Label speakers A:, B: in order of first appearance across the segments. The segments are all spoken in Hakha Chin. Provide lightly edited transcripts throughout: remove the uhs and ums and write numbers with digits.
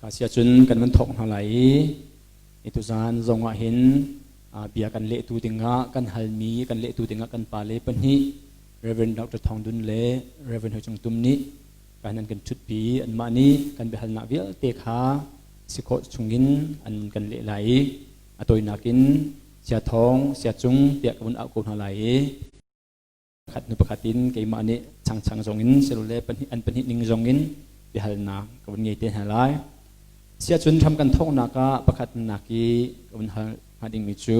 A: Ka sia cun kan van thawk hna lai i tuzaan zong ah hin bia kan lehtu dingah kan halmi kan lehtu dingah kan pale pahnih Reverend Dr. Thawng Dun le Reverend Hoi Cung Tum nih kan an kan ṭhutpi. Anmah nih kan biahalnak vialte kha si khawh chungin an kan leh lai i a tawinak in Sia Thawng, Sia Cung tiah ka vun auh ko hna lai i pakhat hnu pakhat in keimah nih changchang zong in silole pahnih an pahnih ning zong in biahalnak ka vun ngei te hna lai. Siahcun hram kan thawknak ah pakhatnak i ka vun hal hnga dingmi cu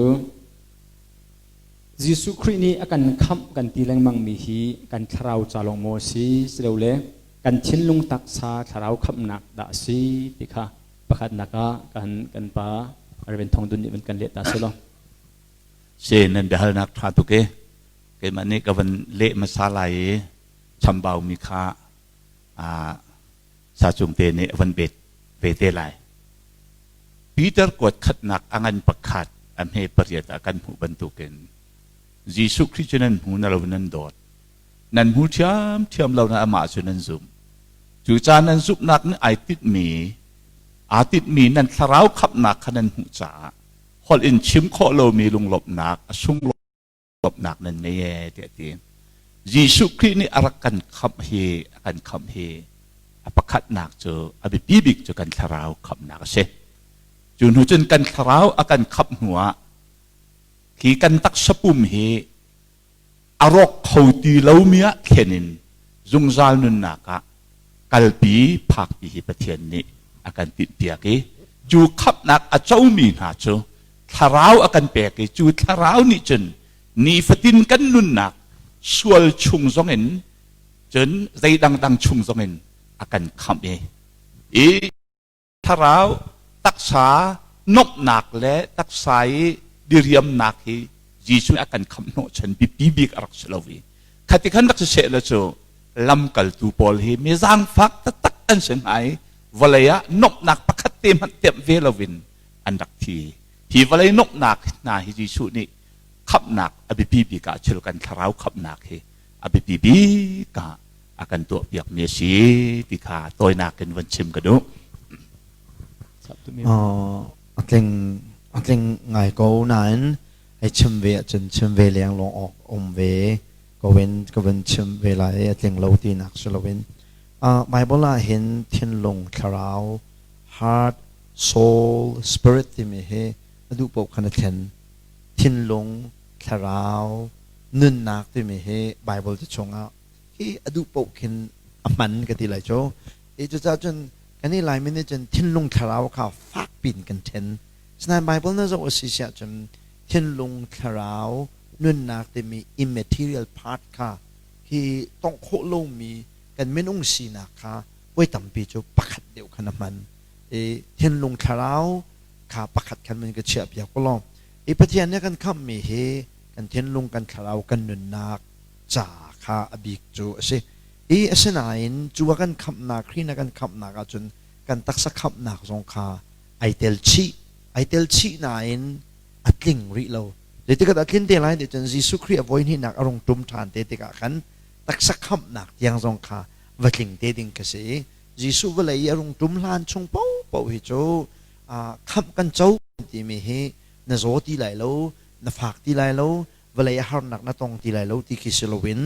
A: Jesuh Khrih nih a kan khamh kan ti lengmangmi hi kan thlarau ca lawng maw a si silole kan thinlung taksa thlarau khamhnak dah a si ti kha pakhatnak ah kan kan pa Reverend Thawng Dun nih van kan leh ta selaw.
B: Si nan biahalnak ṭha tuk i keimah nih ka van leh hmasa lai i chambaumi kha sacung te nih a van bet ve te lai. Peter kuat khatnak a ngan pakhat a hme pariat ah kan hmuh bantukin Jesuh Khrih cu nan hmu na lo nan dawt. Nan hmu ṭhiamṭhiam lo na amah cu nan zumh. Cucaah nan zumhnak nih ai tinhmi aa tinhmi nan thlarau khamhnak kha nan hmuh caah holh in chim khawh lomi lunglawmhnak a sunglawmhnak nan ngei ee tiah a ti. Jesuh Khrih nih a rak kan khamh hi a kan khamh hi a pakhatnak cu a biapi bik cu kan thlarau khamhnak a si. Cu hnu cun kan thlarau a kan khamh hnu ah hi kan taksa pum hi a rawk kho ti lomi ah thlen in zungzal nunnak ah kalpi phakpi hi Pathian nih a kan tinhpiak i cu khamhnak a comi hna cu thlarau a kan pek i cu thlarau nih cun nifatin kan nunnak sual chung zongin cun zei dangdang chung zongin a kan khamh i thlarau taksa nomhnak le taksa i diriamnak hi Jesuh a kan khamh hnawhchan biapi bik a rak si lo i khati khan rak si seh la cu lamkaltu pawl hi mi zaangfak taktak an si hna i vawlei ah nomhnak pakhat te hmanh temh ve loin an rak thi. Hi vawlei nomhnak hna hi Jesuh nih khamhnak a biapi bik ah thil kan thlarau khamhnak hi a biapi bik ah a kan tuahpiakmi a si ti kha tawinak in van chim ka duh.
C: A tling a tling ngai ko nain hei chim ve ahcun chim ve leng lawng awk um ve ko in ka van chim ve lai a tling lo tinak si loin Bible ah hin thinlung thlarau heart soul spirit timi hi a duh paoh khan a thlen thinlung thlarau nunnak timi hi Bible te chungah hi a duh paoh khin a hman ka ti lai cu. I cucaah cun kan i Laimi nih cun thinlung thlarau kha fak pin kan ṭhen. Sinain Bible na zoh a si siah cun thinlung thlarau nunnak timi immaterial part kha hi tongh khawh lomi kan minung sinak kha voi tampi cu pakhat deuh khan a hman. I thinlung thlarau kha pakhat khan mun ka chiah piak law. I Pathian nih a kan khamhmi hi kan thinlung kan thlarau kan nunnak ca kha a bik cu a si. I asinain cu a kan khamhnak, Khrih na kan khamhnak ahcun kan taksa khamhnak zong kha ai tel chih. Ai tel chih nain a tling rih lo. Zeitik ah dah a tlin te lai ti cun Jesuh Khrih a voi hnihnak a rung ṭum ṭhan te tikah khan taksa khamhnak tiang zong kha va tling te ding ka si i Jesuh vawlei i a rung ṭum hlan chung paohpaoh hi cu khamh kan co timi hi na zaw ti lai lo, na fak ti lai lo, vawlei a harnak na tong ti lai lo ti khi si loin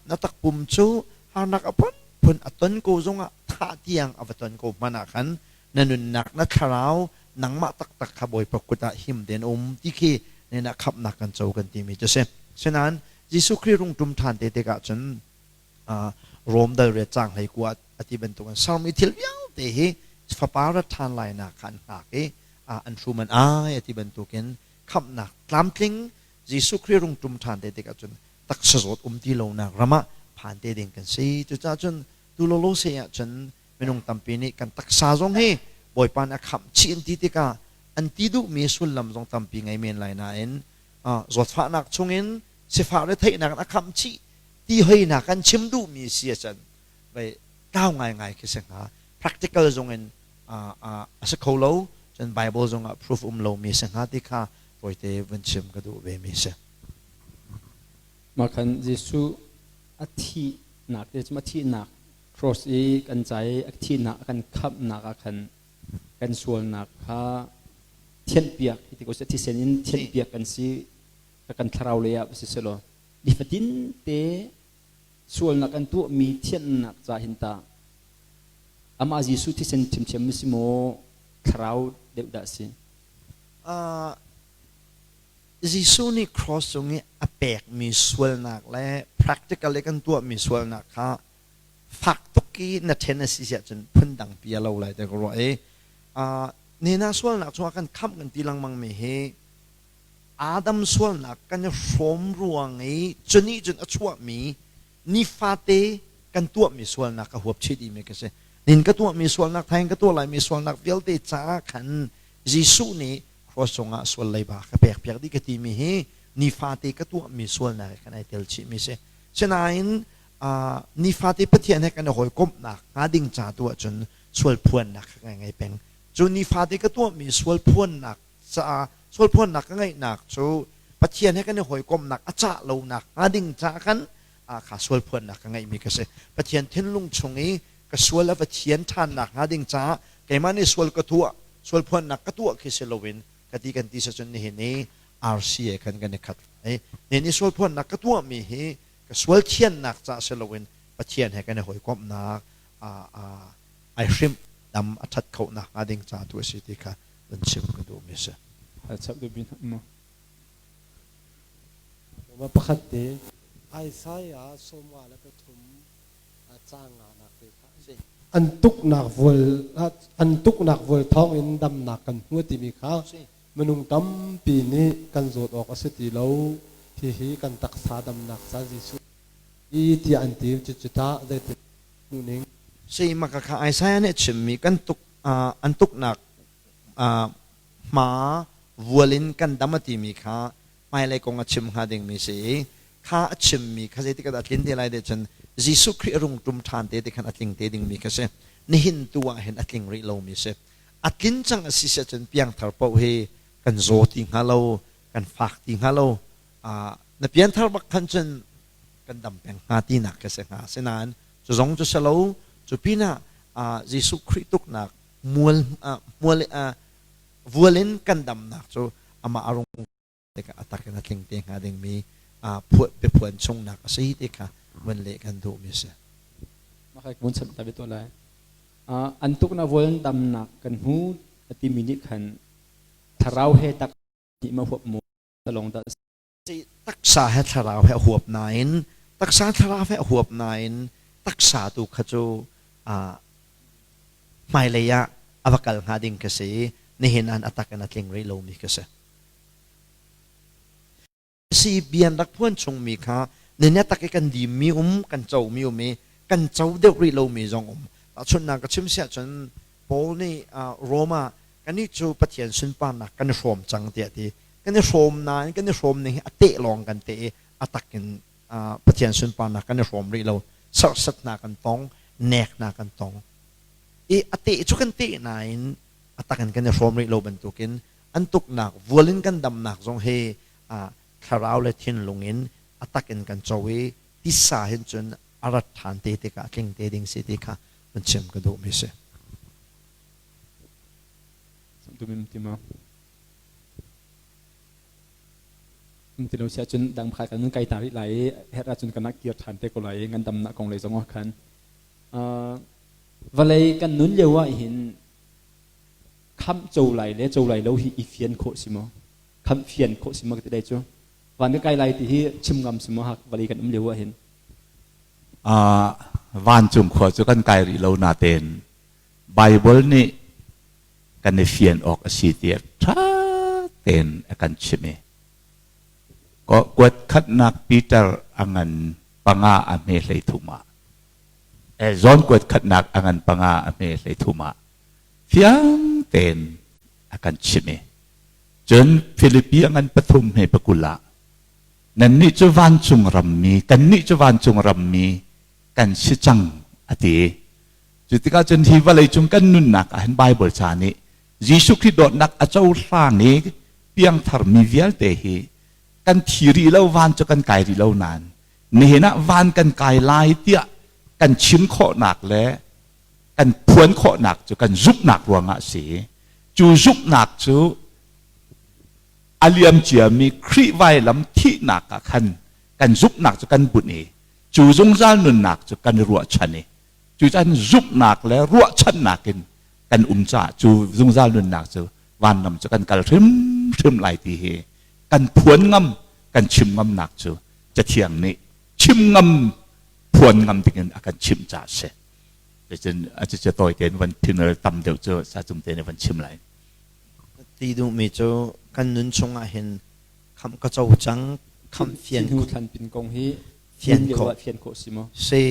C: na takpum cu harnak a phunphun a ton ko zongah thah tiang a va ton ko hmanh ah khan na nunnak na thlarau nangmah taktak kha Bawipa kut ah him tein um ti khi nen ah khamhnak kan co kan timi cu si. Sinain Jesuh Khrih rung ṭum ṭhan te tikah cun Rom dal riat caang hlei kua a ti bantukin sermi thil vialte hi fapa rat ṭhan lainak kha an hngak i an hrum an ai a ti bantukin khamhnak tlamtling Jesuh Khrih rung ṭum ṭhan te tikah cun taksa zawt um ti lonak ram ah phan te ding kan si. Cucaah cun tu lawlaw se ah cun minung tampi nih kan taksa zong hi Bawipa nih a khamh chih an ti tikah an ti duhmi sullam zong tampi ngei men lai nain zawtfahnak chungin sifah retheihnak in a khamh chih ti hoinak kan chim duhmi si ahcun vei tlau ngaingai khi si hnga. Practical zong in a si kho lo cun Bible zong ah proof um lomi si hnga ti kha tawite vun chim ka duh ve mi si.
A: Mah khan Jesuh a thihnak te cu a thihnak cross i kan ca i a thihnak a kan khamhnak ah khan Kan sualnak kha thianhpiak hi ti ko seh, thisen in thianhpiak kan si, kan thlarau lei ah si selaw nifatin te sualnak kan tuahmi thianhnak ca hin ta amah Jesuh thisen ṭhiamṭhiam si maw thlarau deuh dah si?
C: Jesuh nih cross cung i a pekmi sualnak le practical i kan tuahmi sualnak kha fak tuk i na ṭhen a si siah cun phundang pi a lo lai ti ka ruah i nina sualnak chungah kan khamh kan ti lengmang mi hi Adam sualnak kan i hrawm ruang i cu nih cun a chuahmi nifate kan tuahmi sualnak a huap chih dihmi ka si. Nin ka tuahmi sualnak, thaing ka tuah laimi sualnak vialte caah khan Jesuh nih cross cungah sual leiba ka pekpiak dih ka timi hi nifate ka tuahmi sualnak he khan ai tel chihmi si. Sinain nifate Pathian he kan i hawikomhnak hnga ding ca tu ahcun sual phuannak ka ngei peng. Cu nifate ka tuahmi sual phuannak caah sual phuannak ka ngeihnak cu Pathian he kan i hawikomhnak a cah lonak hnga ding caah khan kha sual phuannak ka ngeihmi ka si. Pathian thinlung chung i ka sual a va thian ṭhannak hnga ding caah keimah nih sual ka tuah, sual phuannak ka tuah khi si loin ka ti kan ti sacun nihin i RCA khan kan i khat lai. Nihin i sual phuannak ka tuahmi hi ka sual thiannak caah si loin Pathian he kan i hawikomhnak ai hrimh dam a ṭhat khonak hnga ding ca tu a si ti kha van chim ka duhmi a si.
A: Hal chap duh bi hna maw?
D: Roma pakhat te Isaiah 53 caang nganak te kha an tuknak vual an tuknak vual thawng in damnak kan hmu timi kha minung tampi nih kan zawt awk a si ti lo hihi kan taksa damnak ca Jesuh i tiah an ti cucu tah zeitin hmuh ning
C: Si maka kha Isaiah nih a chimmi kan tuk an tuknak hma vual in kan dam a timi kha hmailei kong a chim hnga dingmi si i kha a chimmi kha zeitik ah dah a tlin te lai ti cun Jesuh Khrih a rung ṭum ṭhan te ti khan a tling te dingmi kha si. Nihin tu ah hin a tling rih lomi si. A tlin cang a si si ahcun piangthar paoh hi kan zaw ti hnga lo, kan fak ti hnga lo. Na pianthar bak khan cun kan dam peng hnga tinak ka si hnga. Asinain cu zong cu si lo, cu pinah Jesuh Khrih tuknak mual mual vual in kan damnak cu amah a rung tikah a tak in a tling te hnga dingmi biaphuan chungnak a si ti kha vun leh kan duhmi a si.
A: Mah mun cham ta to lai. An tukna vual damnak kan hmu timi nih khan thlarau he tak nih ma huap mu talong dah
C: Taksa he thlarau he a huap nain taksa thlarau he a huap nain taksa tu kha cu hmailei ah a va kal hnga ding ka si i nihin an a tak in a tling rih lomi ka si. Si bian rak phuan chungmi kha nine tak i kan dimmi um kan comi um i kan co deuh rih lomi zong um. Tahchunhnak ka chim siah cun Paul nih Rome ah kannih cu Pathian sunparnak kan i hrawm cang tiah a ti. Kan i hrawm nain kan i hrawm ning hi a teh lawng kan teh i a tak in Pathian sunparnak kan i hrawm rih lo. Serhsat hna kan tong, nek hna kan tong. I a teh cu kan teh nain a tak in kan i hrawm rih lo bantukin an tuknak vual in kan damnak zong hi thlarau le thinlung in a tak in kan co i tisa hin cun a rat ṭhan te tikah a tling te ding si ti kha van chim ka duhmi si.
A: Ti lo siah cun dang pakhat kan kai ta rih lai i herh ahcun kan kir ṭhan te ko lai i ngandamnak kong lei zong ah khan vawlei kan nun lio ah hin khamh co lai le co lai lo hi i fian khawh si maw khamh fian khawh si maw ka ti dai cu van ka kai lai ti hi chim ngam si maw hak vawlei kan um lio ah hin
B: Vancung khua cu kan kai rih lo natein Baibal nih kan i fian awk a si tiah ṭha tein a kan chimh i kuat khatnak Peter a ngan panga a hme hlei thum ah zawn kuat khatnak a ngan panga a hme hlei thum ah fiang tein a kan chimh i cun Filipi a ngan pathum hme pakul ah nannih cu vancung rammi kannih cu vancung rammi kan si cang a ti. Cu tikah cun hi vawlei cung kan nunnak ah hin Baibal ca nih Jesuh Khrih dawtnak a cohlang i piangtharmi vialte hi kan thi rih lo van cu kan kai rih lo nain nihin ah van kan kai lai tiah kan chim khawhnak le kan phuan khawhnak cu kan zumhnak ruangah a si. Cu zumhnak cu a liam ciami Khrih vailam thihnak ah khan kan zumhnak cu kan bunh i cu zungzal nunnak cu kan i ruahchan i cucan zumhnak le ruahchannak in kan um caah cu zungzal nunnak cu vanram cu kan kal hrimhrim lai ti hi kan phuan ngam, kan chim ngamnak cu Cathiang nih chim ngam, phuan ngam dingin a kan chimh caah a si. Cun a cucu tawi tein van phinal tam deuh cu sacung te nih van chim lai.
C: Ti duhmi cu kan nun chungah hin khamh ka co cang, khamh fian
A: hnu thlan pin kong hi
C: fian khawh
A: fian khawh si maw?
C: Si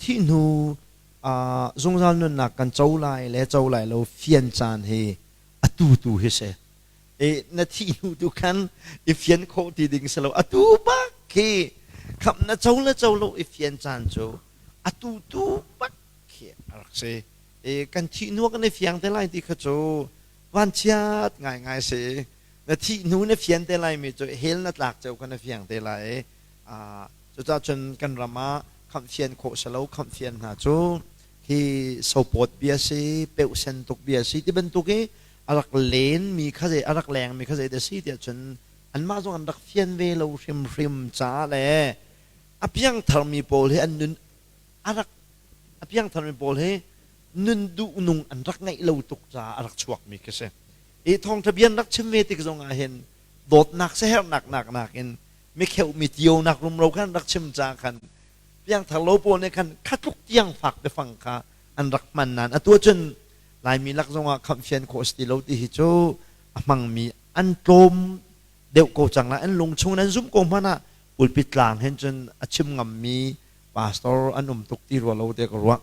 C: thih hnu zungzal nunnak kan co lai le co lai lo fian caan hi atu tu hi si. E na thih hnu tu khan i fian khawh ti ding si lo, atu bak khi khamh na co le co lo i fian caan cu atu tu bak khi a rak si. E kan thih hnu kan i fiang te lai ti kha cu vanchiat ngaingai si. Na thih hnu na fian te lai mi cu hell na tlak ceu kha na fiang te lai. Cucaah cun kan ram ah khamh fian khawh si lo, khamh fian hna cu hi sopawt bia si, peuhsen tuk bia si ti bantuk i a rak len mi kha zei a rak leng mi kha zei dah si tiah cun anmah zong an rak fian ve lo hrimhrim caah le a piangthar mi pawl hi an nun a rak a piangthar mi pawl hi nun duh nung an rak ngeih lo tuk caah a rak chuak mi khi si. I thawngṭha bia an rak chim ve tik zong ah hin dawtnak siaherhnak nak nakin mikheuh mi tionak rumro khan rak chim caah khan piangthar lo pawl nih khan khatluk tiang fak biafang kha an rak hman nain atu ahcun Laimi lak zongah khamhfian khawh si ti lo ti hi cu a hmangmi an tlawm deuh ko cang lai. An lung chung in an zumh ko hmanh ah pulpit tlang hin cun a chim ngammi pastor an um tuk ti rua lo tiah ka ruah.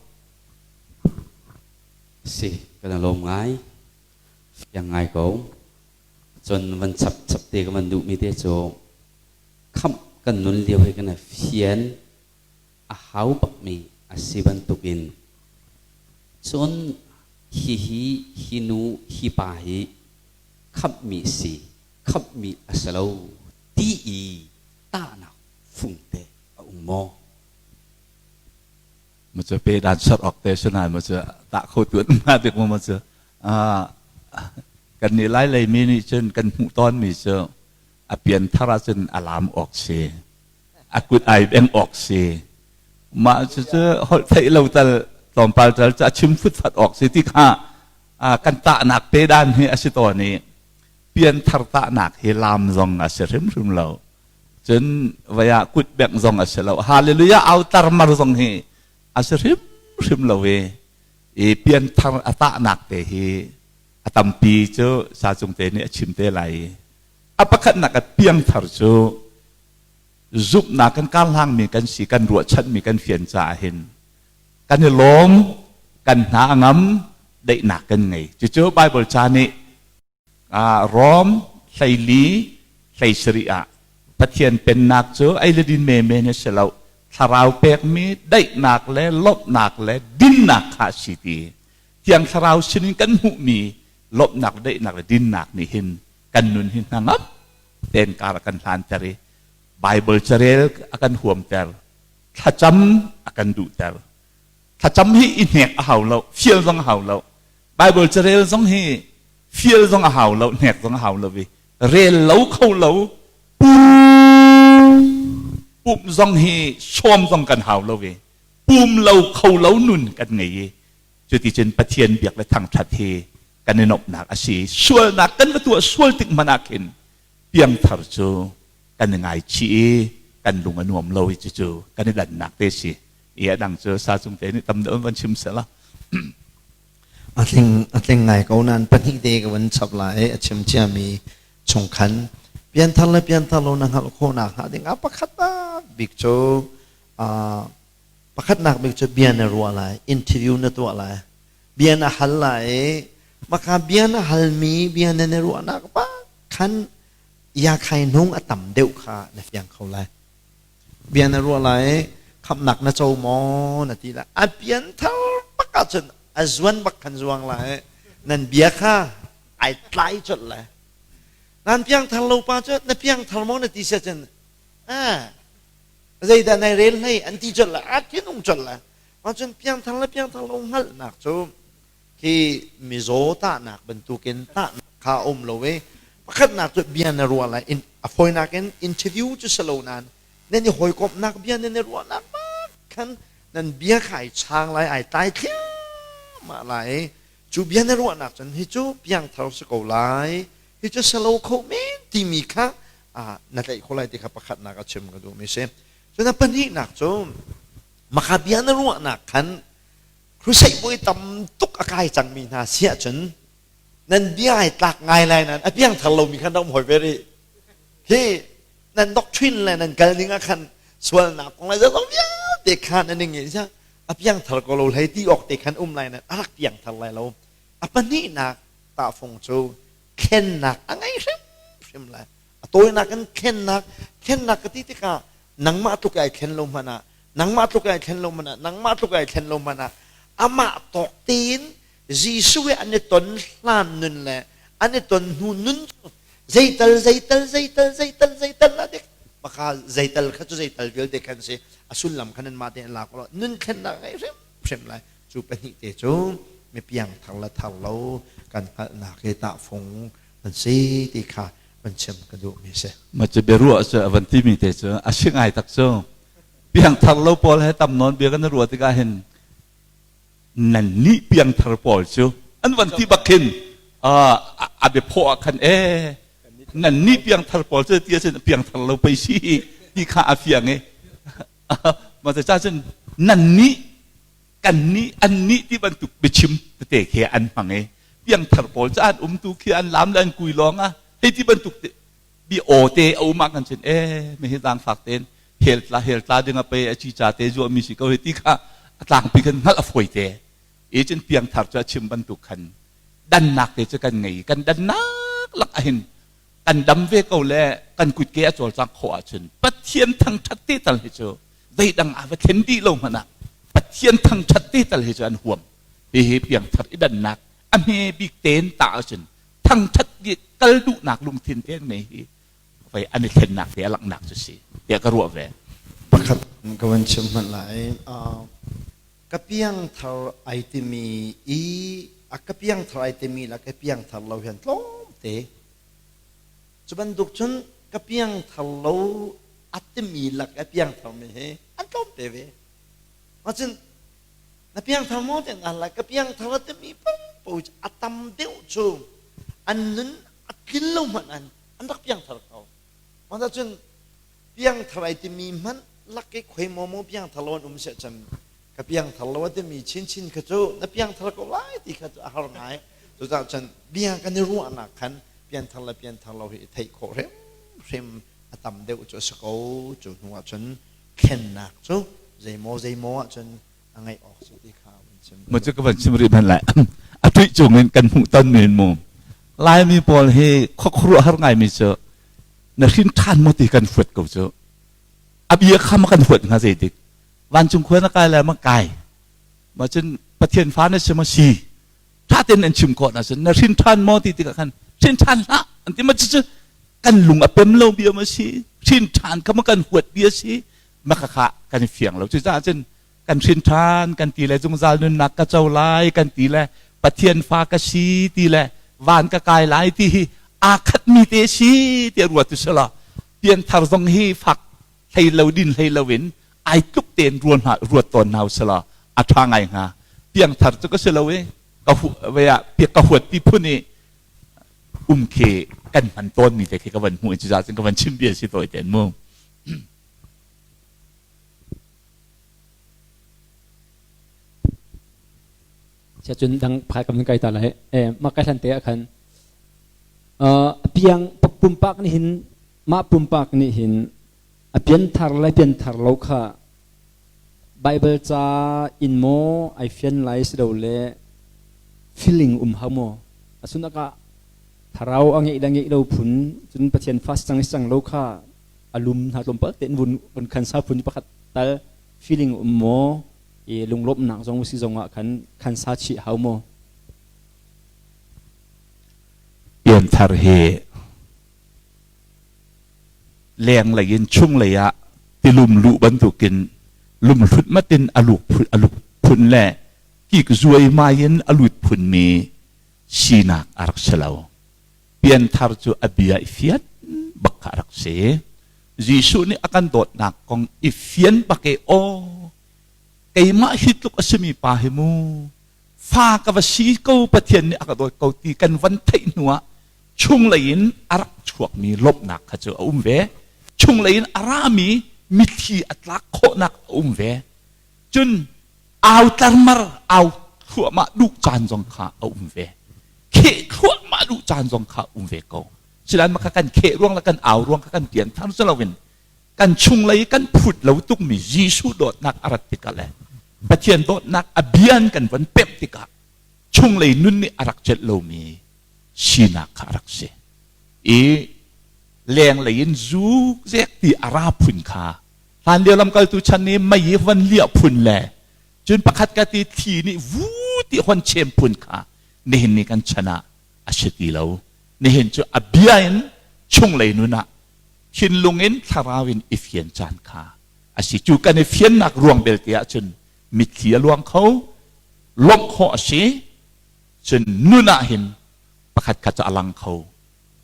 E: Si, kan i lawm ngai. Fiang ngai ko. Cun van chap chap te ka van duhmi te cu khamh kan nun lio hi kan i fian a hau bakmi a si bantukin cun hihi hi nu hi pa hi khamhmi si, khamhmi a si lo ti i tahnak fungte a um maw?
B: Ma cu pe dan sar ok te sunai ma cu ta kho tu ma bik ma cu kan nih lai lei mi nih cun kan hmuh tawn mi cu a pian thar ahcun a lam awk si, a kut ai beng awk si, mah cu cu holh theih lo tal tlawmpal tal cu a chim futfat awk si ti kha kan tahnak pe dan hi a si tawn i pian thar tahnak hi lam zong a si hrimhrim lo, cun vaya kut bengh zong a si lo, hallelujah au tarmar zong hi a si hrimhrim lo i i pianthar a tahnak te hi a tampi cu sa cung te nih a chim te lai. A pakhatnak a piangthar cu zumhnak kan karhlangmi kan si, kan ruahchanmi kan fian caah hin kan i lawm, kan hna a ngam, daihnak kan ngei. Cucu Bible ca nih Rom 14 17 ah Pathian pennak cu ei le din menmen a si lo, thlarau pekmi daihnak le lawmhnak le dinnak kha a si ti. Thiang Thlarau sinin kan hmuhmi lawmhnak, daihnak le dinnak nih hin kan nun hi hnangam tein kar a kan hlanter i Bible carel a kan huamter, thlacam a kan duhter. Thlacam hi i hnek a hau lo, fial zong a hau lo. Bible carel zong hi fial zong a hau lo, hnek zong a hau lo i rel lo kho lo, pumh zong hi sawm zong kan hau lo i pum lo kho lo nun kan ngei i cuticun Pathian biak le thangṭhat hi kan i nuamhnak a si. Sualnak kan va tuah sual tik hmanh ah khin piangthar cu kan i ngaichih i kan lung a nuam lo i cucu kan i dannak te si. I a dang cu sa cung te nih tam deuh van chim sela.
C: A tling ngai ko nain pahnih te ka van chap lai. A chim ciami chung khan pianthar le pianthar lo na hngalh khawhnak hnga ding ah pakhat bik cu pakhatnak bik cu bia na ruah lai, interview na tuah lai, bia na hal lai i maka bia na halmi bia na na ruahnak pa khan ya khai hnung a tam deuh kha na fiang kho lai. Bia na ruah lai, khamhnak na co maw na ti lai, a pianthar bak ahcun a zuan bak khan zuang lai, nan bia kha ai tlai colh lai. Nan piangthar lo pa cu na piangthar maw na ti sia cun zeidah nai rel hlei an ti colh lai, a thinung colh lai. Cun piangthar le piangthar lo hngalhnak cu Khi mizaw tahnak bantukin tahnak kha a um lo i pakhatnak cu bia na ruah lai. A fawinak in interview cu si lo nain nan i hawikomhnak bia nan i ruahnak bak khan nan bia kha ai chaang lai, ai tlai thliahmah lai i cu bia na ruahnak cun hi cu piangthar si ko lai, hi cu si lo kho men timi kha na tlaih khawh lai ti kha pakhatnak a chim ka duhmi si. Cun a pahnihnak cu maka bia na ruahnak khan crusade voi tam tuk a kai cangmi hna si ahcun nan bia ai tlak ngai lai nain a piangthar lomi khan rak um hoi ve rih. Hi nan doctrine le nan kal ning ah khan sualnak kong le zeizong vialte khan an i ngeih a piangthar ko lo hlei ti awk te khan um lai nain a rak piangthar lai lo. A pahnihnak tahfung cu thlennak a ngei hrimhrim lai. A tawinak in thlennak, thlennak ka ti tikah nangmah tluk ai thlen lo hmanh ah, nangmah tluk ai thlen lo hmanh ah, nangmah tluk ai thlen lo hmanh ah, amah tawk tein Jesuh he an i ton hlan nun le an i ton hnu nun cu zeital zeital zeital zeital zeital la dik maka zeital kha cu zeital vialte khan si a sullam khan anmah tein lak lo nun thlennak ngei hrimhrim lai. Cu pahnih te cu mi piangthar le thar lo kan hngalhnak hi tahfung an si ti kha van chim ka duhmi si.
B: Ma cu biaruah cu a van timi te cu a si ngai tak cu. Piangthar lo pawl he tam nawn bia kan ruah tikah hin nan nih piangthar pawl cu an van ti bak khin a biaphaw ah khan e nan nih piangthar pawl cu ti ahcun piangthar lo pei si ti kha a fiang i ma ca cun nan nih kan nih an nih ti bantuk biachim tete khi an hmang i piangthar pawl cu an umtu khi an lam le an kui lawng ah hei ti bantuk bi aw te a um ah kan cun e me hi zaangfak tein hel tla hel tla ding a pe a ci ca te zuah mi si ko hi ti kha a tlangpi kan hngalh a fawi te e cun piangthar cu a chim bantuk khan dannak te cu kan ngei kan dannak lak ahin kan dam ve ko le kan kutke a cawlcang khawh ahcun Pathian thangthat te tal hi cu zeidang a va thlen dih lo hmanh ah Pathian thangthat te tal hi cu an huam. Hihi piangthar i dannak a hme bik ten ta ahcun thangthat kal duhnak lungthin te ngei hi vai an i thlennak te a langhnak cu si tiah ka ruah ve.
C: Pakhat ka van chim hmanh lai. Ka piangthar ai timi i a ka piangthar ai timi la ka piangthar lo hian tlawmte. Cu bantuk cun ka piangthar lo a timi lak a piangthar mi hi an tlawmte ve. Macun na piangthar maw ti an lai ka piangthar a timi paoh a tam deuh cu an nun a tlin lo hmanh an an rak piangthar ko. Mah cun piangthar ai timi hmanh lak i khoi maw maw piangthar lo an um seh cun ka piangthar lo a timi chinchin kha cu na piangthar ko lai ti kha cu a har ngai. Cucaah cun bia kan i ruahnak khan pianthar le pianthar lo hi i theih khawh hrimhrim a tam deuh cu a si ko. Cu hnu ah cun thlennak cu zeimaw zeimaw ahcun a ngeih awk si ti kha van chim.
B: Mo cu ka van chim rih hmanh lai. A tuih cung in kan hmuh ton men mu. Laimi pawl hi khuakhuruah har ngaimi cu na hrin ṭhan maw ti kan fuat ko cu. A bia kha ma kan huat hnga zeitik. Vancung khua na kai lai ma kai. Ma cun Pathian fa na si ma si. Ṭha tein an chim khawh ahcun na hrin ṭhan maw ti tikah khan hrin ṭhan hlah an ti ma cucu kan lung a pem lo bia ma si hrin ṭhan kha ma kan huat bia si ma kha kan fiang lo. Cucaah cun kan hrin ṭhan kan ti le zungzal nunnak ka co lai kan ti le Pathian fa ka si ti le van ka kai lai ti hi aa khatmi te si ti ruat tu sila pianthar zong hi fak hlei lo din hlei lo in ai tluk tein ruat hna ruat tawn hna usila a ṭha ngai hnga. Piangthar cu ka si lo i ka hu ve ah ka huat ti phun i um khi kan hman tawn mi te khi ka van hmuh i cucaah cun ka van chim bia si tawi ten mu.
A: Sia cun dang phai kam kai ta lai e ma kai hlan te ah khan piang pumpak nih hin mah pumpak nih hin a pianthar le pianthar lo kha Bible ca in maw ai fian lai si lo le feeling um hau maw asun aka tharau a ngeih le ngeih lo phun cun Pathian fast cang cang lo kha alum hna tlawmpal tein vun vun khan sa phun pakhat tal feeling um maw i lunglawmhnak zong si zong ah khan khan sa chih hau maw?
B: Pianthar hi leng lei in chung lei ah tilum luh bantukin lumhlut matin a luk phun le kik zuai mai in a lut. phunmi sinak a rak si lo. Pianthar cu a bia i fian bak kha a rak si. Jesuh nih a kan dawtnak kong i fian bak i aw keimah hi tluk a simi pa hi mu fa ka va si ko Pathian nih a ka dawt ko ti kan van theih hnu ah chunglei in a rak chuakmi lawmhnak kha cu a um ve. Chunglei in a rami mitthli a tlak khawhnak a um ve. Cun au tlarmar au thluahmah duh caan zong kha a um ve. Kheh thluahmah duh caan zong kha um ve ko. Silan maka kan kheh ruang le kan au ruang kha kan pian thar si loin kan chunglei kan phut lo tukmi Jesuh dawtnak a rat tikah le Pathian dawtnak a bian kan von pemh tikah chunglei nun nih a rak celh lomi sinak kha a rak si. I lenglei in zu zek ti a ra phun kha hlan lio lamkaltu chan nih mei van liah phun le cun pakhat ka ti thli nih vu ti hon chem phun kha nihin ni kan chan ah a si ti lo. Nihin cu a bia in chunglei nun ah thinlung in thlarau in i fian caan kha a si. Cu kan i fiannak ruang belte ahcun mitthli a luang kho, lawmh khawh a si, cun nun ah hin pakhat khat cu a lang kho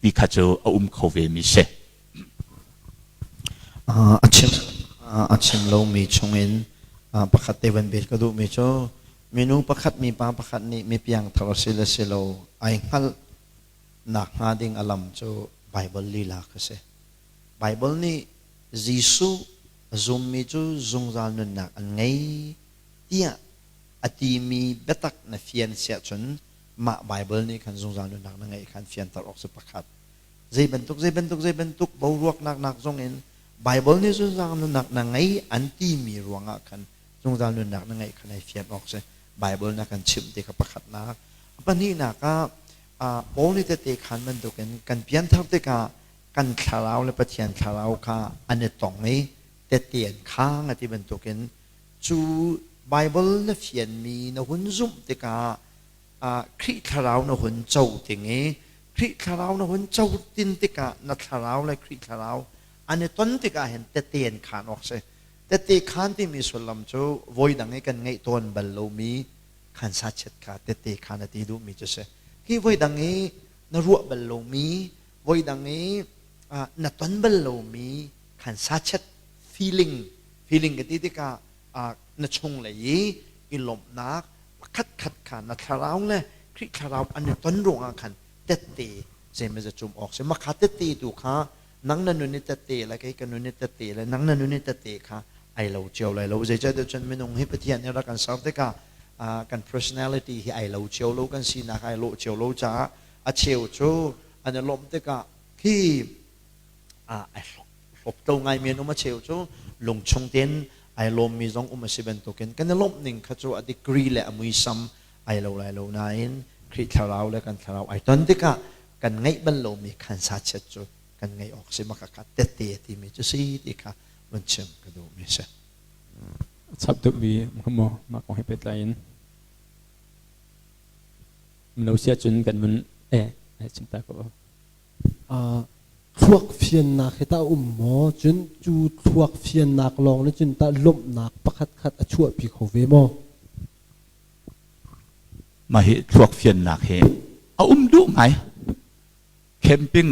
B: ti kha cu a um kho ve mi si.
C: A chim a chim lomi chungin pakhat te van bet ka duhmi cu minu pakhat mipa pakhat nih mi piangthar si le si lo ai hngalh nak hnga ding a lam cu Bible lila kha si. Bible nih Jesuh a zummi cu zungzal nunnak an ngei tiah a timi biatak na fian siah cun mah Bible nih khan zungzal nunnak na ngeih khan fianter awk si pakhat. Zei bantuk zei bantuk zei bantuk boruaknak nak zong in Bible nih zungzal nunnak na ngei an timi ruangah khan zungzal nunnak na ngeih khan ai fian awk si. Bible na kan chimh ti kha pakhatnak. A pahnihnak ah Paul nih tete khan bantukin kan pianthar tikah kan thlarau le Pathian thlarau kha an i tong i tette an khang a ti bantukin cu Bible na fianmi na hun zumh tikah Khrih thlarau na hun co ting i Khrih thlarau na hun co tin tikah na thlarau le Khrih thlarau an i ton tikah hin tette an khaan awk si. Tette khaan timi sullam cu voi dang i kan ngeih tawn bal lomi khan sachet kha tette khaan a ti duhmi cu si. Hi voi dang i na ruah bal lomi, voi dang i na ton bal lomi khan sachet feeling feeling ka ti tikah na chunglei i i lawmhnak pakhat khat kha na thlarau le Khrih thlarau an i ton ruangah khan tette zeimazat cum awk si makha tette tu kha nang na nun i tette le kei ka nun i tette le nang na nun i tette kha ai lo cio lai lo zeicahtiah cun minung hi Pathian nih rak kan ser tikah kan personality hi ai lo cio lo kan sinak ai lawh cio lo caah a cheu cu an i lawmh tikah khi ai hlawpto ngaimi an um a cheu cu lungchung tein ai lawmmi zong um a si bantukin kan i lawmh ning kha cu a degree le a muisam ai lo lai lo nain Khrih thlarau le kan thlarau ai ton tikah kan ngeih bal lomi khan sachiat cu kan ngeih awk si maka kha tette timi cu si ti kha vun chim ka duhmi si.
A: Chap duhmi maw mah kong he pehtlai in lo sia cun kan mun eh chim ta ko.
D: Thluak fiannak hi tah a um maw? Cun cu thluak fiannak lawng nih cun tah lawmhnak pakhatkhat a chuahpi kho ve maw?
B: Mah hi thluak fiannak hi a um duh ngai. Camping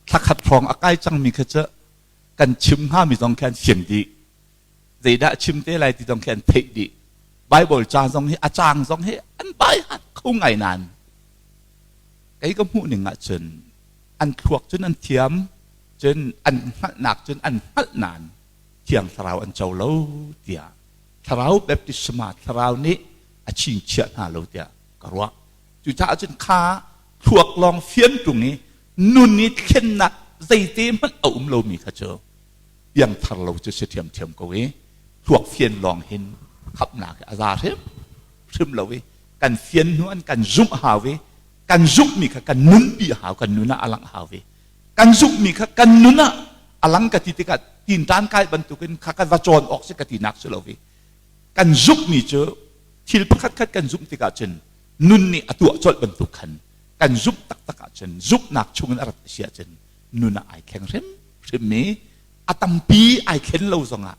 B: thlakhat hrawng a kai cangmi kha cu kan chim hngami zong khi an fian dih. Zeidah chim te lai ti zong khi an theih dih. Bible ca zong hi a caang zong hi an bai hat kho ngai nain kei ka hmuh ning ahcun an thluak cun an thiam cun an hngalhnak cun an hngalh nain thiang thlarau an co lo tiah thlarau baptisma thlarau nih a chingchiah hna lo tiah ka ruah cucaah cun kha thluak lawng fian ṭung i nun i thlennak zeite hmanh a um lomi kha cu piangthar lo cu si ṭhiamṭhiam ko i thluak fian lawng hin khamhnak a za hrim hrim lo i kan fian hnu an kan zumh hau i kan zumhmi kha kan nunpi hau kan nun ah a langh hau i kan zumhmi kha kan nun ah a lang ka ti tikah tinṭan kai bantukin kha kan va cawn awk si ka tinak si lo i kan zumhmi cu thil pakhat khat kan zumh tikah cun nun nih a tuah colh bantuk khan kan zumh taktak ahcun zumhnak chungin a rat a si ahcun nun ah ai thleng hrim hrim i a tampi ai thlen lo zongah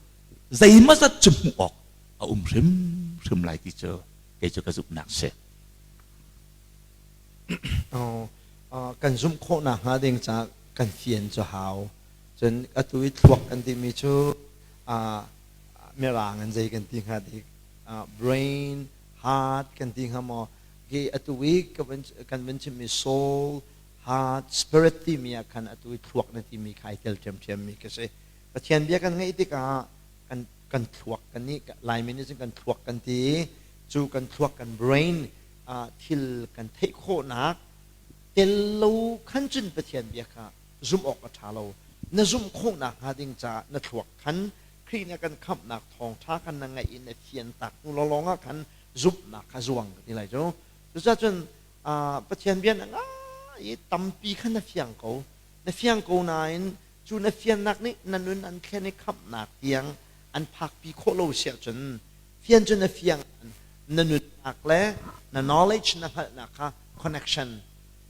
B: zeimawzat cu hmuh awk a um hrimhrim lai ti cu. Kei cu ka zumhnak si.
C: Kan zumh khawhnak hnga ding ca kan fian cu hau. Cun atu i thluak kan timi cu mirang in zei kan ti hnga dik brain, heart kan ti hnga maw? Hi atu i kan van chimmi soul, heart, spirit timi ah khan atu i thluak na timi kha ai tel ṭhiamṭhiammi ka si. Pathian bia kan ngaih tikah kan kan thluak kan nih Laimi nih cun kan thluak kan ti cu kan thluak kan brain thil kan theih khawhnak tel lo khan cun Pathian bia kha zumh awk a ṭha lo. Na zumh khawhnak hnga ding caah na thluak khan Khrih nih a kan khamhnak thawngṭha khan na ngaih i na fian tak hnu lawnglawng ah khan zumhnak kha zuang ka ti lai cu. Cucaah cun Pathian bia na ngai i tampi khan na fiang ko. Na fiang ko nain cu na fiannak nih na nun an thlen i khamhnak tiang an phakpi khawh lo si ahcun fian cu na fiang na nunnak le na knowledge na hngalhnak kha connection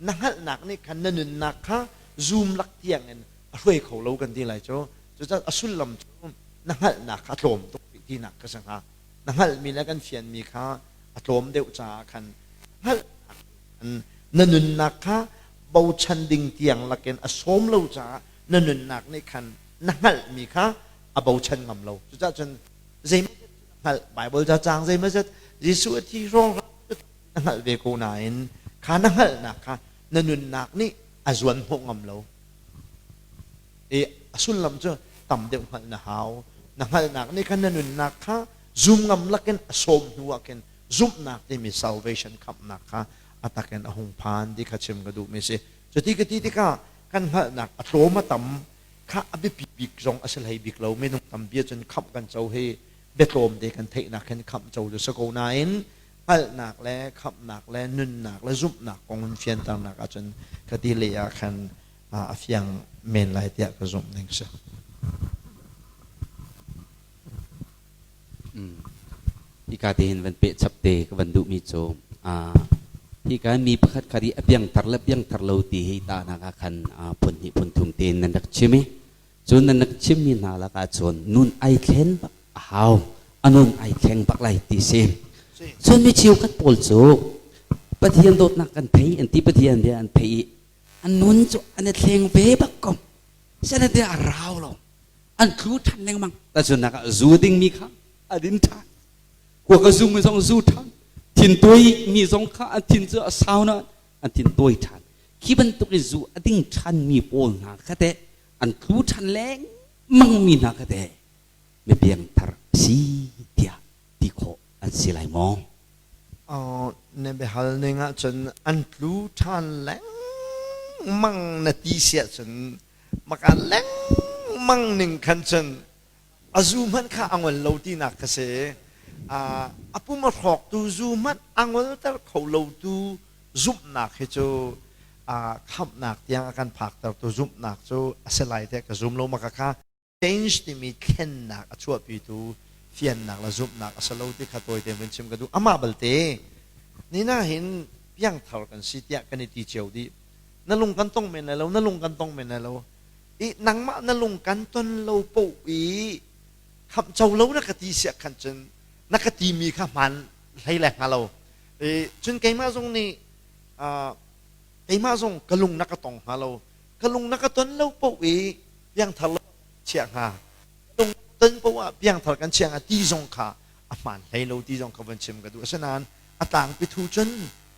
C: na hngalhnak nih khan na nunnak kha zoom lak tiang in a hruai kho lo kan ti lai cu. Cucaah a sullam cu na hngalhnak kha a tlawm tuk rih tinak ka si hnga. Na hngalhmi le kan fianmi kha a tlawm deuh caah khan hngalhnak na nunnak kha bochan ding tiang lakin a sawm lo caah na nunnak nih khan na hngalhmi kha a bochan ngam lo. Cucaah cun zeimawzat na hngalh Bible ca caang zeimawzat Jesuh a thi hrawng na hngalh ve ko nain kha na hngalhnak kha na nunnak nih a zuan hnawh ngam lo. I a sullam cu tam deuh hngalh na hau. Na hngalhnak nih khan na nunnak kha zum ngam lakin a sawm hnu ah khin zumhnak timi salvation khamhnak kha a takin a hung phan ti kha chim ka duhmi si. Cuti ka ti tikah kan hngalhnak a tlawm a tam kha a biapi bik zong a si hlei bik lo. Minung tampi ahcun khamh kan co hi biatlawm te kan theihnak hin khamh co cu si ko nain hngalhnak le khamhnak le nunnak le zumhnak kong in fianternak ahcun ka ti lei ah khan a fiang men lai tiah ka zumh ning si.
E: Hika te hin van peh chap te ka van duhmi cu hika mi pakhat khat i a piangthar le piangthar lo ti hi ta nak ah khan phun hnih phun thum tein nan rak chim i cun nan rak chimmi hna lakah cun nun ai thlen bak a hau a nun ai thleng bak lai ti si. Cun mi cheukhat pawl cu Pathian dawtnak kan thei an ti, Pathian bia an thei i an nun cu an i thleng ve bak ko. Sinain a rau lo, an tlu ṭhan lengmang. Tahchunhnak ah zu dingmi kha a din ṭhan, kuak a zumi zong zu ṭhan, thintuai mi zong kha an thin cu a sau na an thin tuai ṭhan. Khi bantuk i zu a ding ṭhanmi pawl hna kha teh an tlu ṭhan lengmang mi hna kha teh mi piangthar si tiah ti khawh an si lai maw?
C: Na biahal ning ahcun an tlu ṭhan lengmang na ti si ahcun maka lengmang ning khan cun a zu hmanh kha a ngol lo tinak kha si. A pum a hrawktu zu hmanh a ngolter kho lotu zumhnak hi cu khamhnak tiang a kan phaktertu zumhnak cu a si lai tiah ka zum lo. Maka kha change timi thlennak a chuahpitu fiannak le zumhnak a si lo ti kha tawite vun chim ka duh. Amah balte nina hin piangthar kan si tiah kan i ti cio dih. Na lung kan tong men lai lo, na lung kan tong men lai lo. I nangmah na lung kan ton lo poh i khamh co lo na ka ti siah khan cun na ka timi kha hmaan hlei le hnga lo. I cun keimah zong nih keimah zong ka lung na ka tong hnga lo. Ka lung na ka ton lo poh i piangthar lo chiah hnga. Lung ton poh ah piangthar kan chia hnga ti zong kha a hmaan hlei lo ti zong kha von chim ka duh. Asinain a tlangpi thu cun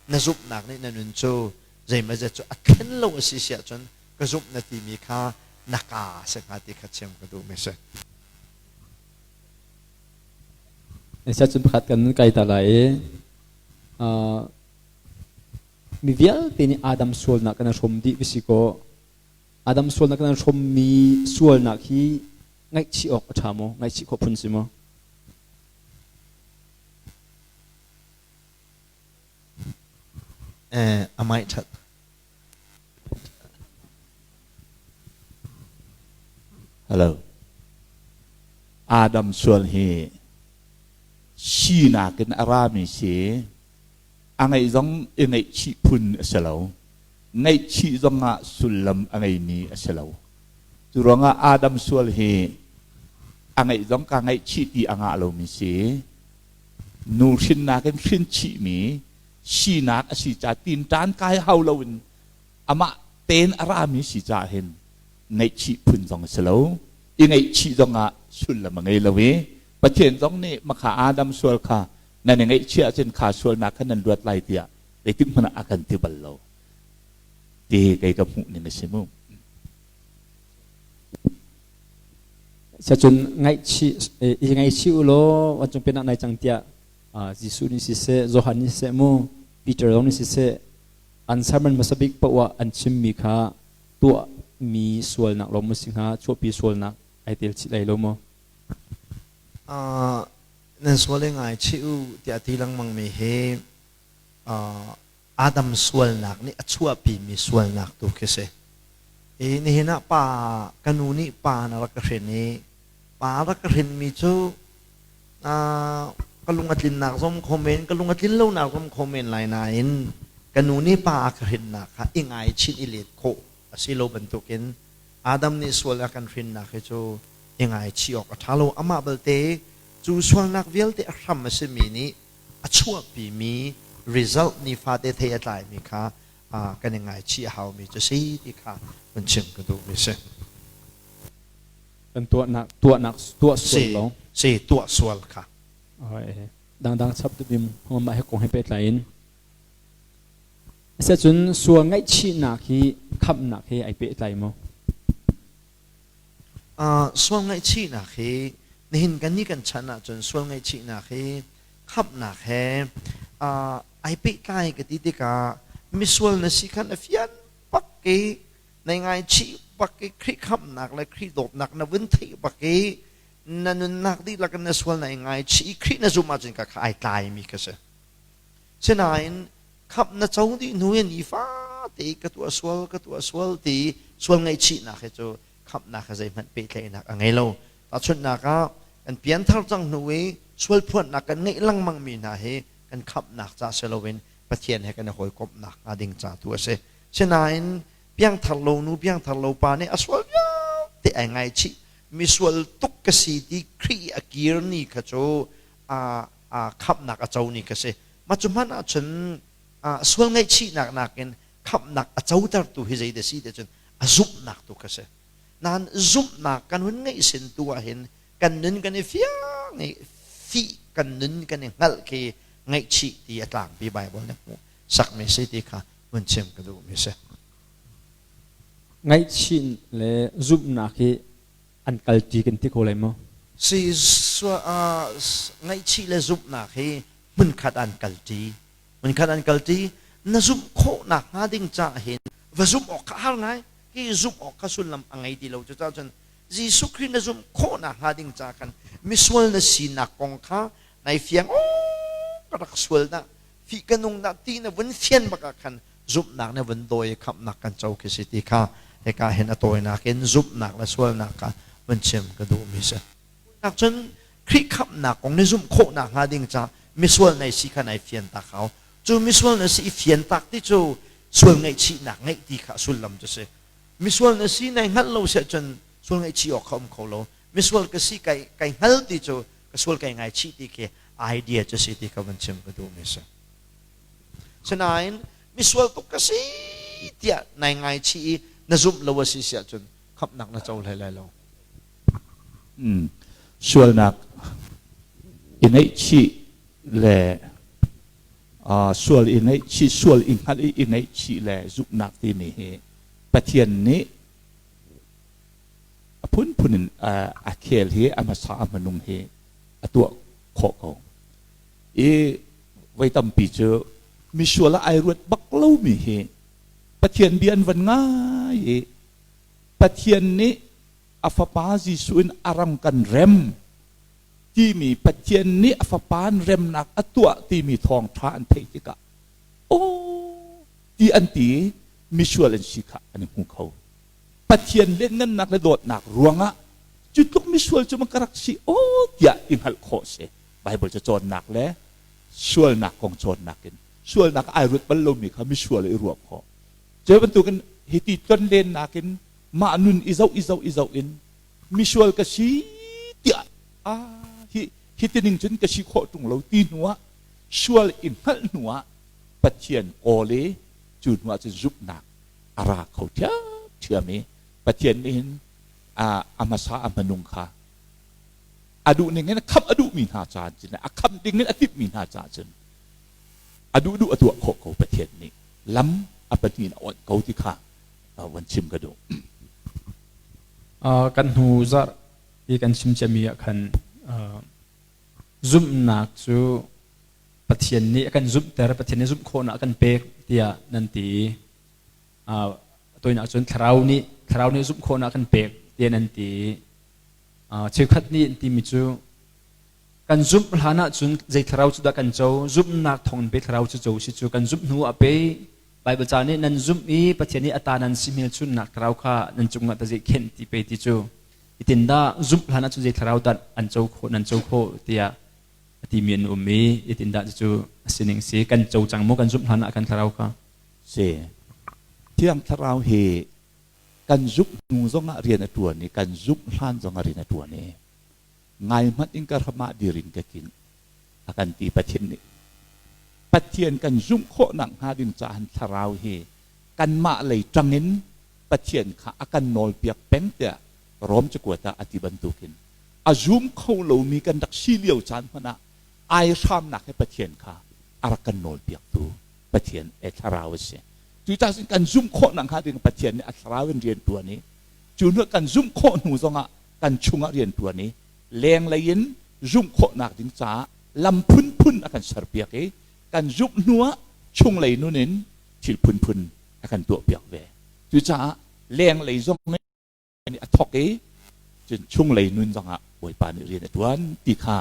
C: na zumhnak nih na nun cu zeimazet cu a thlen lo a si si ahcun ka zumh na timi kha na ka si hnga ti kha chim ka duhmi si.
A: Siacun pakhat kan kai ta lai i mi vialte nih Adam sualnak kan hrawm dih si kaw Adam sualnak kan hrawmmi sualnak hi ngaihchih awk a ṭha maw? Ngaihchih khawh phun si maw?
C: Amai ṭhat.
B: Hello. Adam sual hi sinak in a rami si a ngeih zong i ngaihchih phun a si lo. Ngaihchih zong ah sullam a ngeimi a si lo. Cu ruangah Adam sual hi a ngeih zong ka ngaihchih ti a ngah lomi si. Nu hrinnak in hrin chihmi sinak a si ca tinṭan kai hau loin amah tein a rami si caah hin ngaihchih phun zong a si lo. I ngaihchih zongah sullam a ngei lo i Pathian zong nih makha Adam sual kha nan i ngaihchih ahcun kha sualnak kha nan luat lai tiah zeitik hmanh ah a kan ti bal lo ti kei ka hmuh ning a si mu.
A: Cun ngaihchih i ngaihchih u law vancung pennak nai cang tiah Jesuh nih siseh, Johan nih siseh mu, Peter zong nih siseh, an sermon hmasa bik paoh ah an chimmi kha tuahmi sualnak lawng maw si hnga, chuahpi sualnak ai tel chih lai lo maw?
C: Nan sual i ngaichih u tiah ti lengmangmi hi Adam sualnak nih a chuahpimi sualnak tu khi si. I nihin ah pa ka nu nih pa na rak ka hrin i pa rak ka hrinmi cu ka lung a tlinnak zong kho men ka lung a tlin lonak zong kho men lai nain ka nu nih pa a ka hrinnak kha i ngaichin i let khawh a si lo bantukin Adam nih sual a kan hrinnak hi cu i ngaichih awk a ṭha lo. Amah belte cu sualnak vialte a hram a simi nih a chuahpimi result nifate thei a tlaimi kha kan i ngaichih a haumi cu si ti kha vun chim ka duhmi si.
A: Kan tuahnak tuahnak tuah sual lawng.
C: Si tuah sual kha.
A: Dangdang chap tubim mah he kong he pehtlai in. Asicun sual ngaihchihnak hi khamhnak he ai pehtlai maw?
C: Sual ngaihchihnak hi nihin kan nih kan chan ahcun sual ngaihchihnak hi khamhnak he ai pehtlai ka ti tikah misual na si khan na fian bak i nai ngaichih bak i Khrih khamhnak le Khrih dawtnak na vun theih bak i na nunnak dihlak in na sual na i ngaichih i Khrih na zumh ahcun ka kha ai tlaimi ka si. Sinain khamh na co dih hnu in nifate ka tuah sual ka tuah sual ti sual ngaihchihnak hi cu khamhnak he zeihmanh pehtlaihnak a ngei lo. Tahchunhnak ah kan pianthar cang hnu i sual phuannak kan ngeih lengmang mi hna hi kan khamhnak ca si loin Pathian he kan i hawikomhnak hnga ding ca tu a si. Sinain piangthar lo nu piangthar lo pa nih a sual vialte ai ngaichih misual tuk ka si ti Khrih a kir ni kha cu khamhnak a co ni ka si. Mah cu hmanh ahcun sual ngaihchihnak nakin khamhnak a cotertu hi zei dah si ti cun a zumhnak tu kha si. Nain zumhnak kan hun ngeih sin tu ahhin kan nun kan i fiang i fih kan nun kan i hngalh khi ngaihchih ti a tlangpi Bible nih hmuh sakmi si ti kha hun chim ka duhmi si.
A: Ngaihchih le zumhnak hi an kalṭi kan ti ko lai maw?
C: Si ngaihchih le zumhnak hi hmunkhat an kalṭi. Hmunkhat an kalṭi. Na zumh khawhnak hnga ding caah hin va zumh awk kha har ngai. Hi zumh awk kha sullam a ngei ti lo. Cucaah cun Jesuh Khrih na zumh khawhnak hnga ding caah khan misual na sinak kong kha nai fiang ka rak sual dah fih ka nung dah ti na vun fian bak ah khan zumhnak na vun dawi i khamhnak kan co khi si ti kha hika hin a tawinak in zumhnak le sualnak kha vun chim ka duhmi si. Nak cun Khrih khamhnak kong na zumh khawhnak hnga ding ca misual nai si kha nai fian tak hau. Cu misual na si i fian tak ti cu sual ngaihchihnak ngeih ti kha sullam cu si. Misual na si nai hngalh lo si ahcun sual ngaihchih awk kha um kho lo. Misual ka si kai kai hngal ti cu ka sual kai ngaichih ti khi idea cu si ti kha vun chim ka duhmi si. Sinain misual tuk ka si tiah nai ngaichih i na zumh lo a si si ahcun khamhnak na co hlei lai lo.
B: Sualnak i ngaihchih le sual i ngaihchih sual i hngalh i i ngaihchih le zumhnak timi hi Pathian nih a phunphun in a khel hi a hmasa a hmanung hi a tuah khawh ko. I voi tampi cu misual ah ai ruat bak lomi hi Pathian bia an van ngai i Pathian nih a fapa Jesuh in a ram kan rem timi Pathian nih a fapa in remnak a tuah timi thawngṭha an theih tikah aw ti an ti i misual an si kha an i hmu kho. Pathian lianngannak le dawtnak ruangah cu tluk misual cu ka rak si aw tiah i hngalh khawh si. Bible ca cawnnak le sualnak kong cawnnak in sualnak ai ruat bal lomi kha misual i ruah khawh. Cu bantukin hiti tlonlennak in mah nun i zoh i zoh i zoh in misual ka si tiah ah hi Hi tining cun ka si khawh ṭung lo ti hnuah sual i hngalh hnuah Pathian kawl i cu hnuah cun zumhnak a ra kho ṭhiamṭhiam i Pathian nih hin a hmasa a hmanung kha a duh ning in khamh a duhmi hna caah cun a khamh ding in a timhmi hna caah cun a duhduh a tuah khawh ko. Pathian nih lam a pahnih in a onh ko ti kha van chim ka duh.
A: Kan hnu zarh i kan chim ciami ah khan zumhnak cu Pathian nih a kan zumhter, Pathian nih zumh khawhnak a kan pek tiah nan ti. Toinak cun thlarau nih zumh khawhnak a kan pek tiah nan ti. Cheukhat nih an timi cu kan zumh hlan ahcun zei thlarau cu dah kan co? Zumhnak thawng in pe thlarau cu co si cu. Kan zumh hnu ah pe Baibal ca nih nan zumh i Pathian nih a ta nan si hmelchunhnak thlarau kha nan cungah tazeh khenh ti pe ti cu. Itin dah zumh hlan ahcun zei thlarau dah an co khawh, nan co khawh tiah a timi an um i itin dah cucu a sining si? Kan co cang maw kan zumh hlan ah kan thlarau kha?
B: Si. Thiang Thlarau hi kan zumh hnu zongah rian a ṭuan i kan zumh hlan zongah rian a ṭuan i ngai hmanh in ka hram ah dir in ka king a kan ti Pathian nih. Pathian kan zumh khawh nakhnga ding caah thlarau hi kanmah lei ṭang in Pathian kha a kan nawlpiak peng tiah Rom cakuat ah a ti bantukin a zum kho lomi kan rak si lio caan hmanh ah ai hramnak he Pathian kha a rak kan nawlpiaktu Pathian e thlarau a si. Cucaah cun kan zumh khawh nakhnga ding Pathian nih a thlarau in rian ṭuan i cu hnu kan zumh khawh hnu zongah kan chungah rian ṭuan i lenglei in zumh khawhnak ding caah lam phunphun a kan serpiak i kan zumh hnuah chunglei nun in thil phunphun a kan tuahpiak ve. Cucaah lenglei zong nih a thawk i cun chunglei nun zongah Bawipa nih rian a ṭuan ti kha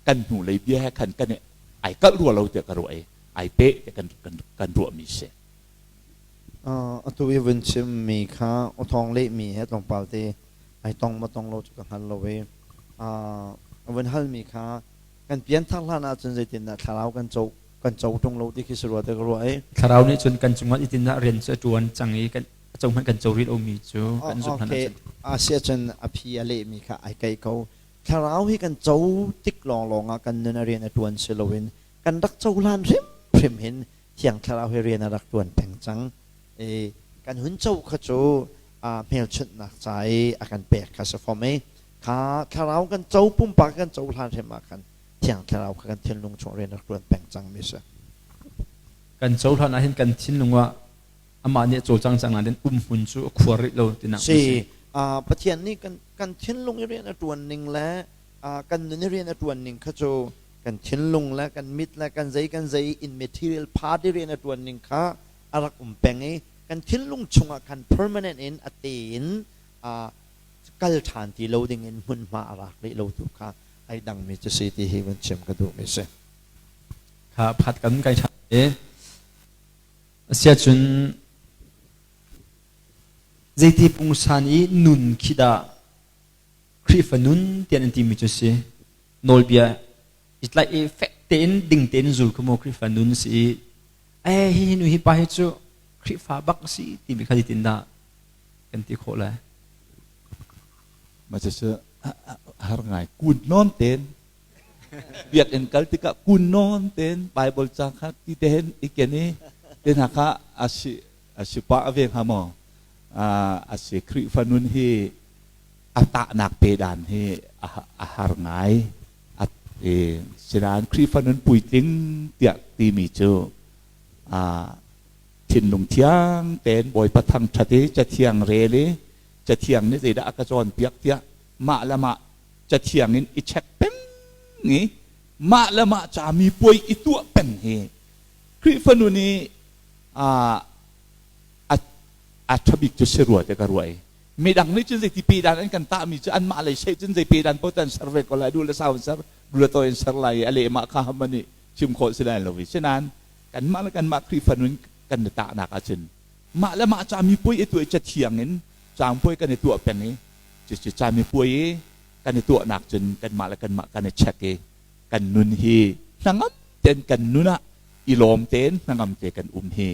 B: kan hnulei bia he khan kan i ai kalh rua lo tiah ka ruah i ai peh tiah kan ruahmi si.
C: Atu i vun chimmi kha awthawng lehmi he tlawmpal te ai tong ma tong lo cu ka hngal lo i a vun halmi kha kan pianthar hlan ahcun zeitindah thlarau kan co ṭung lo ti khi si rua te ka ruah i.
A: Thlarau nih cun kan cungah itindah rian cu a ṭuan cang i kan a co hmanh kan co rih lomi cu kan zumh hlan ahcun.
C: A si ahcun a phi a lehmi kha ai keih ko. Thlarau hi kan co tik lawnglawng ah kan nun a rian a ṭuan si loin kan rak cohlan hrimhrim hin Thiang Thlarau hi rian a rak ṭuan peng cang. I kan hun co kha cu hmelchunhnak ca i a kan pek kha si fom i kha Thlarau kan co, pumpak kan cohlan hrim ah khan Thiang Thlarau kha kan thinlung chung rian rak ṭuan peng cangmi si.
A: Kan cohlan ahhin kan thinlung ah amah nih a cawlcang cang nain umhmun cu a khuar rih lo tinak
C: si. Pathian nih kan thinlung i rian a ṭuan ning le kan nun i rian a ṭuan ning kha cu kan thinlung le kan mit le kan zei in material part i rian a ṭuan ning kha a rak um peng i kan thinlung chungah khan permanent in a te in kal ṭhan ti lo ding in hmunhma a rak rih lo tu kha ai dangmi cu si ti hi vun chim ka duhmi si.
A: Kha phat kan kai ṭhan i asiahcun zeiti pungsan i nun khi dah Khrihfa nun tiah an timi cu si? Nawlbia i tlaih i fek tein ding tein zul kha maw Khrihfa nun si i eh hi nu hi pa hi cu Khrihfa bak si timi kha zeitin dah kan ti khawh lai?
B: Mah cucu har ngai. Kun nawn tein biakinn kal tikah kun nawn tein Bible ca kha ti te hin i ken i te hna kha a si pah ve hnga maw? A si. Khrihfa nun hi a tahnak pe dan hi a har ngai. Sinain Khrihfa nun puitling tiah timi cu thinlung thiang tein Bawipa thangṭhat i Cathiang rel i Cathiang nih zeidah a ka cawnpiak tiah mah le mah Cathiang in i check peng i mah le mah cami puai i tuah peng hi Khrihfa nun i a ṭhabik cu si rua te ka ruah i midang nih cun zeiti pe dan an kan tahmi cu anmah lei seh cun zei pe dan paoh an ser ve ko lai, duh le sau in ser, duh le tawi in ser lai i a lehmah kha hama nih chim khawh si lai lo i sinain kanmah le kanmah Khrihfa nun kan i tahnak ahcun mah le mah cami puai i tuah i Cathiang in caangpuai kan i tuah peng i cucu cami puai i kan i tuahnak cun kanmah le kanmah kan i check i kan nun hi hnangam tein kan nun ah i lawm tein hnangam te kan um hi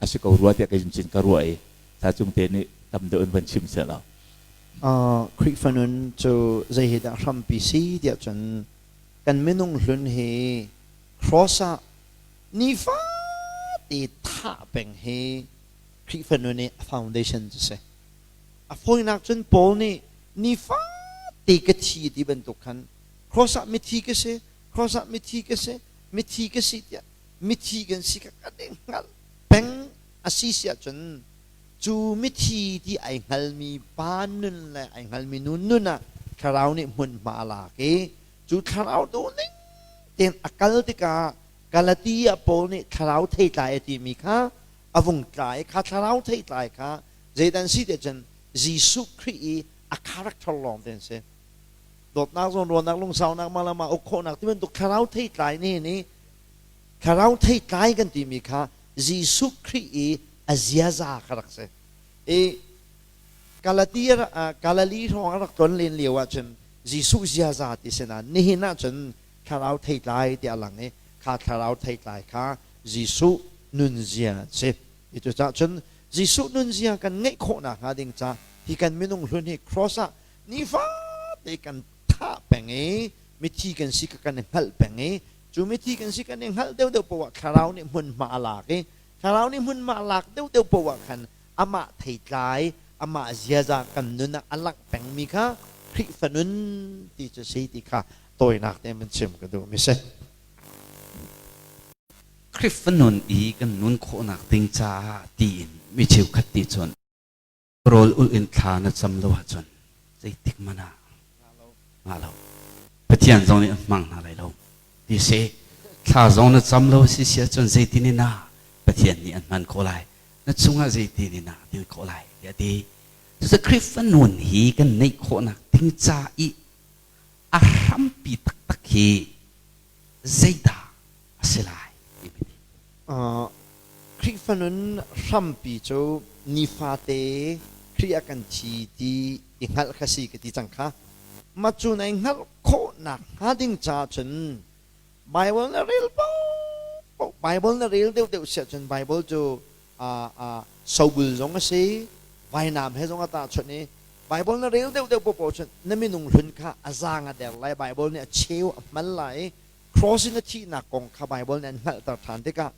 B: a si ko rua tiah kei cun ka ruah i Tha Cung te nih tam deuh in van chim seh law.
C: Khrihfa nun cu zei hi dah hrampi si tiah cun. Kan minung hlun hi cross ah nifate thah peng hi Khrihfa nun i a foundation cu si. A fawinak cun Paul nih nifate ka thi ti bantuk khan cross ah mithi ka si, cross ah mithi ka si, mithi ka si tiah mithi kan si kha kan i hngalh peng a si si ahcun cu mithi ti ai hngalmi pa nun le ai hngalmi nu nun ah thlarau nih hmunhma a lak i cu thlarau duhning tein a kal tikah Galatia Paul nih thlarau theitlai a timi kha a vung tlai. Kha thlarau theitlai kha zeidan si ti cun Jesuh Khrih i a character lawng te an si. Dawtnak, zawnruahnak, lungsaunak, mah le mah uk khawhnak ti bantuk thlarau theitlai nih nih thlarau theitlai kan timi kha Jesuh Khrih i a ziaza kha rak si. I Galatia Galilee hrawng a rak tlon len lio ahcun Jesuh ziaza ti si nain nihin ahcun thlarau theitlai ti a lang i kha thlarau theitlai kha Jesuh nunzia an si. I cucaah cun Jesuh nunzia kan ngeih khawh nakhnga ding ca hi kan minung hlun hi cross ah nifate kan thah peng i mithi kan si kha kan i hngalh peng i cu mithi kan si kan i hngalh deuhdeuh poah thlarau nih hmunhma a lak i thlarau nih hmunhma a lak deuhdeuh poah khan amah theitlai amah ziaza kan nun ah a langh pengmi kha Khrihfa nun ti cu si ti kha tawinak te man chim ka duh mi si.
E: Khrihfa nun i kan nun khawhnak ding caah tiin mi cheukhat nih cun rawl ulh in thla na cam lo ahcun zeitik hmanh ah ngah lo. Pathian zong nih an hmang hna lai lo ti si. Thla zong na cam lo si si ahcun zeitin in ah Pathian nih an hman khawh lai, na chungah zeitin in ah til khawh lai tiah a ti. Cucu Khrihfa nun hi kan neih khawhnak ding ca i a hrampi taktak hi zeidah a si lai timi hi.
C: Khrihfa nun hrampi cu nifate Khrih a kan thi ti i hngalh kha si ka ti cang kha. Mah cu nai hngalh khawhnak hnga ding caah cun Bible na rel paoh Bible na rel deuhdeuh si ahcun Bible cu sobul zong a si, vainam he zong a tahchunh i Bible na rel deuhdeuh paohpaoh cun na minung hlun kha a zaang a der lai. Bible nih a cheu a hmal lai i cross in a thihnak kong kha Bible nih an hngalhter ṭhan tikah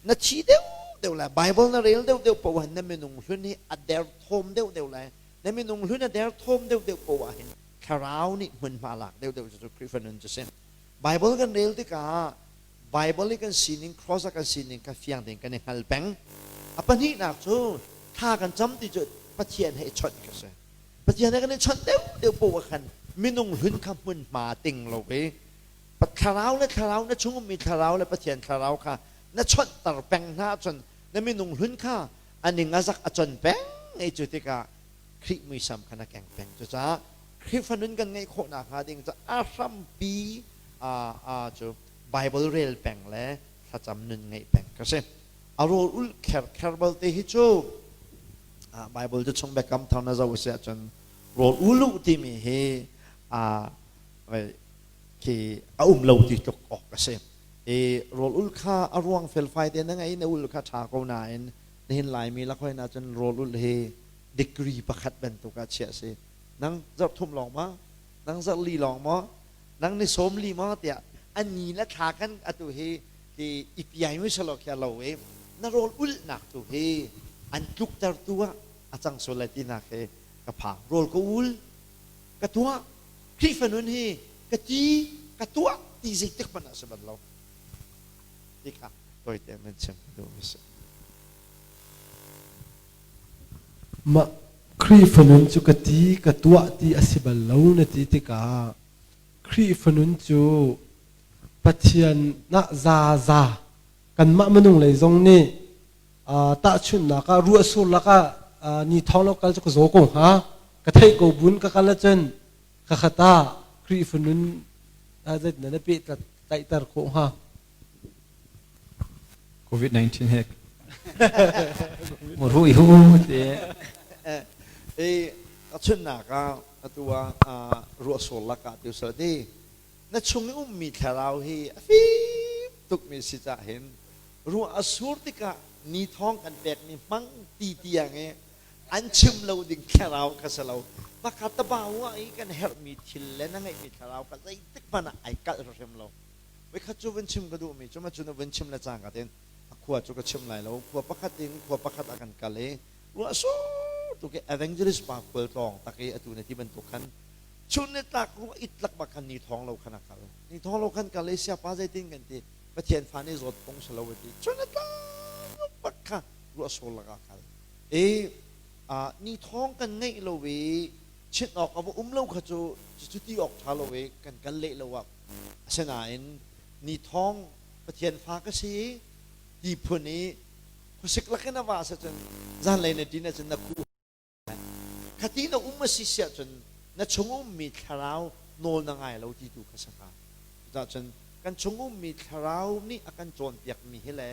C: na thi deuhdeuh lai. Bible na rel deuhdeuh paoh ah na minung hlun hi a derthawm deuhdeuh lai. Na minung hlun a derthawm deuhdeuh paoh ah hin thlarau nih hmunhma lak deuhdeuh cu Khrihfa nun cu si. Bible kan rel tikah Bible i kan sining, cross ah kan sining kha fiang tein kan i hngal peng. A pahnihnak cu thla kan cam ti cu Pathian he i chawnh kha si. Pathian he kan i chawnh deuhdeuh poah ah khan minung hlun kha hmunhma ting lo i thlarau le thlarau na chung ummi thlarau le Pathian thlarau kha na chawnhter peng hna ahcun na minung hlun kha a ning a zak a con peng i cu tikah Khrih muisam kha na keng peng. Cucaah Khrihfa nun kan ngeih khawh nakhnga ding cu a hrampi cu Bible rel peng le thlacam nun ngeih peng ka si. A rawl ulh kher kher balte hi cu Bible cu chung biakam thar na zoh a si ahcun rawl ulu timi hi khi a um lo ti tluk awk a si. I rawl ul kha a ruang felfai te na ngei na ul kha ṭha ko nain nihin Laimi lakhoi na cun rawl ul hi degree pakhat bantuk ah chiah a si. Nang zarh thum lawng ma? Nang zarh li lawng maw? Nang ni sawm li maw tiah a ni le thla kan atu hi hi i piai mi salo khi a lo i na rawl ulhnak tu hi an tluktertu ah a cang sual lai tinak hi ka phang. Rawl ka ul, ka tuah, Khrihfa nun hi ka ti, ka tuah ti zeitik hmanh ah si bal lo. Ti kha tawite nan chim ka duh mi si.
D: Mah Khrihfa nun cu ka ti, ka tuah ti a si bal lo na ti tikah Khrihfa nun cu Pathian nah zaza kanmah minung lei zong nih tahchunhnak ah ruahsur lakah ni thawng lo kal cu ka zaw ko hnga ka theih ko bun ka kal ahcun ka khata Khrihfa nun zeitin na peh tlaihter khawh hnga?
A: COVID-19 he rui hu te
C: e chunnak ah atu ah ruahsur lakah tu sal ti na chung i ummi thlarau hi a fim tukmi si cah hin ruah a sur tikah ni thawng kan pekmi hmang ti tiang i an chim lo ding thlarau kha si lo. Maka tabawa i kan herhmi thil le na ngeihmi thlarau kha zeitik hmanh ah ai kalh hrimhrim lo. Voikhat cu vun chim ka duhmi cu ma cu na vun chim le cangka tein a khua cu ka chim lai lo. Khua pakhat in khua pakhat ah kan kal i ruah sur tuk i evangelist pa khual tlawng tak i atu na ti bantuk khan chun ni tlak ruah it lak bak khan ni thawng lo khan a kal. Ni thawng lo khan kal i siapa zeitin kan ti Pathian fa nih zawt phung si lo a ti. Chun ni tlak bak kha ruah sur lakah kal. I ni thawng kan ngeih lo i chinh awk a va um lo kha cu cu ti awk ṭha lo i kan kal leh lo ah asinain ni thawng Pathian fa ka si ti phun i khuasik lakin a va si cun zanlei na ṭin ahcun na khuh khati na um a si siah cun na chung ummi thlarau nawl na ngai lo ti tu kha si hnga. Cucaah cun kan chung ummi thlarau nih a kan cawnpiakmi hi le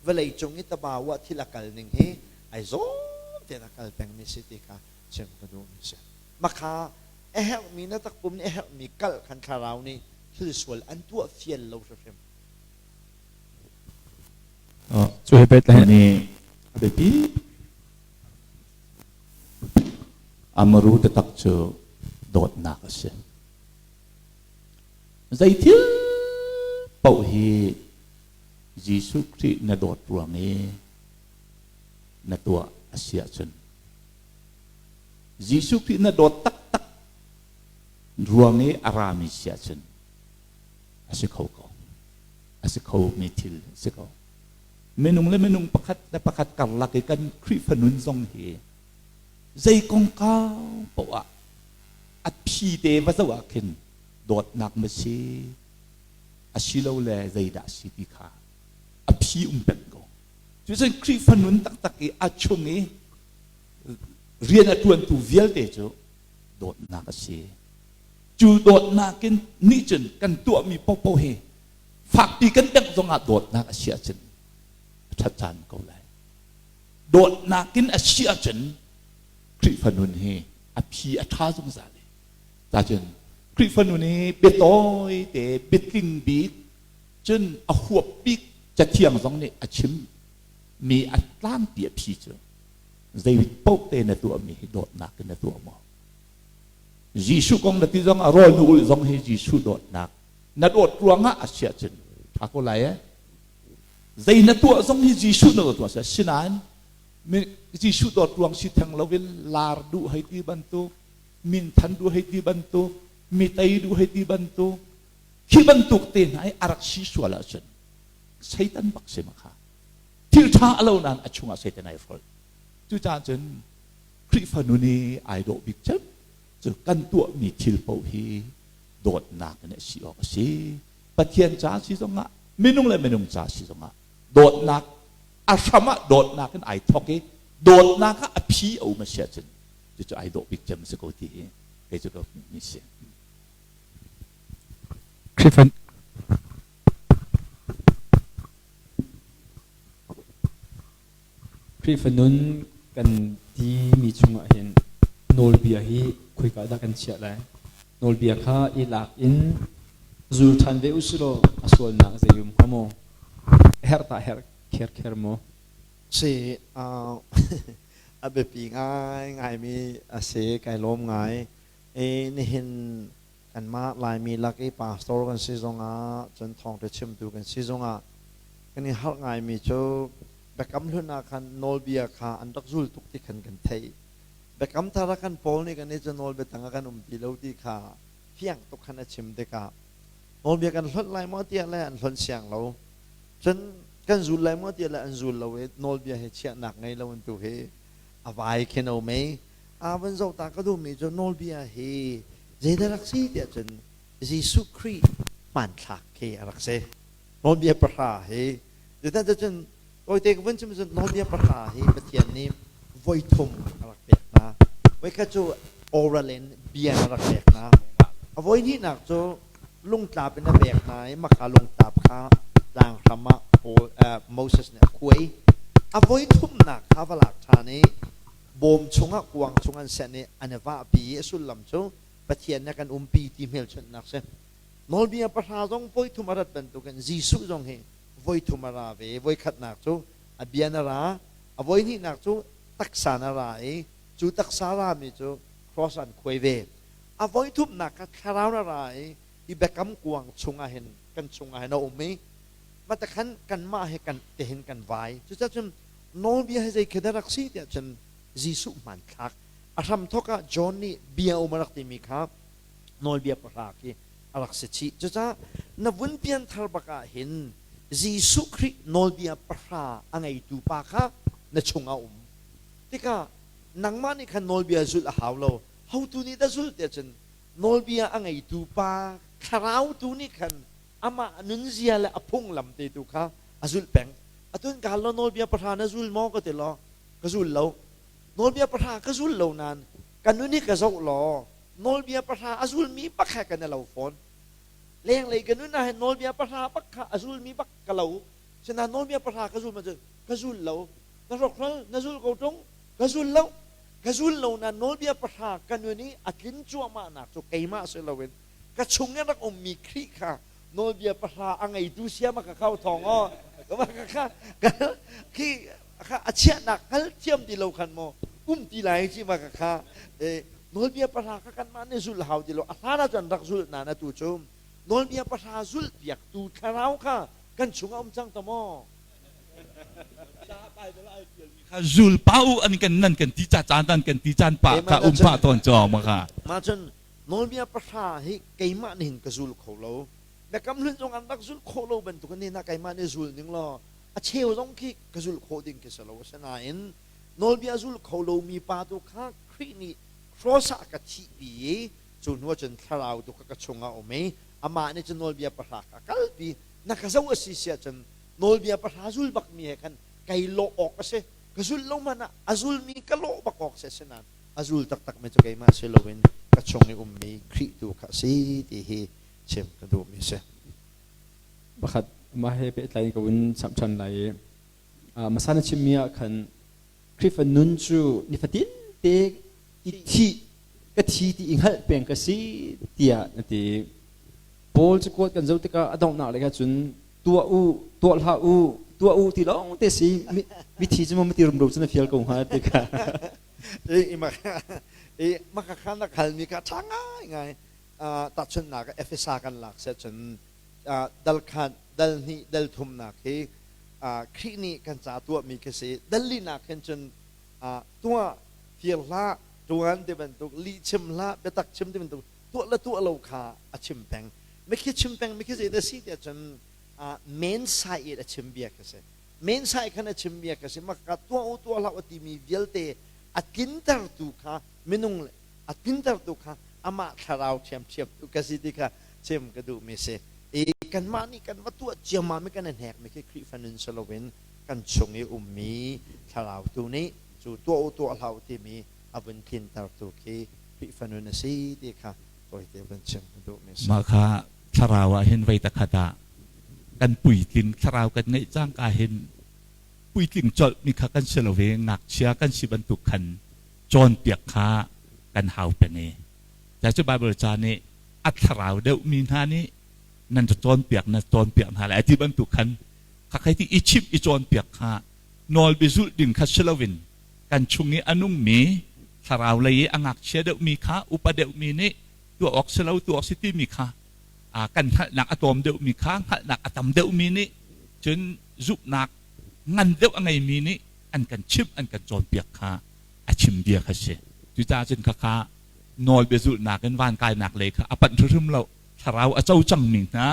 C: vawlei cung i tabau ah thil a kal ning hi ai zawm tein a kal pengmi si ti kha chim ka duhmi si. Makha a herhmi na takpum nih a herhmi kal khan thlarau nih thil sual an tuah fial lo hrimhrim.
A: Cu he pehtlai
B: nih a biapi Amaru taktak cu dawtnak a si. Zeithil paoh hi Jesuh Khrih na dawt ruang i na tuah a si ahcun Jesuh Khrih na dawt taktak ruang i a rami si ahcun a si kho ko. A si khomi thil a si ko. Minung le minung pakhat le pakhat karlak i kan Khrihfa nun zong hi zei kongkau paoh ah a phi te va zoh ah khin dawtnak ma si asilole zeidah a si ti kha a phi um peng ko. Cucun Khrihfa nun taktak i a chung i rian a ṭuantu vialte cu dawtnak a si. Cu dawtnak in nih cun kan tuahmi paohpaoh hi fakpi kan bengh zongah dawtnak a si ahcun a ṭhat caan ko lai. Dawtnak in a si ahcun Khrihfa nun hi a phi a ṭha zungzal i cacun Khrihfa nun hi biatawi te biatling bik cun a huap bik cathiang zong nih a chim mi a tlangpi a phi cu zei paoh te na tuahmi hi dawtnak in na tuah maw? Jesuh kong na ti zong a rawl na ulh zong hi Jesuh dawtnak na dawt ruangah a si ahcun ṭha ko lai eh. Zei na tuah zong hi Jesuh na tuah si sinain Jesuh dawt ruang si theng loin lar duh hei ti bantuk, minthan duh hei ti bantuk, mi tei duh hei ti bantuk, khi bantuk te hna i a rak si sual ahcun Satan bak si ma kha. Thil ṭha a lo nain a chungah Satan ai hrolh. Cucaah cun Khrihfa nun i ai dawh bik cem cu kan tuahmi thil paoh hi dawtnak in a si awk a si. Pathian ca si zongah, minung le minung ca si zongah dawtnak a hram ah dawtnak in ai thawk i dawtnak ah a phi a um a si ahcun cucu ai dawh bik cem a si ko ti hi kei cu ka hmuhmi si.
A: Khrihfa Khrihfa nun kan timi chungah hin nawlbia hi khoika dah kan chiah lai? Nawlbia kha i lak in zul ṭhan ve usih law a sualnak zei um hnga maw? Herh tah herh kherkher maw?
C: Si, a biapi ngaingaimi a si, kai lawm ngai. I nihin kanmah Laimi lak i pastor kan si zongah, cun thawngṭha chimtu kan si zongah kan i harh ngaimi cu Biakam Hlun ah khan nawlbia kha an rak zul tuk ti khan kan theih. Biakam Thar ah khan Paul nih kan i cu nawlbia tang ah kan um ti lo ti kha fiang tuk khan a chim tikah nawlbia kan hlonh lai maw tiah le an hlonh siang lo. Cun kan zul lai maw tiah le an zul lo i nawlbia hi chiahnak ngei lo in tu hi a vai khin a um i a van zoh ta ka duhmi cu nawlbia hi zeidah rak si tiah cun Jesuh Khrih hmanthlak khi a rak si. Nawlbia pahra hi zeidah cun tawite ka vun chim cun nawlbia pahra hi Pathian nih voi thum a rak pek hna. Voikhat cu oral in bia a rak pek hna. A voi hnihnak cu lungtlap in a pek hna i maka lungtlap kha tlang hram ah Paul, Moses nih a khuai. A voi thumnak kha va lak ṭhan i bawm chungah kuang chung an senh i an i vahpi i a sullam cu Pathian nih a kan umpi ti hmelchunhnak si. Nawlbia pahra zong voi thum a rat bantukin Jesuh zong hi voi thum a ra ve. Voi khatnak cu a bia na ra, a voi hnihnak cu taksa na ra i cu taksa rami cu Cross an khuai ve. A voi thumnak kha thlarau na ra i hi biakam kuang chungah hin kan chungah hin a um i mah khan kanmah he kan tehin kan vai. Cucaah cun nawlbia hi zei khi dah rak si tiah cun Jesuh hmanthlak a hramthawk ah John nih bia um a rak timi kha nawlbia pahra khi a rak si chih. Cucaah na vun pianthar bak ah hin Jesuh Khrih nawlbia pahra a ngeitu pa kha na chungah um. Tikah nangmah nih khan nawlbia zulh a hau lo. Hotu nih dah zulh tiah cun nawlbia a ngeitu pa thlarau tu nih khan amah nunzia le a phunglam te tu kha a zulh peng. Atun ka hal law nawlbia pahra na zul maw ka ti law ka zul lo. Nawlbia pahra ka zul lo nain ka nun hi ka zoh law nawlbia pahra a zulmi bak he kan i lo fawn. Lenglei ka nun ah hin nawlbia pahra bak kha a zulmi bak ka lo. Sinain nawlbia pahra ka zul ma cun ka zul lo. Na hrokhral na zul ko ṭung ka zul lo. Ka zul lo nain nawlbia pahra ka nun i a tlin cuahmahnak cu keimah si loin ka chung in rak ummi Khrih kha nawlbia pahra a ngeitu siam a ka khau thawng aw ka khi kha a chiahnak hngal thiam ti lo khan maw um ti lai ci ma ka kha nawlbia pahra kha kanmah nih zulh hau ti lo a hlan ah cun rak zulh na na tu cu nawlbia pahra zulh piaktu thlarau kha kan chungah um cang ta maw
B: Zul pa u an kan nan kan ti ca caan tan kan ti caan pa ka um pa tawn cho ma kha
C: ma cun nawlbia pahra hi keimah nih hin ka zul kho lo biakam hlun zong an rak zul khawh lo bantuk in na keimah nih zul ning law a cheu zong khi ka zul khawh ding khi si lo asinain nawlbia zul kho lomi pa tu kha Khrih nih cross ah ka thihpi i cu hnu ah cun thlarau tu kha ka chungah um i amah nih cun nawlbia pahra kha kalpi na ka zoh a si si ahcun nawlbia pahra zul bakmi he khan kai lawh awk a si ka zulh lo hmanh ah a zulmi ka lawh bak awk si asinain a zul taktakmi cu keimah si loin ka chung i ummi Khrih tu kha a si ti hi chim ka duhmi a si.
A: Pakhat mah he pehtlai ko in chap ṭhan lai i hmasa na chimmi ah khan Khrihfa nun cu nifatin te i thih ka thi ti i hngalh peng ka si tiah na ti. Paul cu kuat kan zoh tikah a donghnak lei cun tuah u tuah hlah u tuah u ti lawng te si mithi cu maw mati rumro cu na fial ko hnga ti kha.
C: I maka kha na khalmi kha ṭha ngai ngai tahchunhnak Efesa kan lak seh cun dal khat dal hnih dal thumnak hi Khrih nih kan ca tuahmi khi si dal linak hin cun tuah fir hlah ṭuan ti bantuk lih chim hlah biatak chim ti bantuk tuah le tuah lo kha a chim peng mikhi chim peng mikhi zei dah si tiah cun men sai in a chim bia khi si men sai khan a chim bia khi si maka tuah u tuah hlah u timi vialte a tlintertu kha minung a tlintertu kha amah thlarau ṭhiamṭhiam tu ka si ti kha chim ka duhmi si i kanmah nih kan va tuah ciammam i kan i hnekmi khi Khrihfa nun si loin kan chung i ummi thlarau tu nih cu tuah u tuah hlah u timi a vun tlintertu khi Khrihfa nun a si ti kha tawite vun chim ka duhmi si.
B: Mah kha thlarau ah hin voi takhat ah kan puitling thlarau kan ngeih cangka hin puitling colh mi kha kan si lo ve ngakchia kan si bantuk khan cawnpiak kha kan hau peng i cu Bible ca nih a thlarau deuhmi hna nih nan ra cawnpiak na cawnpiak hna lai ti bantuk khan kha khai ti i chimh i cawnpiak kha nawl biazulh ding kha si loin kan chung i a nungmi thlarau lei i a ngakchia deuhmi kha upa deuhmi nih tuah awk si lo tuah awk si timi kha kan hngalhnak a tlawm deuhmi kha hngalhnak a tam deuhmi nih cun zumhnak ngan deuh a ngeimi nih an kan chimh an kan cawnpiak kha a chim bia kha si. Cucaah cun khakha nawl biazulhnak in vankainak lei kha a panh hrimhrim lo. Thlarau a co cangmi hna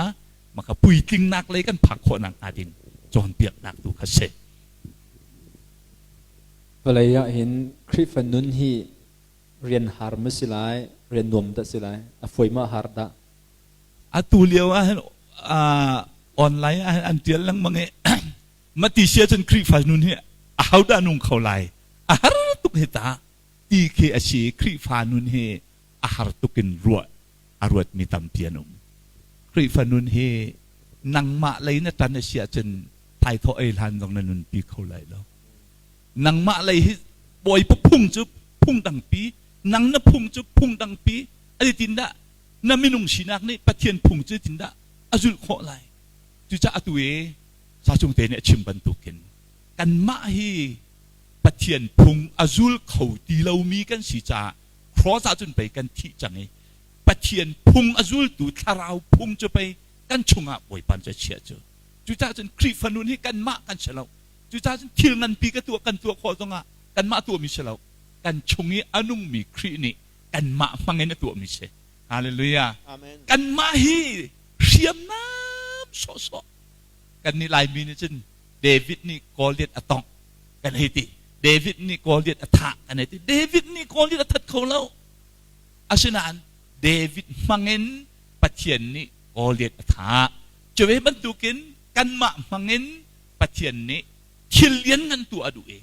B: maka puitlingnak lei kan phak khawhnak hnga ding cawnpiaknak tu kha si.
A: Vawlei ah hin Khrihfa nun hi rian har ma si lai, rian nuam dah si lai, a fawi ma har dah?
B: Atu lio ah hin online ah hin an tial lengmang i mati sia cun Khrihfa nun hi ahodah nung kho lai? A har tuk hi ta ti khi a si. Khrihfa nun hi a har tuk in ruah a ruatmi tampi an um. Khrihfa nun hi nangmah lei na ṭan a si ahcun thaithawh ei hlan zong na nunpi kho lai lo. Nangmah lei hi Bawipa phung cu phung dangpi, nang na phung cu phung dangpi, a tindah na minung sinak nih Pathian phung cu tindah a zulh khawh lai. Cucaah atu i Sacung te nih a chim bantukin kanmah hi Pathian phung a zul kho ti lomi kan si caah Cross ah cun pei kan thih cang i Pathian phung a zultu thlarau phung cu pei kan chungah Bawipa cu a chiah cu. Cucaah cun Khrihfa nun hi kanmah kan si lo. Cucaah cun thil nganpi ka tuah kan tuah khawh zongah kanmah tuahmi si lo. Kan chung i a nungmi Khrih nih kanmah hmangin a tuahmi si. Hallelujah.
C: Amen.
B: Kanmah hi hriamnam sawhsawh. Kannih Laimi nih cun David nih Goliath a tongh kan hei ti. David nih Goliath a thah kan hei ti. David nih Goliath a that kho lo. Asinain David hmangin Pathian nih Goliath a thah. Cu ve bantukin kanmah hmangin Pathian nih thil lianngan tuah a duh i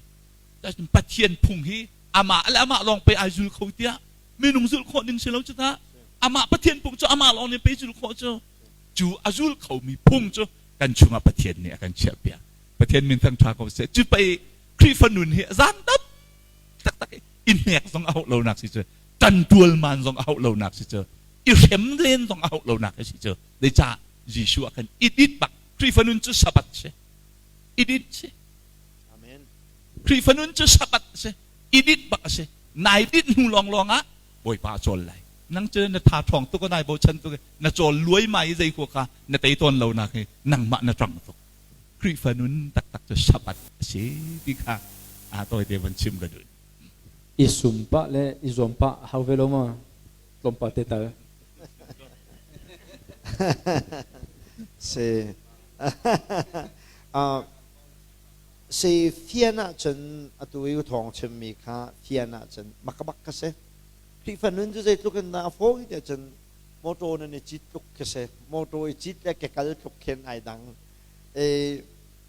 B: Pathian phung hi amah le amah lawng pei ai zul kho tiah minung zulh khawh ding si lo cu ta. Amah Pathian phung cu amah lawng nih pei zul khawh cu. Cu a zul khomi phung cu kan chungah Pathian nih a kan chiahpiak. Pathian min thangṭha ko seh. Cu pei Khrihfa nun hi zaangdam taktak i hnek zong a hauh lonak si cu, ṭanṭual man zong a hauh lonak si cu, i hrem len zong a hauh lonak si cu. Zeicah Jesuh ah khan i dit bak. Khrihfa nun cu Sabbath si. I dit si.
C: Amen.
B: Khrihfa nun cu Sabbath si. I dit bak a si. Nai dit hnu lawnglawng ah Bawipa a cawl lai. Nang cu na tha ṭhawng tuk, nai bochan tuk, na cawl luai ma i zei khua kha na tei tawn lo nak hi nangmah na ṭang tuk. Khrihfa nun taktak cu Sabbath a si ti kha aa tawite van chim ka duh.
A: I sum pah le i zuam pah hau ve lo ma tlawmpal te tal.
C: Si. Si fian ahcun atu i u thawng chimmi kha fian ahcun makabak ka si. Khrihfa nun cu zeitluk in dah a fawi ti ahcun motor nan i cit tluk khi si. Motor i cit le kekal tluk khin ai dang. E,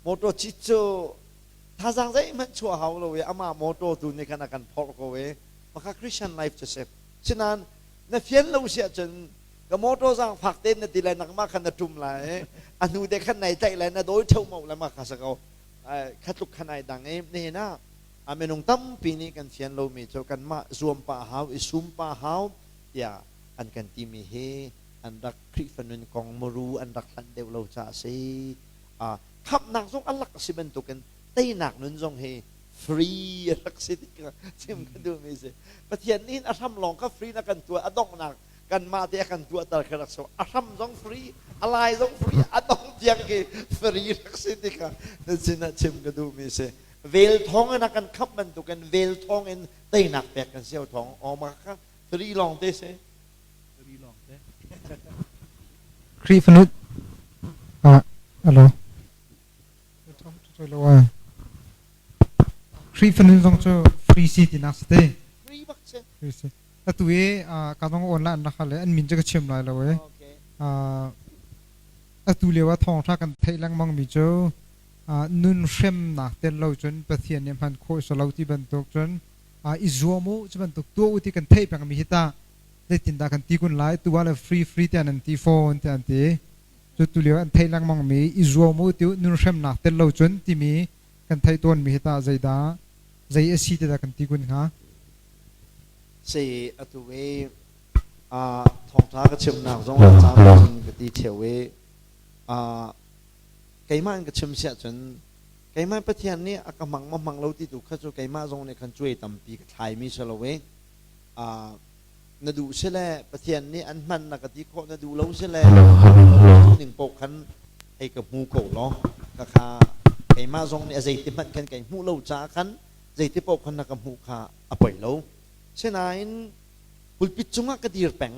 C: motor cit cu thazaang zeihmanh chuah hau lo i amah motor tu nih khan a kan phorh ko i maka Christian life cu si. Sinain na fian lo si ahcun ka motor zaangfak tein na ti lai nangmah khan na ṭum lai a hnu te khan nai tlaih lai na dawi ṭheumau lai mah kha si ko. Kha tluk khan ai dang i nihin ah a minung tampi nih kan fian lomi cu kanmah zuam pah hau i sum pah hau tiah an kan timi hi an rak Khrihfa nun kong muru an rak hlanh deuh lo caah a si. Khamhnak zong a lak a si bantukin teinak nun zong hi free a rak si ti kha chim ka duhmi si. Pathian nih hin a hram lawng kha free na kan tuah, a donghnak kanmah te a kan tuahter kha rak si. A hram zong free, a lai zong free, a dong tiang khi free rak si ti kha na sinah chim ka duhmi si. Vel thawng in a kan khamh bantukin vel thawng in teinak pek kan si thawng awma kha free lawng te si.
B: Free lawng te.
F: Khrihfa nu ah alo Khrihfa nun zong cu free si tinak si te.
C: Free bak si.
F: Free si. Atu i ka zong online an rak hal i an min cu ka chim lai lo i. Atu lio ah thawngṭha kan theih lengmang mi cu nun hremnak tel lo cun Pathian nih hman khawh si lo ti bantuk cun i zuam u cu bantuk tuah u ti kan theih pengmi hi tah zeitindah kan ti kun lai tu ah le free free tiah nan ti fawn tiah an ti cu tu lio an theih lengmang mi i zuam u ti nun hremnak tel lo cun timi kan theih tawn mi hi tah zeidah zei a si ti dah kan ti kun hnga
C: Si atu i thawngṭha ka chimnak zong ah caan cun ka ti ṭheo i keimah in ka chim siah cun keimah Pathian nih a ka hmang ma hmang lo ti tu kha cu keimah zong nih khan cuai tampi ka thlaimi si lo i na duh si le Pathian nih an hman na ka ti khawh na duh lo si le ning paoh khan hei ka hmu ko law ka kha keimah zong nih a zeiti hmanh khan kai hmuh lo caah khan zeiti paoh khan na ka hmuh kha a poi lo sinain pulpit cungah ka dir peng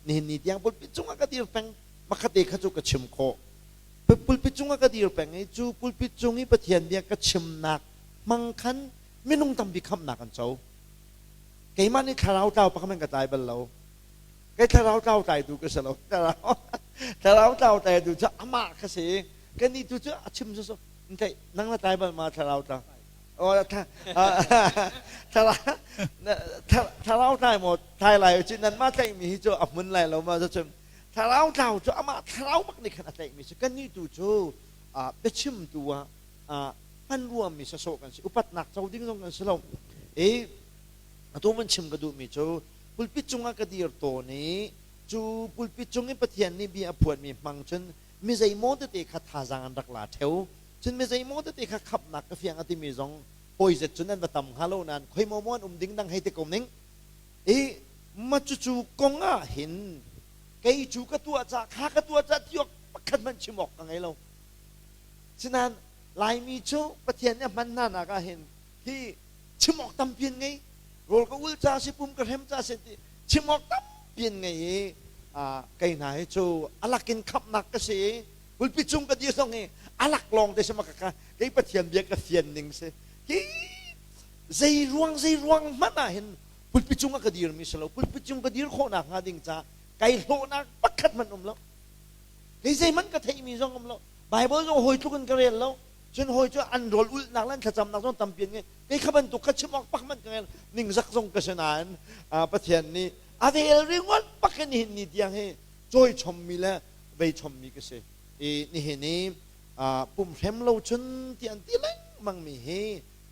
C: nihin ni tiang pulpit cungah ka dir peng makhate kha cu ka chim khawh pulpit cungah ka dir peng i cu pulpit cung i Pathian bia ka chimnak hmang khan minung tampi khamhnak an co keimah nih thlarau tlau pakhat hmanh ka tlai bal lo kei thlarau tlau tlaitu ka si lo thlarau thlarau tlau tlaitu cu amah ka si kannih tu cu a chim cu ntai nang na tlai bal ma thlarau tlau thlarau tlai maw tlai lai cu nan mah tlaihmi hi cu a hmun lai lo ma cu thlarau tlau cu amah thlarau bak nih khan a tlaihmi si kannih tu cu biachimtu ah hmanrua mi sawsawh kan si upatnak co ding zong kan si lo i atu van chim ka duhmi cu pulpit cungah ka dir tawn i cu pulpit cung i Pathian nih bia a phuanmi hmang cun mi zeimaw tete kha thazaang an rak la theo cun mi zeimaw tete kha khamhnak ka fiang a timi zong hawi zet cun an va tam hnga lo nain khoi maw maw an um ding dang hei ti ko ning i. Ma cucu kong ah hin kei cu ka tuah ca kha ka tuah ca ti awk pakhat hmanh chim awk ka ngei lo. Sinain Laimi cu Pathian nih a hman hna nak ah hin hi chim awk tampi an ngei. Rawl ka ul ca si, pum ka hrem ca si ti chim awk tampi an ngei i kei hna hi cu a lakin khamhnak ka si i pulpit cung ka dir zong hi a lak lawng te si ma ka kei Pathian bia ka fian ning si. Hi zei ruang zei ruang hmanh ah hin pulpit cung ah ka dirmi si lo. Pulpit cung ka dir khawhnak hnga ding ca kai hlawhnak pakhat hmanh um lo. Kei zeihmanh ka theihmi zong um lo. Bible zong hawi tluk in ka rel lo. Cun hawi cu an rawl ulhnak le an thlacamnak zong tampi an ngei. Kei kha bantuk kha chim awk pak hmanh ka ngei ningzak zong ka si nain Pathian nih a vel ringot pak in nihin ni tiang hi cawi chommi le vei chommi ka si. I nihin i pumhrem lo cun ti an ti lengmang mi hi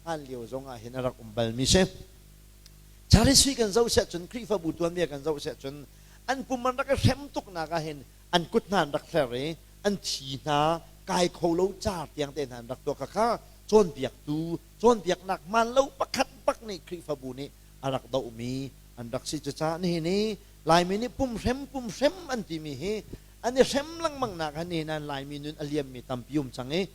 C: hlan lio zong ah hin a rak um balmi si. Charisui kan zoh siah cun Khrihfabu tuanbia kan zoh siah cun an pum an rak i hrem tuknak ah hin an kut hna an rak hler i an thi hna kai kho lo car tiang te hna an rak tuah kha kha cawnpiaktu cawnpiaknak hmaan lo pakhat bak nih Khrihfabu nih a rak dohmi an rak si. Cucaah nihin i Laimi nih pumhrem pumhrem an timi hi an i hrem lengmang nak ah nihin ah Laimi nun a liammi tampi um cang i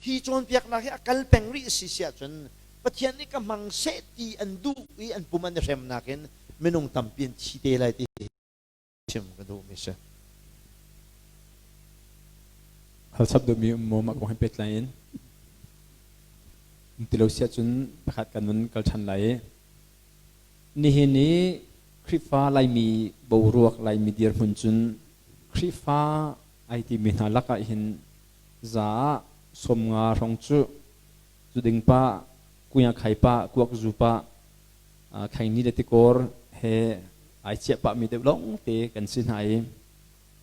C: hi cawnpiaknak hi a kal peng rih si si ahcun Pathian nih ka hmang seh ti an duh i an pum an i hrem nakin minung tampi an thi te lai ti chim ka duhmi si.
A: Hal chap duhmi um maw mah kong he pehtlai in? Ti lo siah cun pakhat kan nun kal ṭhan lai i nihin i Khrihfa Laimi boruak Laimi dirhmun cun Khrihfa ai timi hna lakah hin za ah 50 hrawng cu zuding pa, kuya khai pa, kuak zu pa, khaini le tikor he ai chiah pahmi deuh lawng te kan si hna i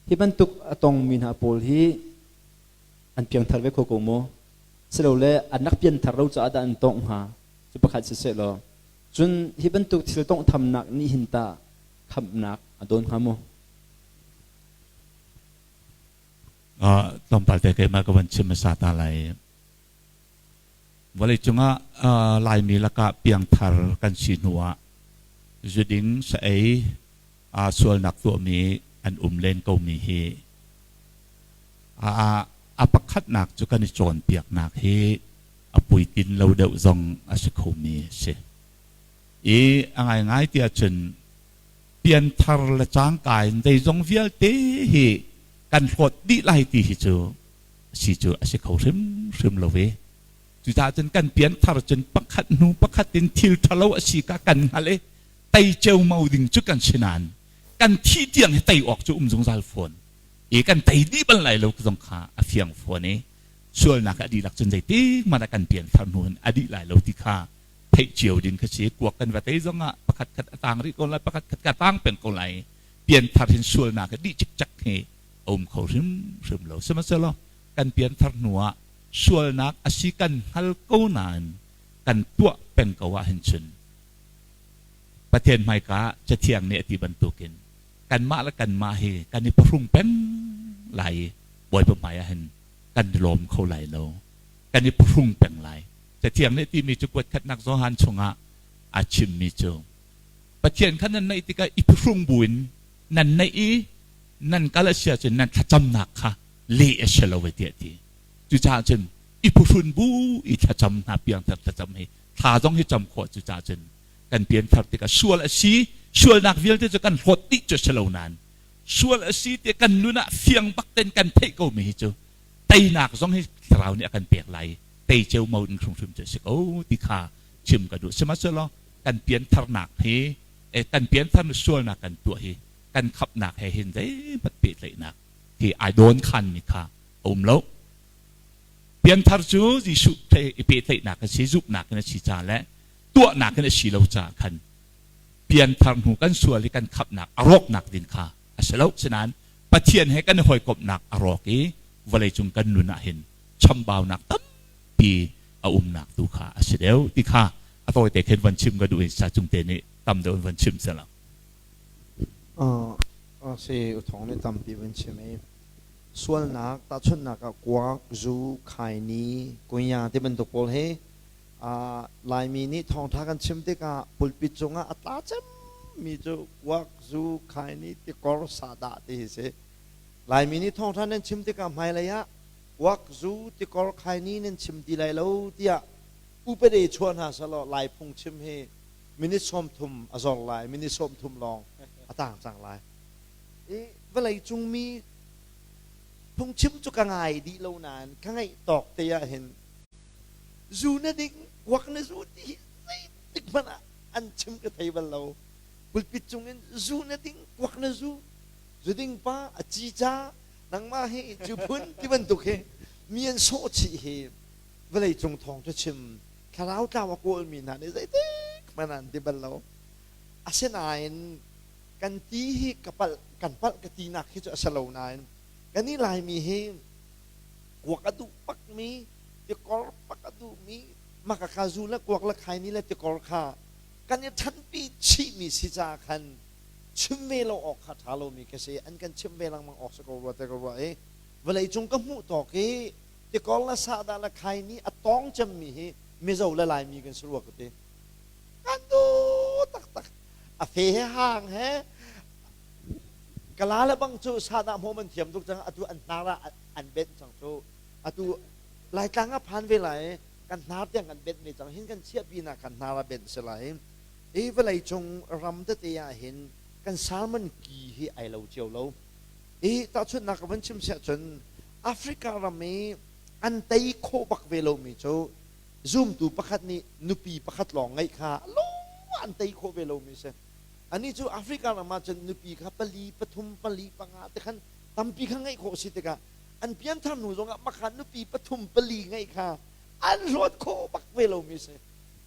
A: hi bantuk a tongmi hna pawl hi an piangthar ve kho ko maw? Silole an rak pianthar lo caah dah an tongh hnga? Cu pakhat siseh law cun hi bantuk thil tonghthamnak nih hin tah khamhnak a dawn hnga maw?
B: Tlawmpal te keimah ka van chim hmasa ta lai. Vawleicung ah Laimi lakah piangthar kan si hnu ah zuding sa-ei aa sualnak tuahmi an um len komi hi a pakhatnak cu kan i cawnpiaknak hi a puitlin lo deuh zong a si khomi a si. I a ngaingai ti ahcun pianthar le cangka in zeizong vialte hi kan hlawt dih lai ti hi cu si cu a si kho hrimhrim lo ve. Cucaah cun kan pianthar cun pakhat hnu pakhat in thil ṭhalo a si ka kan hngalh i tei ceumau ding cu kan si nain kan thih tiang hi tei awk cu um zungzal fawn i kan tei dih bal lai lo zong kha a fiang fawn i sualnak a dihlak cun zeitik hmanh ah kan pianthar hnu hin a dih lai lo ti kha theih cio ding kha si. Kuak kan va tei zong ah pakhat khat a tang rih ko lai, pakhat khat ka tang peng ko lai. Pianthar hin sualnak a dih cikcek hi a um kho hrimhrim lo. Sihmanhsehlaw kan pianthar hnu ah sualnak a si kan hngal ko nain kan tuah peng ko ahhin cun Pathian hmaika Cathiang nih a ti bantukin kanmah le kanmah hi kan i phahrung peng lai i Bawipa hmai ah hin kan i lawm kho lai lo. Kan i phahrung peng lai. Cathiang nih timi cu kuatkhatnak Johan chungah a chimmi cu Pathian kha nan naih tikah i phuhrung buin nan naih i nan kal a si ahcun nan thlacamnak kha leh a si lo ve tiah ti. Cucaah cun i phuhrun bu i thlacam hna piangthar thlacam hi thla zong hi cam khawh. Cucaah cun kan pianthar tikah sual a si, sualnak vialte cu kan hlawt dih cu a si lo nain sual a si ti kan nun ah fiang bak ten kan theih ko mi hi cu teinak zong hi thlarau nih a kan pek lai, tei ceumau in hrimhrim cu a si ko ti kha chim ka duh. Sihmanhsehlaw kan piantharnak hi kan pianthar sualnak kan tuah hi kan khamhnak he hin zeihmanh pehtlaihnak hi ai dawn khanmi kha a um lo. Pianthar cu Jesuh i pehtlaihnak a si, zumhnak in a si ca le tuahnak in a si lo caah khan pianthar hnu kan sual i kan khamhnak a rawknak ding kha a si lo. Sinain Pathian he kan i hawikomhnak a rawk i vawleicung kan nun ah hin chambaunak tampi a umnak tu kha a si deuh ti kha a tawite khin van chim ka duh i sa cung te nih tam deuh in van chim selaw.
C: Si uthong nih tampi van chim i sualnak tahchunhnak ah kuak, zu, khaini, kunya ti bantuk pawl hi Laimi nih thawngṭha kan chim tikah pulpit cungah a tla cem mi cu kuak, zu, khaini, tikor, sadah ti hi si. Laimi nih thawngṭha nan chim tikah hmailei ah kuak, zu, tikor, khaini nan chim ti lai lo tiah upade chuah hna selaw Lai phungchim hi minute 30 a zor lai, minute 30 lawng a tang cang lai. I vawlei cung mi phungchim cu ka ngai dih lo nain ka ngaih tawk te ah hin zu na ding, kuak na zu ti hi zeitik hmanh ah an chim ka thei bal lo. Pulpit cung in zu na ding, kuak na zu, zu ding pa a ci ca nangmah hi cu phun ti bantuk hi mi an sawh chih hi vawlei cung thawng cu chim thlarau tlau a kawlmi hna nih zeitik hmanh an ti bal lo. Asinain kan ti hi ka palh kan palh ka tinak hi cu a si lo nain kan i Laimi hi kuak a duh bakmi tikor bak a duhmi maka kha zu le kuak le khaini le tikor kha kan i ṭhanpi chihmi si caah khan chim ve lo awk kha ṭha lomi ka si. An kan chimh ve lengmang awk si ko rua te ka ruah i vawlei cung ka hmuh tawk i tikor le sahdah le khaini a tawng cemmi hi Mizo le Laimi kan si rua ka ti. Kan duh taktak. A fe he hang he kala le bang cu sahdah hmawm an thiam tuk cang. Atu an hnar ah an benh cang cu. Atu Laitlang ah phan ve lai kan hnar tiang kan benh ve cang. Hin kan chiah pinah kan hnar ah benh si lai. Hi vawlei cung ram tete ah hin kan salmon ki hi ai lo cio lo. Hi tahchunhnak ka van chim siah cun Africa ram i an tei khawh bak ve lomi cu zumtu pakhat nih nupi pakhat lawng ngeih kha lung an tei khawh ve lomi si. Anih cu Africa ram ah cun nupi kha pali, pathum, pali, panga te khan tampi kha ngeih khawh si tikah an pianthar hnu zongah makha nupi pathum, pali ngeih kha an hlawt khawh bak ve lomi si.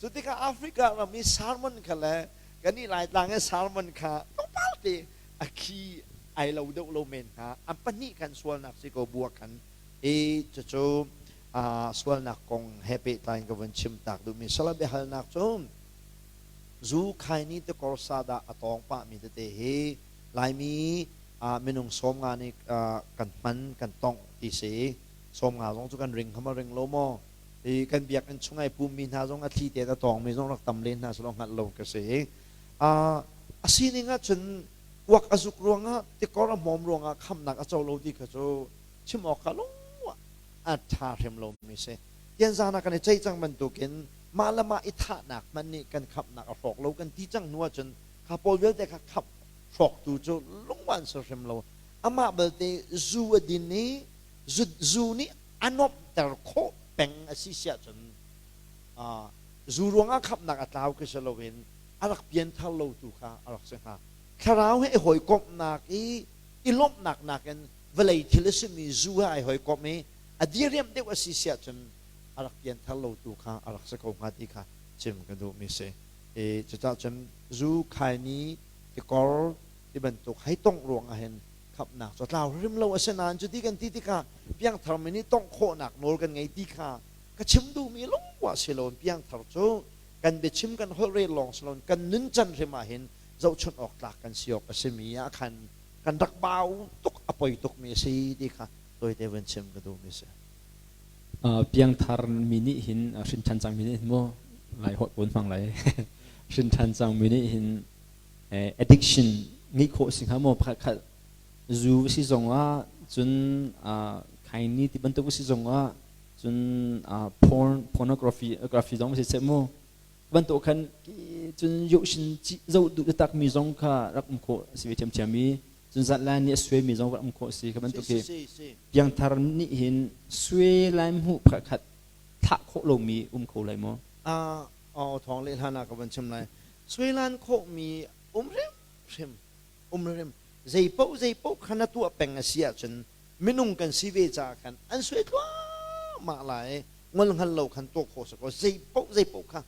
C: Cu tikah Africa ram i salmon kha le kannih Laitlang i salmon kha tlawmpal te a khi ai lo deuh lo men hnga. An pahnih khan sualnak si ko bua khan i cucu sualnak kong he pehtlai in ka vun chim tak duhmi sala biahalnak cu zu khaini tikor sadah a tawng pahmi tete hi Laimi minung 50 nih kan hman kan tongh ti si. 50 zong cu kan ring kha ma ring lo maw? I kan biakinn chung ai pummi hna zong a thli te a tawngmi zong rak tam len hna selaw hngalh lo ka si. A sining ah cun kuak a zuk ruangah tikor a hmawm ruangah khamnak a co lo ti kha cu chim awk kha lung a ṭha hrim lomi si. Tianzan ah kan i ceih cang bantukin mah le mah i thahnak hmanh nih kan khamhnak a hrawk lo kan ti cang hnu ahcun kha pawl vialte kha khamh hrawktu cu lungwan si hrim lo. Amah belte zu a din i zu nih a nuamhter khawh peng a si siah cun zu ruangah khamhnak a tlau khi si loin a rak pianthar lo tu kha a rak si hnga. Thlarau he i hawikomhnak i i lawmhnak nakin vawlei thil a simi zu he ai hawikomh i a diriamh deuh a si siah cun a rak pianthar lo tu kha a rak si ko hnga ti kha chim ka duhmi si. I cucaah cun zu khaini tikor ti bantuk hei tongh ruangah hin khamhnak cu a tlau hrim lo. Asinain cuti kan ti tikah piangthar mi nih tongh khawhnak nawl kan ngei ti kha ka chim duhmi lungwa si loin piangthar cu kan biachim kan holh rel lawng si loin kan nuncan hrim ah hin zohchunh awk tlak kan si awk a simi ah khan kan rak bau tuk a poi tukmi a si ti kha tawite vun chim ka duhmi si.
A: Piangthar mi nih hin hrin ṭhan cangmi nih hin maw lai holh pawn hmang lai hrin ṭhan cangmi nih hin addiction ngeih khawh si hnga maw? Pakhat khat zu si zongah cun khaini ti bantuk si zongah cun porn pornography graphy zong si seh mu bantuk khan cun yohshin zo duh tak mi zong kha rak um khawh si ve thiamthiam i cun zatlan nih a suai mi zong rak um khawh si kha bantuk hi piangthar nih hin suai lai hmuh pakhat khat thlah khawh lomi um kho lai maw?
C: Aw thawng le hlan ah ka van chim lai. Suailan khawhmi um hrimhrim um hrim zeipaoh zeipaoh kha na tuah peng a si ahcun minung kan si ve caah khan an suai thluahmah lai. Ngol hngal lo khan tuah khawh si ko zeipaoh zeipaoh kha.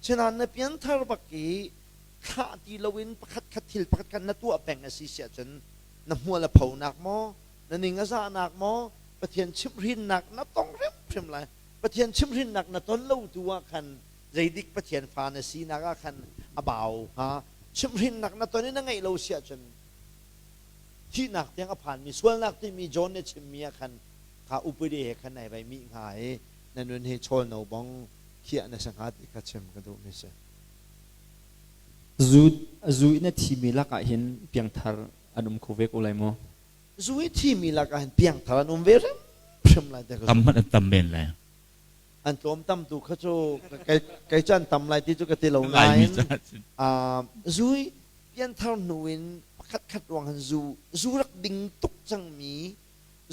C: Sinain na pianthar bak i thlah ti loin pakhat khat thil pakhat khat na tuah peng a si si ahcun na hmual a phonak maw, na ning a zahnak maw, Pathian chimhhrinnak na tong hrimhrim lai. Pathian chimhhrinnak na ton lo tu ah khan zeidik Pathian fa na sinak ah khan a bau hnga. Chimhhrinnak na ton i na ngeih lo si ahcun thihnak tiang a phanmi sualnak timi John nih a chimmi ah khan kha upadi he khan nai vai mih hnga i na nun hi chawl no bong khiah na si hnga ti kha chim ka duhmi si.
A: Zu zu in a thimi lakah hin piangthar an um kho ve ko lai maw?
C: Zu i thimi lakah hin piangthar an um ve hrimhrim lai te ka
B: Tam hmanh an tam men lai.
C: An tlawm tam tu kha cu kei cu an tam lai ti cu ka ti lo
B: Laimi
C: nain
B: caah cun.
C: Zu i pianthar hnu in pakhat khat ruang han zu zu rak ding tuk cangmi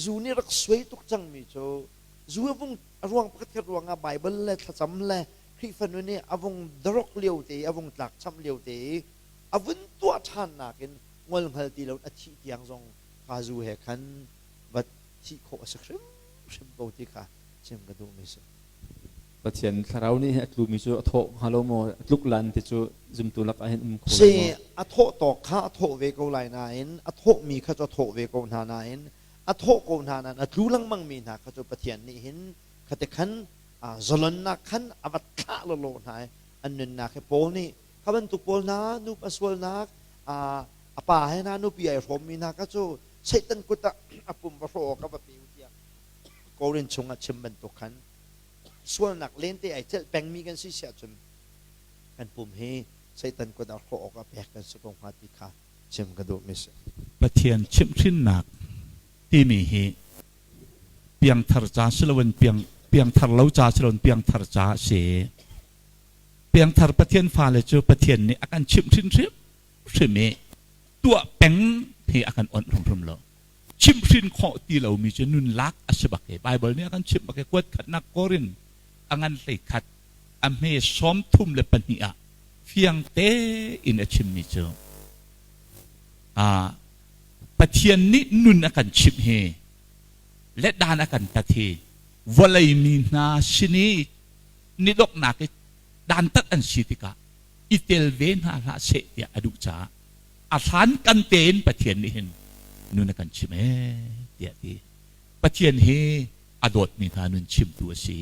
C: zu nih rak suai tuk cangmi cu zu a vung a ruang pakhat khat ruangah Bible le thlacam le Khrihfa nun i a vung darok lio te i a vung tlak chamh lio te i a vun tuah ṭhan nakin ngol hngal ti lo a thih tiang zong kha zu he khan va thih khawh a si hrimhrim ko ti kha chim ka duhmi si.
A: Pathian thlarau nih a tlumi cu a thawh hnga lo maw? A tluk lan ti cu zumtu lakah hin um kho
C: Si
A: lai maw?
C: a thawh tawk kha a thawh ve ko lai nain a thawhmi kha cu a thawh ve ko hna nain a thawh ko hna nain a tlu lengmang mi hna kha cu Pathian nih hin khate khan zalonnak khan a va thlah lawlaw hna i an nunnak hi Paul nih kha bantuk pawl hna nupa sualnak a pa he hna nupi ai hrawmmi hna kha cu Satan kut ah a pum va hrawh awk a va pe u tiah Korin chungah chim bantuk khan sualnak lente ai celh pengmi kan si siah cun kan pum hi Satan kut ah hrawh awk ah pek kan si ko hnga ti kha chim ka duhmi si.
B: Pathian chimhhrinnak timi hi piangthar ca si loin piang piangthar lo ca si loin piangthar ca a si. Piangthar Pathian fale cu Pathian nih a kan chimhhrin hrimhrim i tuah peng hi a kan onh hrimhrim lo. Chimhhrin khawh ti lomi cu nun lak a si bak i Baibal nih a kan chimh bak i kuat khatnak Korin a ngan hlei khat a hme 32 ah fiang tein a chimmi cu Pathian nih nun a kan chimh hi le dan a kan tat hi vawlei mi hna sin i nidoknak i dantat an si tikah i tel ve hna hlah seh tiah a duh caah a hlan kan tein Pathian nih hin nun a kan chim ee tiah ti. Pathian hi a dawtmi hna nun chimtu a si.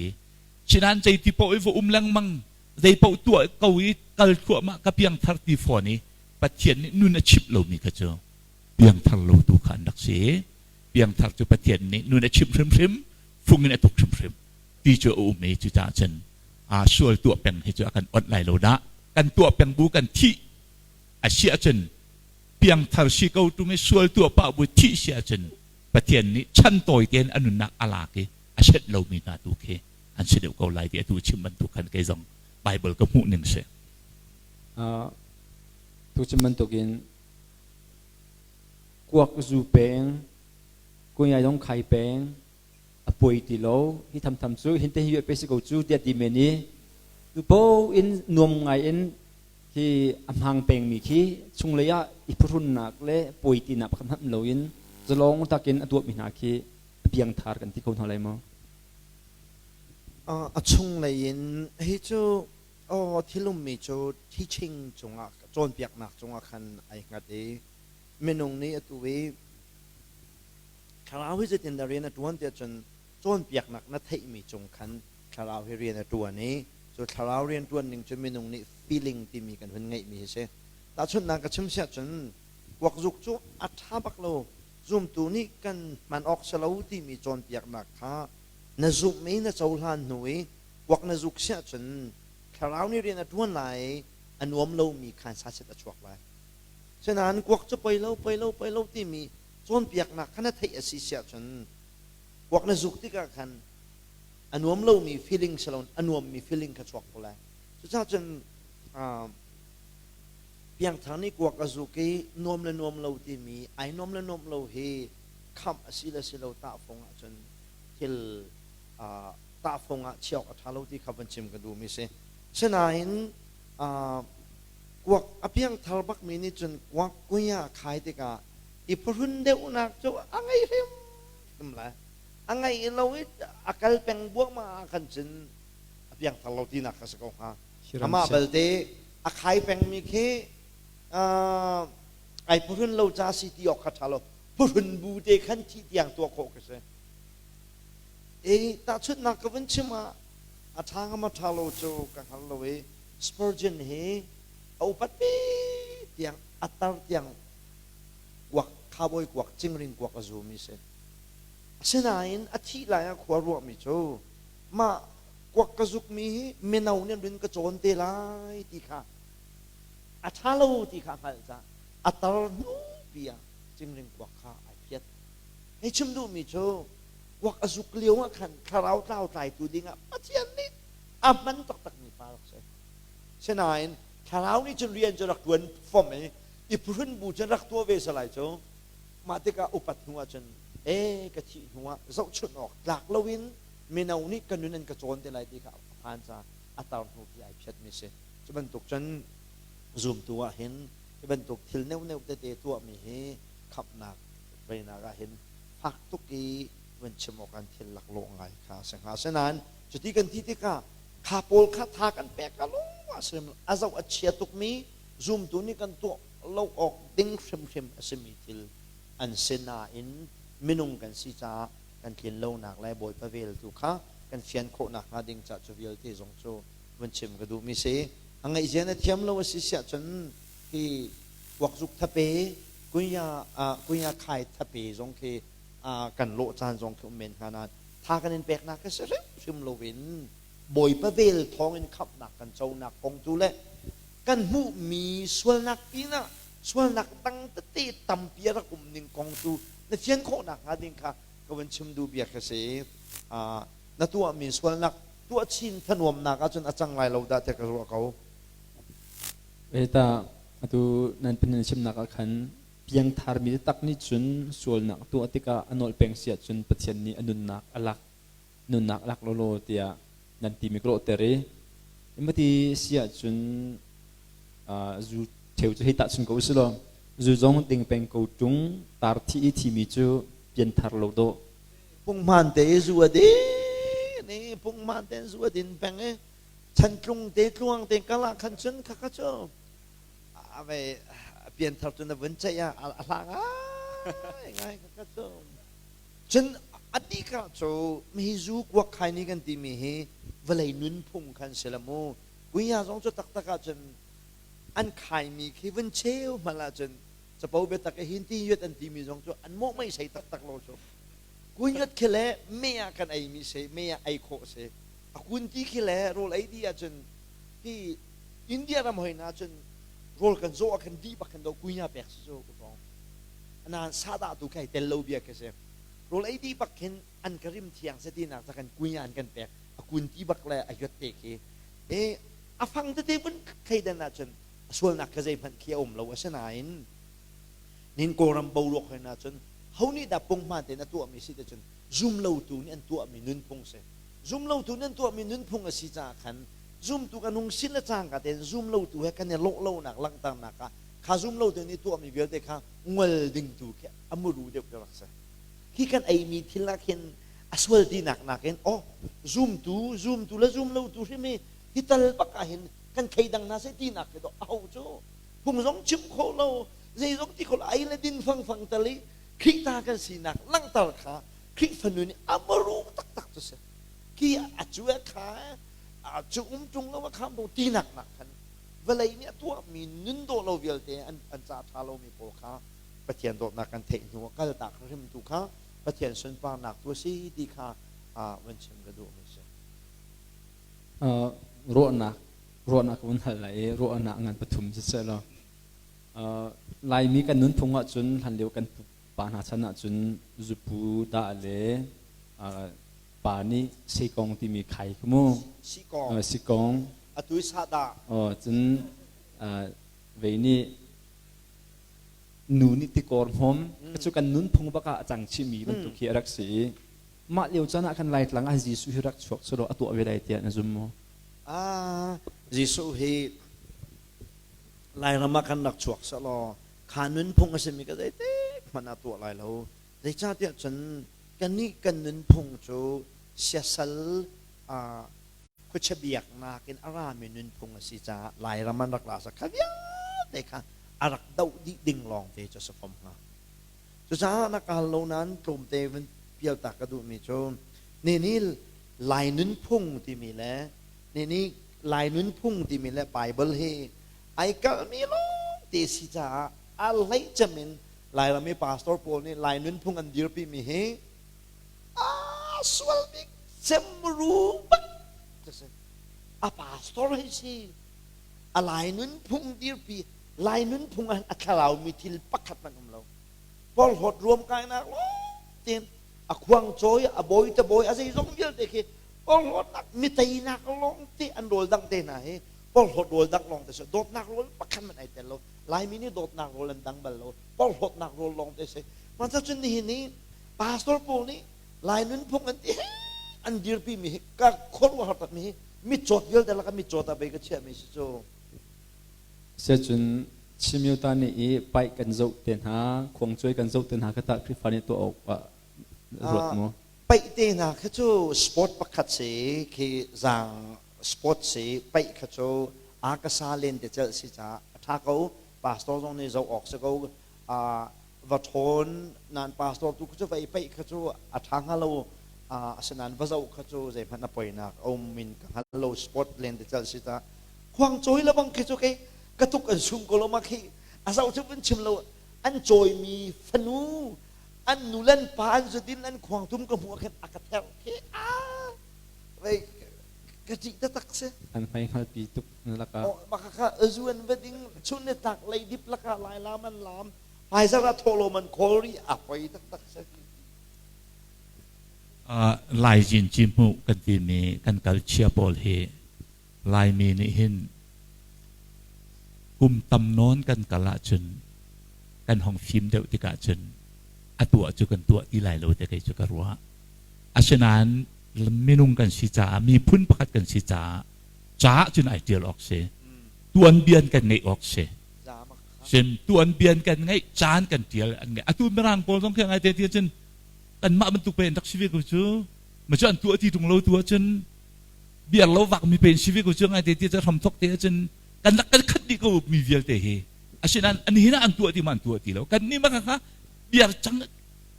B: Sinan zeiti paoh i va um lengmang, zei paoh tuah ko i kal thluahmah ka piangthar ti fawn i Pathian nih nun a chimh lomi kha cu piangthar lo tu kha an rak si. Piangthar cu Pathian nih nun a chimh hrimhrim, fung in a tuk hrimhrim ti cu a um i cucaah cun sual tuah peng hi cu a kan onh lai lo dah. Kan tuah peng bu kan thih a si ahcun piangthar si ko ṭung i sual tuah pah bu thih si ahcun Pathian nih chan tawi tein a nunnak a lak i a set lomi hna tu khi an si deuh ko lai ti atu chim bantuk khan kei zong Bible ka hmuh ning si.
A: Tu chim bantukin kuak zu peng, kunyai dong khai peng, a puai ti lo hi thamtham cu hin te hi pe si ko cu tiah ti men i tu po in nuam ngai in hi a hmang pengmi khi chunglei ah i phuhrunnak le puai tinak pakhat hmanh lo in zalong takin a tuahmi hna khi a piangthar kan ti kho hna lai maw?
C: A chunglei in hi cu aw thilummi cu teaching cungah cawnpiaknak cungah khan ai hngat i minung nih atu i Thlarau hi zeitin dah rian a ṭuan tiah cun cawnpiaknak na theihmi cung khan thlarau hi rian a ṭuan i cu thlarau rian ṭuan ning cu minung nih feeling timi kan hun ngeihmi hi si. Tahchunhnak ka chim siah cun kuakzuk cu a ṭha bak lo zumtu nih kan hman awk si lo timi cawnpiaknak kha na zumh i na cohlan hnu i kuak na zuk siah cun thlarau nih rian a ṭuan lai i a nuam lomi khan sachet a chuak lai. Sinain kuak cu poi lo poi lo poi lo timi cawnpiaknak kha na theih a si siah cun kuak na zuk tikah khan a nuam lomi feeling si loin a nuammi feeling kha chuak ko lai. Cucaah cun piangthar nih kuak a zuk i nuam le nuam lo timi ai nuam le nuam lo hi khamh a si le si lo tahfung ahcun thil tahfung ah chiah awk a ṭha lo ti kha van chim ka duhmi si. Sinain kuak a piangthar bakmi nih cun kuak kui ah khai tikah i phuhrun deuhnak cu a ngei hrimhrim lai. A ngei lo i a kal peng buahmah ah khan cun a piangthar lo tinak kha si ko hnga. Amah balte a khai pengmi khi ai phuhrun lo ca si ti awk kha ṭha lo. Phuhrun bu te khan thih tiang tuah khawh ka si. E tahchunhnak ka vun chim ah a ṭha ngam a ṭha lo cu ka hngal lo i Spurgeon hi a upat pi tiang a tar tiang kuak khabawi kuak cingring kuak a zumi si. Asinain a thih lai ah khua ruahmi cu mah kuak ka zukmi hi mino nih an run ka cawn te lai ti kha A ṭha lo ti kha a hngalh caah a tar hnu pi ah cingring kuak kha ai phiat. Hei chim duhmi cu kuak a zuk lio ah khan thlarau tlau tlaitu dingah Pathian nih a hman taktakmi pa rak si. Sinain thlarau nih cun rian cu rak ṭuan fom i i phuhrun bu cun rak tuah ve salai cu mah tikah upat hnu ah cun e ka thih hnu ah zohchunh awk tlak loin mino nih ka nun an ka cawn te lai ti kha a phan caah a tar hnu pi ai phiatmi si. Cu bantuk cun zumtu ah hin hi bantuk thil neuhneuh tete tuahmi hi khamhnak veinak ah hin fak tuk i van chim awk an thil laklawh ngai kha a si hnga. Asinain cuti kan ti tikah kha pawl kha tha kan pek a lung a si a zoh a chia tukmi zumtu nih kan tuah lo awk ding hrimhrim a simi thil an si nain minung kan si caah kan tlin lonak le Bawipa vel tu kha kan fian khawh nakhnga ding caah cu vialte zong cu vun chim ka duhmi si. A ngaihzia na thiam lo a si siah cun hi kuakzuk thape kunya kunya khai thape zong khi kan lawh caan zong khi um men hnga nain tha kan in peknak khi si hrimhrim loin Bawipa vel thawngin khamhnak kan conak kong tu le kan hmuhmi sualnak pinah sualnak dang tete tampi a rak um ning kong tu na fian khawh nakhnga ding kha ka vun chim duh bia kha si. Na tuahmi sualnak tuah chin thanuamnak ahcun a cang lai lo dah tiah ka ruah ko.
A: Eta atu nan pinin chimnak ah khan piangtharmi tak nih cun sualnak tuah tikah a nawl peng si ahcun Pathian nih a nunnak a lak nunnak lak lawlaw tiah nan timi ka lawhter i imati si ahcun zu theu cu hei tahchun ko usih law zu zong ding peng ko ṭung tar thi i thimi cu pianthar lo dawh.
C: Punghman te i zu a din i punghman tein zu a din peng i chantlung te tluang te kal ah khan cun khakha cu a ve pianthar cu na vun ceih ah a hla ngai ngai khakha cu. Cun a dikah cu mi zu kuak khai ni kan timi hi vawlei nunphung khan si la mu. Kuiya zong cu taktak ahcun an khaimi khi vun cheu hmanh ahcun capo biatak i hin ti yuat an timi zong cu an mawh mei sei taktak lo cu. Kun yuat khi le me ah kan eimi si, me ah ei khawh si. A kun ti khi le rawl ei dih ahcun hi India ram hoi na cun rawl kan zawh ah khan dih bak khan do kuinya pek si cu utong. Nain sadah tu kai tel lo bia khi si. Rawl ei dih bak khin an ka rim thiang se tinak ca kan kuinya an kan pek. A kun ti bak le a yuat te khi. E a fang tete vun thleidan ahcun a sualnak kha zeihmanh khi a um lo. Asinain nin Kawlram boruak hoi na cun ho nih dah punghman tein a tuahmi si te cun zumlotu nih an tuahmi nunphung si. Zumlotu nih an tuahmi nunphung a si caah khan zumtu kan hung sin le cangka tein zumlotu he kan i lawh lonak langhternak ah kha zumlotu nih tuahmi vialte kha ngol ding tu khi a muru deuh khi rak si. Khi kan eimi thil ah khin a sual tinak nakin oh zumtu zumtu le zumlotu hrim hi hi tal bak ah hin kan thleidang hna seh tinak khi dawh aho cu phung zong chim khawh lo zeizong ti khawh lo ei le din fangfang tal i Khrihta kan sinak langhter kha Khrihfa nun i a muru taktak cu si. Khi a cu a kha a cu um ṭung lo a kham ṭung tinak nak khan vawlei nih a tuahmi nun dawh lo vialte an an ca ṭha lomi pawl kha Pathian dawtnak kan theih hnu ah kaltak hrimtu kha Pathian sunparnak tu a si ti kha van chim ka duhmi si.
A: Ruahnak ruahnak ka vun hal lai i ruahnak ngan pathum siseh law Laimi kan nunphung ahcun hlanlio kan pa hna chan ahcun zupu dah le pa nih sikong timi khai khi mu.
C: Sikong.
A: Sikong.
C: Atu i sahdah.
A: Cun vei nih nu nih tikor hmawm cu kan nunphung bak ah a cang chihmi bantuk hi a rak si i mah lio caan ah khan Laitlang ah Jesuh hi rak chuak selaw a tuah ve lai tiah na zum maw?
C: Ah, Jesuh hi Lairam ah khan rak chuak selaw kha nunphung a simi ka zeitik hmanh ah tuah lai lo. Zeicahtiah cun kannih kan nunphung cu siasal khuachia biaknak in a rami nunphung a si caah Lairam an rak ra kha vialte kha a rak doh dih ding lawngte cu a si fom hnga. Cucaah na kaal lo nain tlawmte vun pialtak ka duhmi cu nini Lai nunphung timi le nini Lai nunphung timi le Bible hi ai kalhmi lawngte si caah a hleih cem in Lairam i pastor pawl nih Lai nunphung an dirpimi hi aa sual bik cem ru bak ka si. A pastor hi si. A Lai nunphung dirpi Lai nunphung ah a thlarau mi thil pakhat hmanh um lo. Porhlawt ruamkainak lawng tein a khuang cawi, a bawi te bawi, a zeizong vialte khi porhlawtnak miteinak lawng te an rawl dang te hna hi porhlawt rawl dang lawng te si. Dawtnak rawl pakhat hmanh ai tel lo. Laimi nih dawtnak rawl an dang bal lo. Porhlawtnak rawl lawng te si. Mah cun nihin ni pastor pawl nih Lai nunphung an ti an dirpi mi hi ka khuaruahhar tak mi hi mitcawt vialte lakah mitcawt ah bei ka chiah mi si cu.
A: Siacun Chimyota nih i paih kan zoh te hna, khuangcuai kan zoh te hna kha tah Khrihfa nih tuah awk ah ruat maw?
C: Paih te hna kha cu sport pakhat si khi zaang sport si paih kha cu akasa len te celh si caah a ṭha ko. Pastor zong nih zoh awk si ko. Va ṭhawn nan pastor tu cu va i paih kha cu a ṭha hnga lo. Asinain va zoh kha cu zeihmanh a poinak a um in ka hngal lo. Sport len te celh si caah khuang cawi le bang khi cu kei ka tuk an sum ko lo ma khi a zoh cu vun chim lo. An cawimi fanu an nu le an pa an zudin an khuang tum ka hmuh ah khin a ka therh khi a vei ka ṭih taktak si.
A: An hmai hngalpi tuk na lakah.
C: Mah kha zu an va ding chun le tlak leidip lakah lai lam an lam hmaizarh ah thawhlawm an khawl rih a poi taktak si.
B: Lai Jinci hmuh kan timi kan kalchia pawl hi Laimi nih hin kum tam nawn kan kal ahcun kan hong fim deuh tikah cun a tuah cu kan tuah ti lai lo te kei cu ka ruah. Asinain minung kan si caah miphun pakhat kan si caah ca cun ai ṭial awk si. Tuanbian kan ngeih awk si. Sin tuanbian kan ngeih caan kan ṭial an ngeih. Atu Mirang pawl zong khi ngai te ti cun kanmah bantuk pe in rak si ve ko cu. Ma cu an tuah ti ṭung lo tu ahcun biar lo vak mi pen si ve ko cu ngai te ti cu hram thok te ahcun kan rak kan khat dih ko mi vialte hi. Asinain an hin ah an tuah ti ma an tuah ti lo. Kan nih mah kha biar cang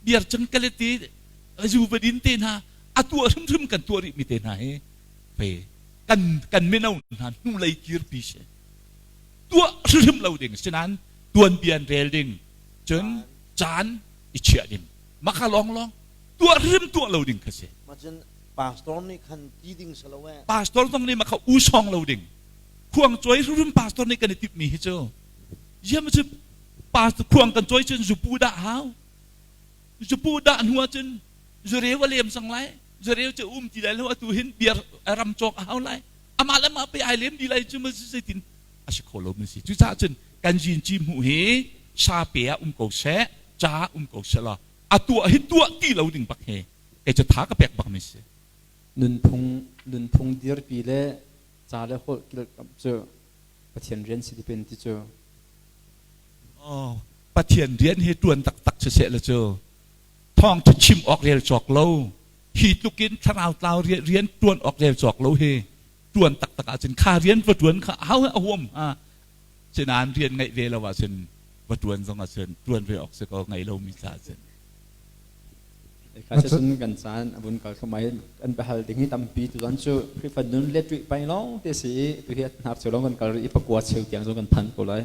B: biar cang kaleti zu va din te hna a tuah hrimhrim kan tuah rih mi te hna hi pei kan kan mino hna hnulei kirpi si tuah hrimhrim lo ding sinain tuanbian rel ding cun caan i chiah ding maka lawng lawng tuah hrim tuah lo ding kha si.
C: Macun pastor nih khan ti ding si lo eh.
B: Pastor zong nih maka u song lo ding khuang cawi hrimhrim pastor nih kan i timh mi hi cu ziam cu pastor khuang kan cawi cun zupu dah hau zupu dah hnu ahcun zureu a lem sang lai zureu cu um ti lai lo atu hin biar ram cawk a hau lai amah le mah pe ai lem di lai cu ma zeitin a si kho lo mi si. Cucaah cun kan zin ci hmuh hi sa pe ah um ko seh ca um ko seh law a tuah hi tuah ti lo ding bak hi kei cu tha ka pek bak mi si.
A: Nunphung nunphung dirpi le ca le holh kilkamh cu Pathian rian si ti pen ti cu.
B: Oh, Pathian rian hi tuan taktak si seh la cu thawngṭha chim awk rel cawk lo hi tlukin thlarau tlau rian ṭuan awk rel cawk lo hi ṭuan taktak ahcun kha rian va ṭuan kha hau a huam hnga. Sinain rian ngeih ve lo ahcun va ṭuan zong ahcun ṭuan ve awk si ko ngei lomi caah cun.
A: Kha cun kan caan a vun kal thluahmah i kan biahal ding hi tampi tuzan cu Khrihfa nun let rih pai lawng te si i tu hi hnar cheu lawng kan kal rih i pakua cheu tiang zong kan phan ko lai.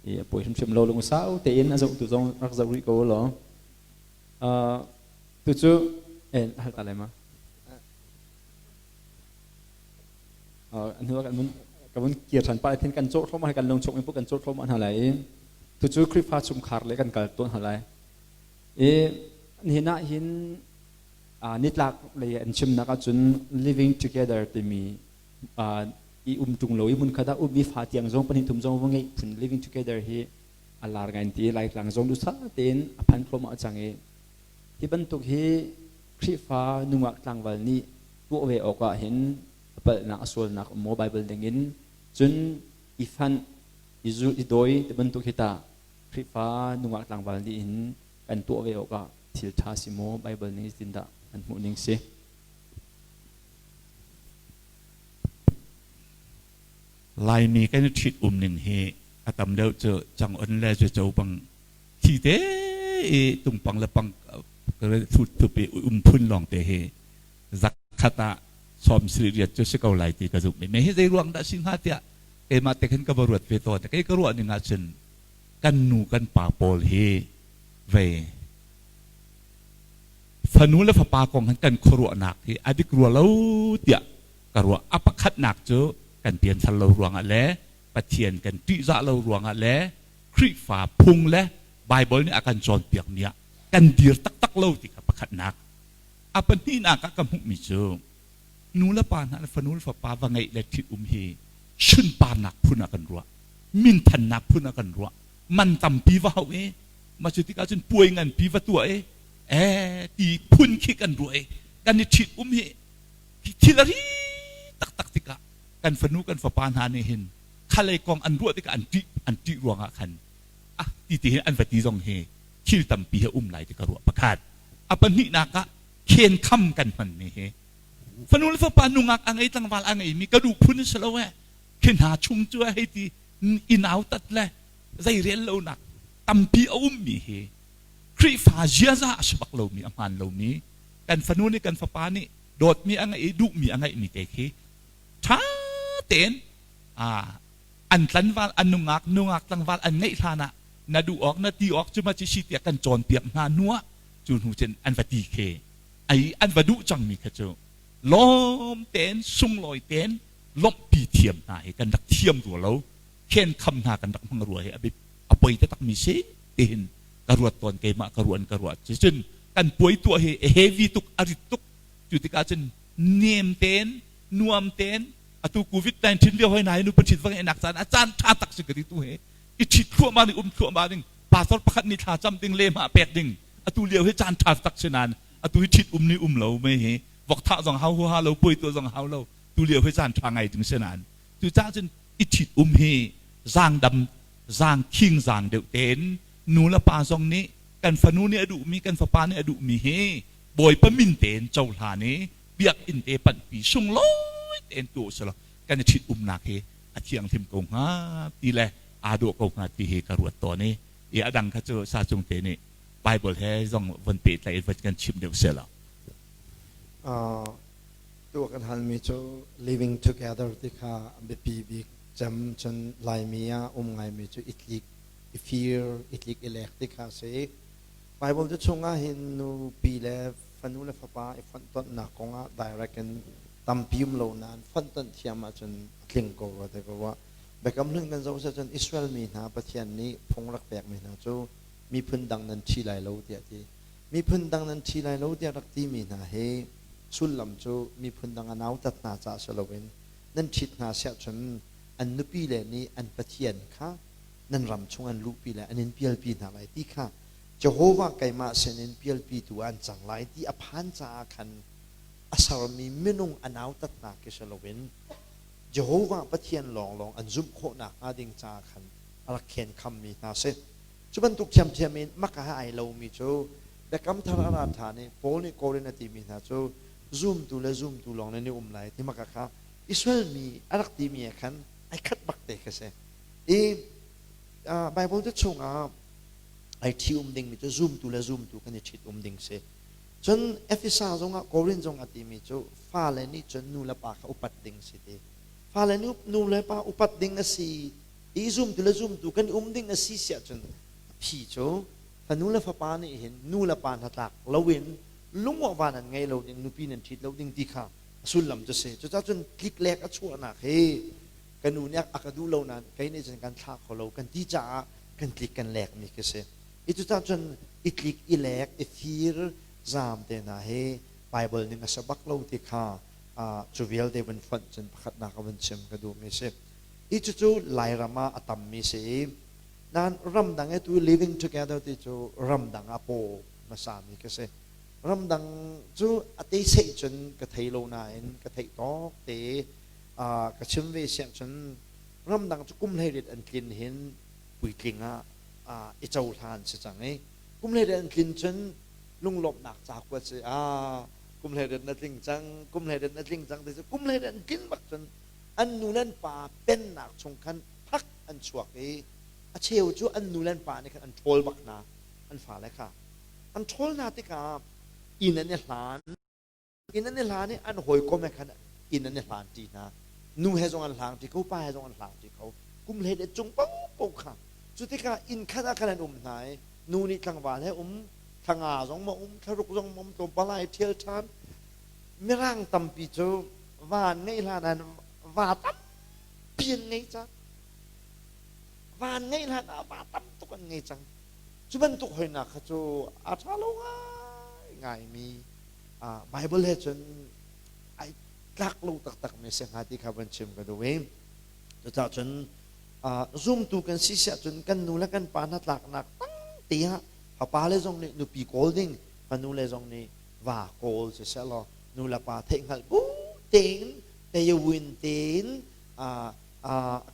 A: I a poi hrimhrim lo lungsau tein a zohtu zong rak zoh rih ko law. Tu cu hal ta lai ma? Hnu kan vun ka vun kir ṭhan pah thin kan cawh thluahmah kan lung chung in kan cawh thluahmah hna lai i tu cu Khrihfa chungkhar le kan kal tawn hna lai. I nihin ah hin nitlak lei an chimnak ahcun living together timi i um ṭung lo i hmunkhat ah um i fa tiang zong pahnih thum zong va ngeih phun living together hi a lar ngai ti Laitlang zong duhsah tein a phan thluahmah cang i hi bantuk hi Khrihfa nungak tlangval nih tuah ve awk ah hin a palhnak a sualnak um maw Bible dingin cun i fanh i zulh i dawi ti bantuk hi tah Khrihfa nungak tlangval nih hin kan tuah ve awk ah thil ṭha si maw Bible ning zeitindah an hmuh ning si?
B: Laimi kan i ṭhit um ning hi a tam deuh cu cang on le cu bang thi te i tungpang le pang thut thup i um phun lawng te hi zakhat ah sawm siri riat cu si ko lai ti ka zumh. Me hi zei ruang dah si hnga tiah keimah te khin ka va ruat ve tawn. Kei ka ruah ning ahcun kan nu kan pa pawl hi vei fanu le fapa kong han kan khuaruahnak hi a dik rua lo tiah ka ruah. A pakhatnak cu kan pianthar lo ruangah le. Pathian kan ṭihzah lo ruangah le Khrihfa phung le Baibal nih a kan cawnpiakmi ah kan dir taktak lo ti kha pakhatnak. A pahnihnak ah ka hmuhmi cu nu le pa hna le fanu le fapa va ngeih le ṭhit um hi sunparnak phun ah kan ruah, minthannak phun ah kan ruah, man tampi va hauh i mah cu tikah cun puai nganpi va tuah i ti phun khi kan ruah i kan i ṭhit um hi thil a ri taktak tikah kan fanu kan fapa hna nih hin khalei kong an ruah tikah an ṭih ruangah khan ah ti ti hin an va ti zong hi thil tampi he um lai ti ka ruah pakhat. A pahnihnak ah khenkham kan hmanmi hi fanu le fapa nungak a ngei, tlangval a ngeimi ka duh phun si lo eh, khi hna chung cu hei ti i nautat le zei rel lonak tampi a ummi hi Khrihfa ziaza a si bak lomi, a hmaan lomi. Kan fanu nih, kan fapa nih dawtmi a ngeih i duhmi a ngeihmi te khi ṭha tein an tlanval, an nungak nungak tlangval an ngeih hlan ah na duh awk, na ti awk cu ma ci si tiah kan cawnpiak hna hnu ah cu hnu cun an va ti khi ai an va duh cangmi kha cu lawm tein, sunglawi tein lawmhpi thiam hna hi kan rak thiam rua lo, khenkham hna kan rak hmang rua hi a poi taktak mi si tihin ka ruat tawn. Keimah ka ruan ka ruat cun kan puai tuah hi a heavy tuk, a rit tuk. Cu tikah cun nem tein, nuam tein, atu COVID-19 lio hoi nai nu pathit va ngeihnak caan a caan tha tak si ka ti. Tu he i ṭhit thluahmah ding, um thluahmah ding, pastor pakhat nih thla cam ding, lehmah pek ding, atu lio hi caan ṭha tak si nain atu hi ṭhit um ni um lo mei hi vok thah zong hau huaha lo, puai tuah zong hau lo, tu lio hi caan ṭha ngai ding si nain cu cah cun i ṭhit um hi zaangdam zaang khing zaang deuh tein nu le pa zong nih kan fanu nih a duhmi, kan fapa nih a duhmi hi Bawipa min tein cohlan i biakinn te panhpi sunglawi tein tu usih law kan i ṭhit umnak hi a thianghlim ko hnga ti le aa dawh ko hnga ti hi ka ruat tawn i a dang kha cu sa cung te nih Bible he zong von pehtlaih in von kan chimh deuh seh law.
C: Tu kan halmi cu living together ti kha biapi bik cem. Cun Laimi ah um ngaimi cu i tlik i fir, i tlik i lek ti kha si. Bible cu chungah hin nupi le fanu le fapa i fonhtonhnak kongah direct in tampi um lo nain fonhtonh thiam ahcun a tling ko rua ti ka ruah. Biakam Hlun kan zoh cun Israel mi hna Pathian nih phung rak pekmi hna cu miphun dang nan ṭhi lai lo tiah ti. Miphun dang nan ṭhi lai lo tiah rak timi hna hi sullam cu miphun dang a nautat hna caah si loin nan ṭhit hna siahcun an nupi le nih an pathian kha nan ram chung an luhpi le an in pialpi hna lai ti kha, Jehovah keimah sinin pialpitu ah an cang lai ti a phan caah khan a sermi minung a nautat hna khi si loin Jehovah Pathian lawnglawng an zumh khawh nakhnga ding caah khan a rak khenkhammi hna si. Cu bantuk ṭhiamṭhiam in maka he ai lomi cu Biakam Thar a ra ṭhan i Paul nih Korin a timi hna cu zumtu le zumtu lawng nan i um lai ti maka kha Israel mi a rak timi he khan ai khat bak te khi si. I Bible te chungah ai ṭhi um dingmi cu zumtu le zumtu kan i ṭhit um ding si. Cun Efesa zongah Korin zong a timi cu fale nih cun nu le pa kha upat ding si ti. Fale nih nu le pa upat ding a si i zumtu le zumtu kan i um ding a si siah cun a phi cu fanu le fapa nih hin nu le pa hnatlak loin lungawh van an ngei lo ding, nupi nan ṭhit lo ding ti kha a sullam cu si. Cucaah cun tliklek a chuahnak hi ka nu nih a ka duh lo nain kei nih cun kan thlah kho lo kan ti caah kan tlik kan lekmi khi si. I cucaah cun i tlik, i lek, i fir zaam te hna hi Bible ning a si bak lo ti kha cu vialte vun fonh cun pakhatnak a vun chim ka duhmi si. I cucu Lairam ah a tammi si i nain ramdang i tu living together ti cu ramdang ah paw hmasami ka si. Ramdang cu a te seih cun ka thei lo nain ka theih tawk te ka chim ve siah cun ramdang cu kum 18 an tlin hin puitling ah i cohlan si cang i kum 18 an tlin cun lunglawmhnak ca kuat si, kum 18 na tling cang, kum 18 na tling cang ti cu kum 18 an tlin bak cun an nu le an pa pennak chung khan phak an chuak i a cheu cu an nu le an pa nih khan an ṭhawl bak hna. An fale kha an ṭhawl hna tikah inn an i hlan, inn an i hlan i an hawikom he khan inn an i hlan ṭi hna. Nu he zong an hlang ṭi kho, pa he zong an hlang ṭi kho, kum hlei le cung paohpaoh kha. Cu tikah inn khat ah khan an um hna i nu nih tlangval he um thla 5 zong ma um, thla 6 zong ma um, tlawmpal ai ṭhial ṭhan. Mirang tampi cu va an ngeih hlan ah va tampi an ngei cang. Van ngeih hlan ah va tam tuk an ngei cang. Cu bantuk hoinak kha cu a ṭha lo ngai ngaimi Bible he cun ai tlak lo taktak mi si hnga ti kha van chim ka duh i cucaah cun zumtu kan si siah cun kan nu le kan pa hnatlaknak tampi ah fapa le zong nih nupi kawl ding, fanu le zong nih va kawl siseh law nu le pa theihhngalh bu tein tayawin tein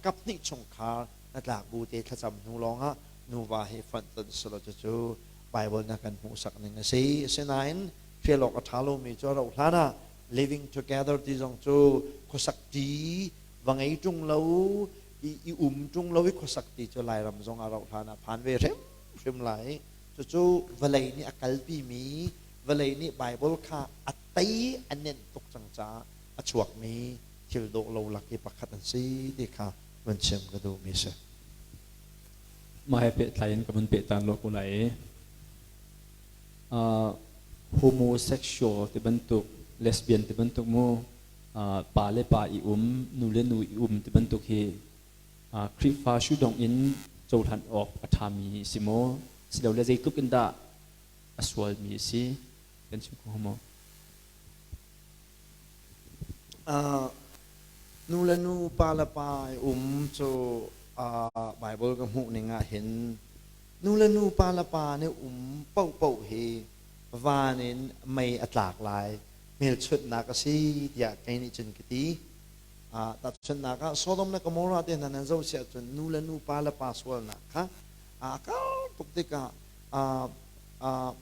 C: kap hnih chungkhar hnatlak bu te thlacam hnu lawngah nuva hi fonh ton selaw cucu Bible na kan hmuhsak ning a si. Asinain hrial awk a ṭha lomi cu a rauh hlan ah living together ti zong cu khuasak ṭi va ngei ṭung lo i um ṭung lo i khuasak ti cu Lairam zong a rauh hlan ah phan ve hrimhrim lai. Cucu vawlei nih a kalpimi, vawlei nih Bible kha a tei a nenh tuk cang caah a chuakmi thil dawh lo lak i pakhat an si ti kha van chim ka duhmi a si.
A: Mah he pehtlai in ka vun pehtan lo ko lai i homosexual ti bantuk, lesbian ti bantuk mu, pa le pa i um, nu le nu i um ti bantuk hi Khrihfa sudong in cohlan awk a ṭhami si maw? Silole zeitluk in dah a sualmi a si? Kan chim kho maw?
C: Nu le nu, pa le pa i um cu Bible ka hmuh ning ah hin nu le nu, pa le pa nih um paohpaoh hi van in mei a tlak lai hmelchunhnak a si tiah kei nih cun ka ti. Tahchunhnak ah Sodom le Gomorrah te hna nan zoh si ahcun nu le nu, pa le pa sualnak kha a kar tuk tikah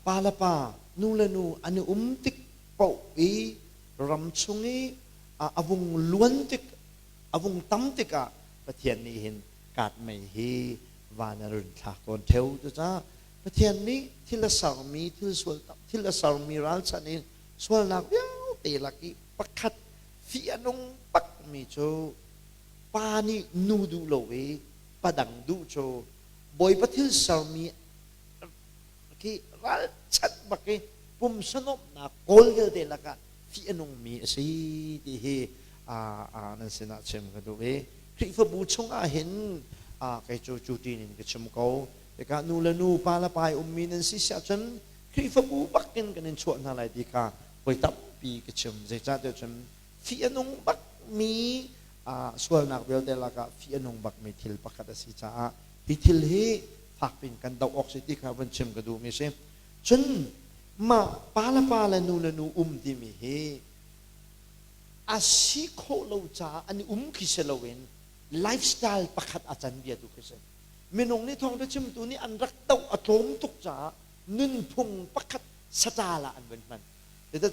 C: pa le pa, nu le nu an i um tik paoh i ram chung i a vung luan tik, a vung tam tikah Pathian nih hin kaat mei hi van a run thlak tawn ṭheo. Cucaah Pathian nih thil a sermi, thil sual thil a sermi ralchanh in sualnak vialte lak i pakhat fih a nung bakmi cu pa nih nu duh lo i pa dang duh cu Bawipa thil sermi khi ralchanh bak i pumsa nuamhnak kawl vialte lakah fih a nungmi a si ti hi nan sinah chim ka duh i Khrihfabu chungah hin kei cu cu ṭin in ka chim ko. Tikah nu le nu, pa le pa i ummi nan si siah cun Khrihfabu bak in kan in chuah hna lai ti kha voi tampi ka chim. Zeicahtiah cun fih a nung bakmi sualnak vialte lakah fih a nung bakmi thil pakhat a si caah hi thil hi fakpi in kan doh awk si ti kha vun chim ka duhmi si. Cun mah pa le pa le nu le nu um timi hi a si khawh lo caah an i um khi si loin lifestyle pakhat a can bia tu khi si. Minung nih thawngtha chimtu nih an rak doh a tlawm tuk caah nunphung pakhat saṭal ah an vun hman.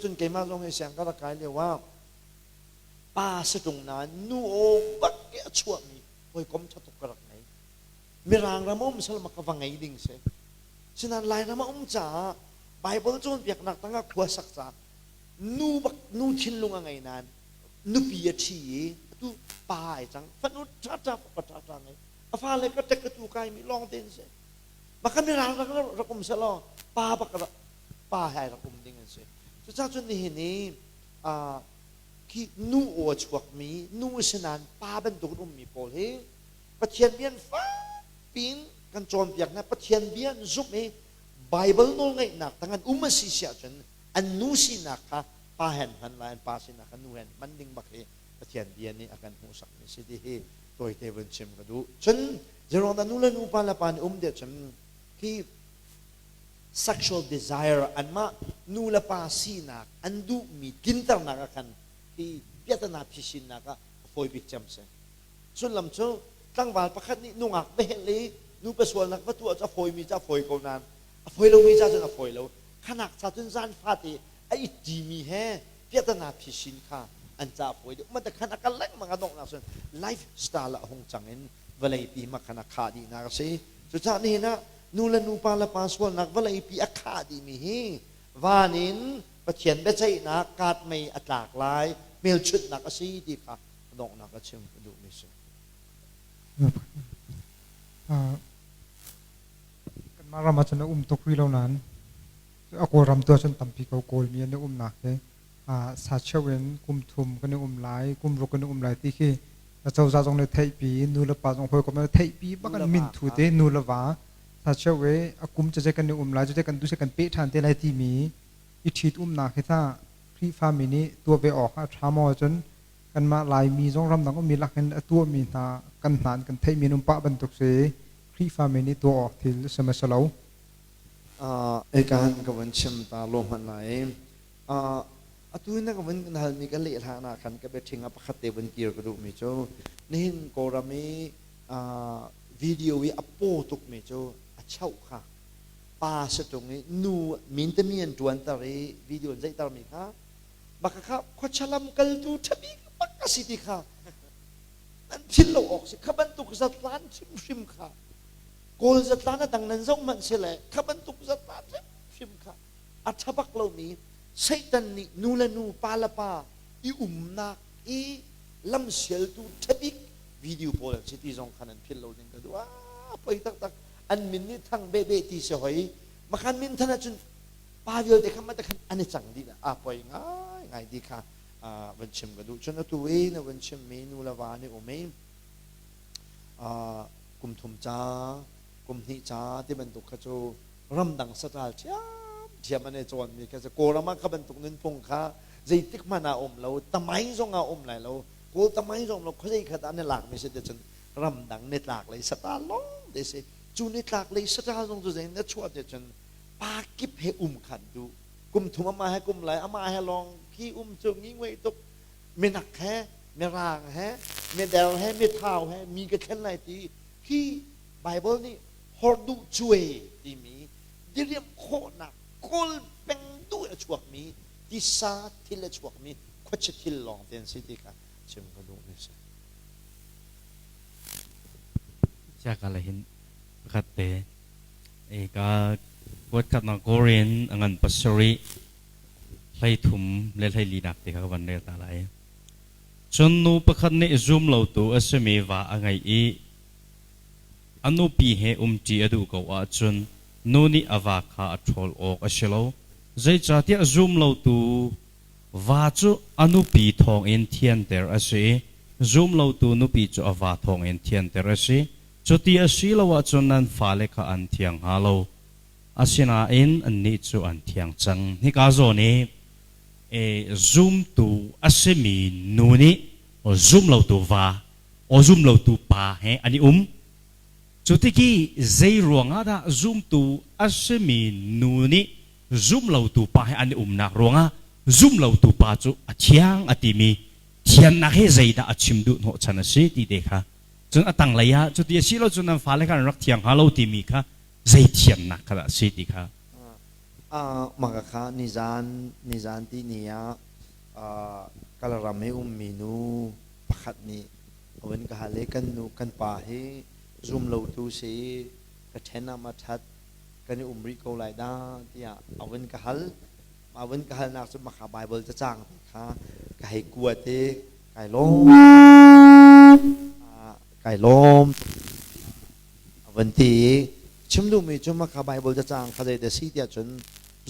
C: Cun keimah zong hi siang ka rak kai lio ah pa si ṭung nain nu aw bak i a chuahmi hawikom ṭha tuk ka rak ngei. Mirang ram um salma ka va ngei ding si. Sinain Lairam a um caah Bible cawnpiaknak tangah khua sak caah nu bak nu thinlung a ngei nain nupi a ṭhi i atu pa ai cang, fanu ṭhaṭha fapa ṭhaṭha ngei, a fale ka ṭek ka tu kai mi lawng te an si. Maka mirang rak rak um selaw pa bak pa he rak um ding an si. Cucaah cun nihin i khi nu aw a chuakmi nu a si nain pa bantuk in ummi pawl hi Pathian bia in fakpi in kan cawnpiak hna. Pathian bia an zumh i Bible nawlngaihnak tang an um a si si ahcun an nu sinak kha pa he an hman lai, an pa sinak kha nu he an hman ding bak hi Pathian bia nih a kan hmuhsakmi si ti hi tawite vun chim ka duh. Cun zeiruang dah nu le nu, pa le pa nih um tiah cun hi sexual desire, anmah nu le pa sinak an duhmi tlinternak ah khan hi piahtana phisinnak ah a fawi bik cem si. Sullam cu tlangval pakhat nih nungak va helh i nupa sualnak va tuah cu a fawimi cu a fawi ko nain a fawi lomi ca cun a fawi lo. Khanak ca cun zan fate a ittimi he piahtana phisin kha an ca a fawi deuh. Mah khan a kal lengmang, a donghnak cun lifestyle ah hung cang in vawleipi ma khan a khah dihnak a si. Cucaah nihin ah nu le nu, pa le pa sualnak vawleipi a khah dihmi hi van in Pathian biaceihnak kaat mei a tlak lai hmelchunhnak a si ti kha donghnak a chim ka duhmi si.
F: Kanmah ram ah cun a um tuk rih lo nain a Kawlram tu ahcun tampi ko Kawlmi an i umnak hi sa cheu in kum thum kan i um lai, kum ruk kan i um lai ti khi Acozah zong nih theihpi, nu le pa zong hawikom nih theihpi bak an min thu te nu le va tha cheu e a kum cece kan i um lai cute kan du se kan pe ṭhan te lai timi i ṭhit umnak hi tha Khrihfami nih tuah ve awk a ṭha maw cun kanmah Laimi zong ramdang ummi lakin a tuahmi hna kan hna an kan theihmi an um pah bantuk si Khrihfami nih tuah awk thil a si ma si lo.
C: Ekan ka van chim ta lo hmanh lai. Atu na ka vun kan halmi ka leh hlan ah khan ka biaṭhing ah pakhat te vun kir ka duhmi cu nihin Kawlram i video i a paw tukmi cu a chauh kha pa si ṭung i nu min tami an ṭuanter i video an zeihtermi kha maka kha khuachalam kaltu ṭhabik bak a si ti kha nan philh lo awk si. Kha bantuk zatlan hrimhrim kha Kawl zatlan a dang nan zoh hmanh sile kha bantuk zatlan hrimhrim kha a ṭha bak lomi Satan nih nu le nu, pa le pa i umnak i lamsialtu ṭhabik video pawl an si ti zong kha nan philh lo ding ka duh. Ah, poi taktak. An min nih thang bebe ti si hoi. Makhan min than ahcun pa vialte kha mah khan an i cang dih. A poi ngai ngai ti kha van chim ka duh. Cun atu i na van chimmi nu le va nih um i kum thum ca, kum hnih ca ti bantuk kha cu ramdang saṭal ṭhiamṭhiam an i cawnmi kha si. Kawlram ah kha bantuk nunphung kha zeitik hmanh ah um lo, tamai zong ah um lai lo. Kawl tamai zong lo khuazei khat ah an i lakmi si ti cun ramdang nitlak lei saṭal lawng te si. Cu nitlak lei saṭal zong cu zei na chuah ti cun pa kip he um khan duh. Kum thum amah he kum lai, amah he lawng khi um cu ngi nguai tuk. Minak he, mirang he, mider he, mithau he mi ka thlen lai ti hi Bible nih horduh cuai timi diriamh khawhnak kawl peng duh a chuakmi tisa thil a chuakmi khuachia thil lawng te an si ti kha chim ka duh mi si.
G: Siaka le hin pakhat te e ka kuat khat na Korean angan pasarih hlei thum le hlei li nak te kha ka van rel ta lai. Cun nu pakhat nih zum lotu a simi va a ngei i A nupi he umṭi a duh ko ahcun nu nih a va kha a ṭhawl awk a si lo. Zeicahtiah zum lotu va cu a nupi thawngin thianter a si i zum lotu nupi cu a va thawngin thianter a si. Cuti a si lo ahcun nan fale kha an thiang hnga lo. Asinain annih cu an thiang cang. Hika zawn i zumtu a simi nu nih zum lotu va aw zum lotu pa he an i um. Cu tik i zei ruangah dah zumtu a simi nu nih zum lotu pa he an i umnak ruangah zum lotu pa cu a thiang a timi thiannak hi zeidah a chim duh hnawhchan a si ti te kha cun a tanglei ah cuti a si lo cun nan fale kha an rak thiang hnga lo timi kha zei thiannak kha dah a si ti kha.
C: Mah kha nizan nizan ti ni ah Kalaram i ummi nu pakhat nih a vun ka hal i kan nu kan pa hi zum lotu si i ka ṭhen ah ma ṭhat kan i um rih ko lai dah tiah a vun ka hal. A vun ka halnak cu maka Bible cacang te kha ka hei kuat i kai lawm kai lawm a vun ti i chim duhmi cu maka Bible cacang kha zei dah si tiah cun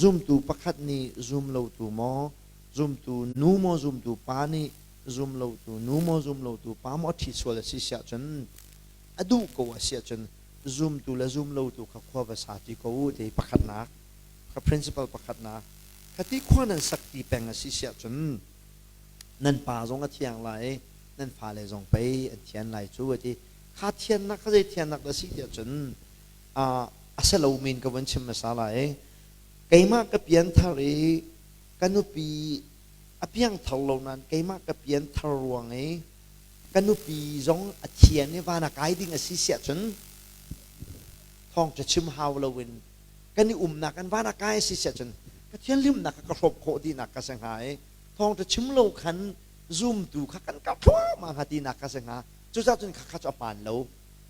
C: zumtu pakhat nih zum lotu maw zumtu nu maw zumtu pa nih zum lotu nu maw zum lotu pa maw a ṭhi sual a si siah cun a duh ko a si ahcun zumtu le zum lotu kha khua va sa ti ko u ti pakhatnak kha principle pakhatnak kha ti khua nan sak ti peng a si siah cun nan pa zong a thiang lai nan fale zong pei an thian lai cu a ti. Kha thiannak kha zei thiannak dah si tiah cun a si lo men ka vun chim hmasa lai. Keimah ka pianthar i ka nupi a piangthar lo nain keimah ka pianthar ruang i ka nupi zong a thian i van a kai ding a si siah cun thawngṭha chim hau loin kan i umnak kan van a kai a si siah cun ka thianhlimnak kha ka hrawm khawh dihnak ka si hnga i thawngṭha chim lo khan zumtu kha kan kal thluahmah hnga tinak ka si hnga. Cucaah cun khakha cu a hmaan lo.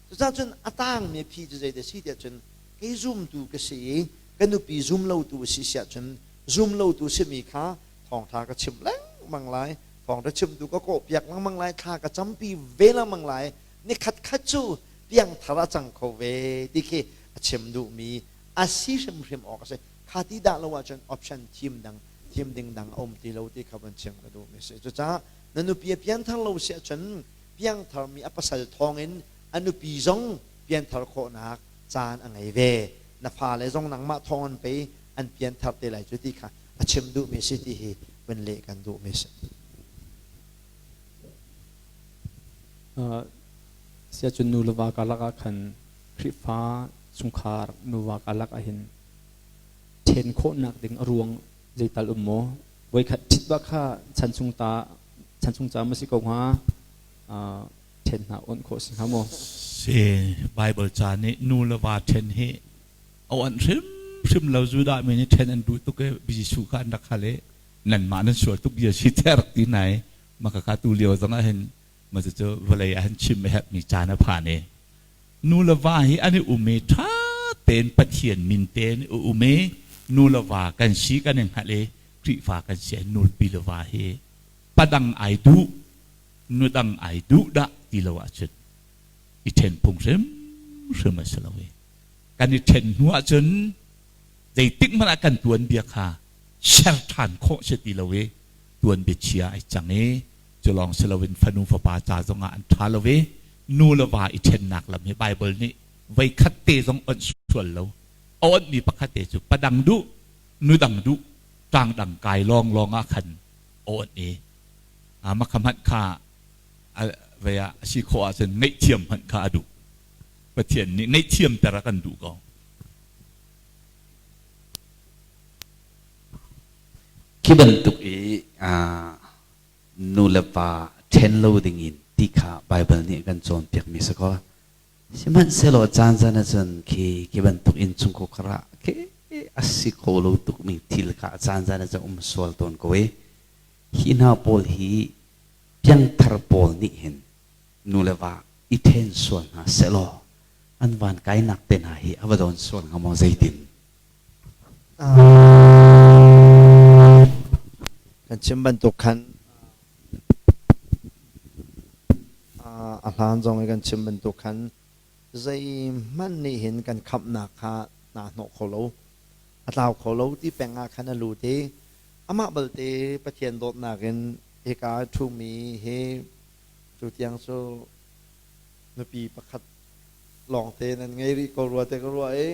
C: Cucaah cun a tangmi phi cu zeidah si tiah cun kei zumtu ka si i ka nupi zum lotu a si siah cun zum lotu simi kha thawngṭha ka chim lengmang lai, thawngṭha chimtu ka kawhpiak lengmang lai, thla ka campi ve lengmang lai, nikhat khat cu piangthar a cang kho ve ti khi a chim duhmi a si hrimhrim awk a si. Kha ti dah lo ahcun option thim dang thim ding dang a um ti lo ti kha van chim ka duhmi a si. Cucaah na nupi a pianthar lo si ahcun. piangtharmi a pasal thawngin a nupi zong pianthar khawhnak caan a ngei ve. Na fale zong nangmah thawng in pei an pianthar te lai cu ti kha a chim duhmi si ti hi vun leh kan duhmi si.
A: Siacun nu le va karlak ah khan Khrihfa chungkhar nuva karlak ah hin ṭhen khawhnak ding a ruang zeital um maw? Voikhat ṭhit bak kha chan chung ta chan chung ca ma si ko hnga ṭhen hna onh khawh si hnga maw?
B: Si Bible ca nih nu le va ṭhen hi a onh hrimhrim lo. Judah mi nih ṭhen an duh tuk i Jesuh kha an rak hal i nanmah nan sual tuk bia si tiah rak ti hna i maka ka tu lio zong ah hin ma cu vawlei ah hin chim a herhmi caan a phan i nu le va hi an i um i ṭha tein Pathian min tein i um i nu le va kan si kan i hngalh i Khrihfa kan si nupi le va hi padang ai duh nu dang ai duh dah ti lo ahcun i ṭhen phung hrimhrim a si lo i kan i ṭhen hnu ahcun zeitik hmanh ah kan tuanbia kha ser ṭhan khawh si ti lo i tuanbia chia ai cang i cu lawng si loin fanu fapa ca zongah an ṭha lo i nu le va i ṭhennak lam hi Baibal nih voi khat te zong onh sual lo. A onhmi pakhat te cu padang duh, nu dang duh, ṭang dang kai lawnglawng ah khan a onh i makha hmanh kha vei ah a si khawh ahcun ngaihthiam hmanh kha a duh. Pathian nih ngaihthiamter a kan duh ko.
E: Khi bantuk i nu le va ṭhen lo dingin ti kha Baibal nih a kan cawnpiakmi si kaw sihmanhsehlaw caan caan ahcun khi khi bantuk innchungkhar karah khi a si kho lo tukmi thil kha a caan caan ahcun um sual tawn ko i hi hna pawl hi piangthar pawl nih hin nu le va i ṭhen sual hna sehlaw an van kainak te hna hi a va dawn sual hnga maw zeitin?
C: Kan chim bantuk khan a hlan zong i kan chim bantuk khan zeihmanh nih hin kan khamhnak kha naa hnawh kho lo, a tlau kho lo ti peng ah khan a lut i amah balte Pathian dawtnak in hika a ṭhumi hi cu tiang cu nupi pakhat lawngte nan ngei rih ko rua te ka ruah i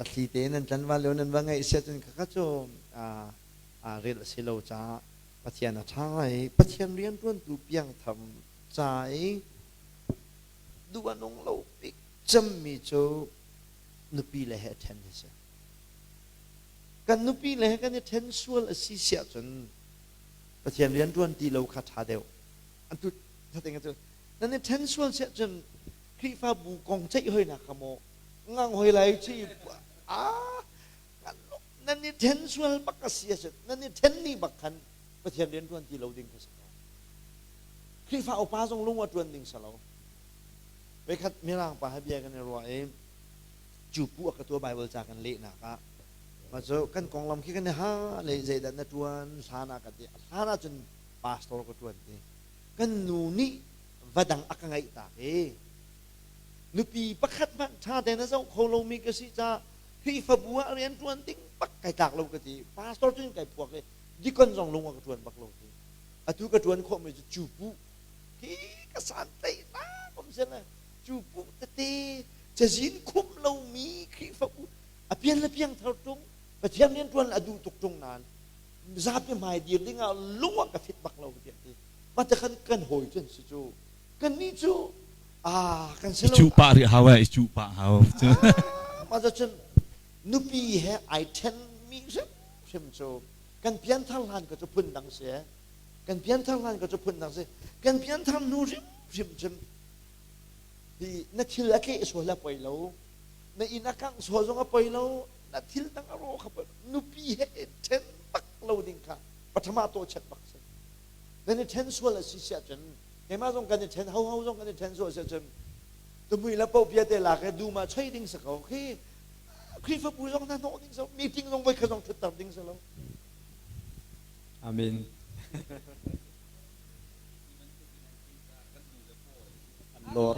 C: a thli te nan tlanval lio nan va ngeih siat cun khakha cu rel a si lo caah Pathian a ṭha i Pathian rianṭuantu piangthar ca i duh a nung lo bik cemmi cu nupi le he ṭhen hi si. Kan nupi le he kan i ṭhen sual a si siah cun Pathian rianṭuan ti lo kha ṭha deuh. An tu nan i ṭhen sual siah cun Khrihfabu kong ceih hoinak kha maw ngang hoi lai chi a nan i ṭhen sual bak a si ahcun nan i ṭhen ni bak khan Pathian rian ṭuan ti lo ding kha si ko. Khrihfa upa zong lung a ṭuan ding si lo. Voikhat Mirang pa he bia kan i ruah i cu pu a ka tua Bible ca kan lehnak ah mah cu kan konglam khi kan i ha le zeidah na ṭuan hlan ah ka ti hlan ah cun pastor ka ṭuan ti kan nu nih va dang a ka ngeih tak i nupi pakhat hmanh ṭha tein a zoh kho lomi ka si caah Khrihfabu ah rian ṭuan ding bak kai tlak lo ka ti. Pastor cun kai phuak i dikon zong lung a ka ṭuan bak lo ti. Atu ka ṭuan khawhmi cu cupu khi ka santlaihnak um si le cupu tete cazin khum lomi Khrihfabu a pian le piang thar ṭung Pathian rian ṭuan a duh tuk ṭung nain zapi hmai dir ding ah lung a ka fit bak lo ka ti. Mah te khan kan hawi cun si cu kannih cu kan si
B: lo. I cuh pah rih hau eh, i cuh pah hau.
C: Mah cun nupi he ai ṭhen mi hrimhrim cu kan pianthar hlan ka cu phun dang si eh. Kan pianthar hlan ka cu phun dang si. Kan pianthar hnu hrimhrim cun hi na thil a tleh sual a poi lo. Na inn a kangh sual zong a poi lo. Na thil dang a rawh kha poi nupi he i ṭhen bak lo ding kha pathama to chet bak si. Nan i ṭhen sual a si siah cun keimah zong kan i ṭhen hoho zong kan i ṭhen sual siah cun tumui le pohpia te lak i dum ah choi ding si ko khi Khrihfabu zong hna hnawh ding si meeting zong voi khat zong ṭhutter ding si lo.
A: Amen. Lord.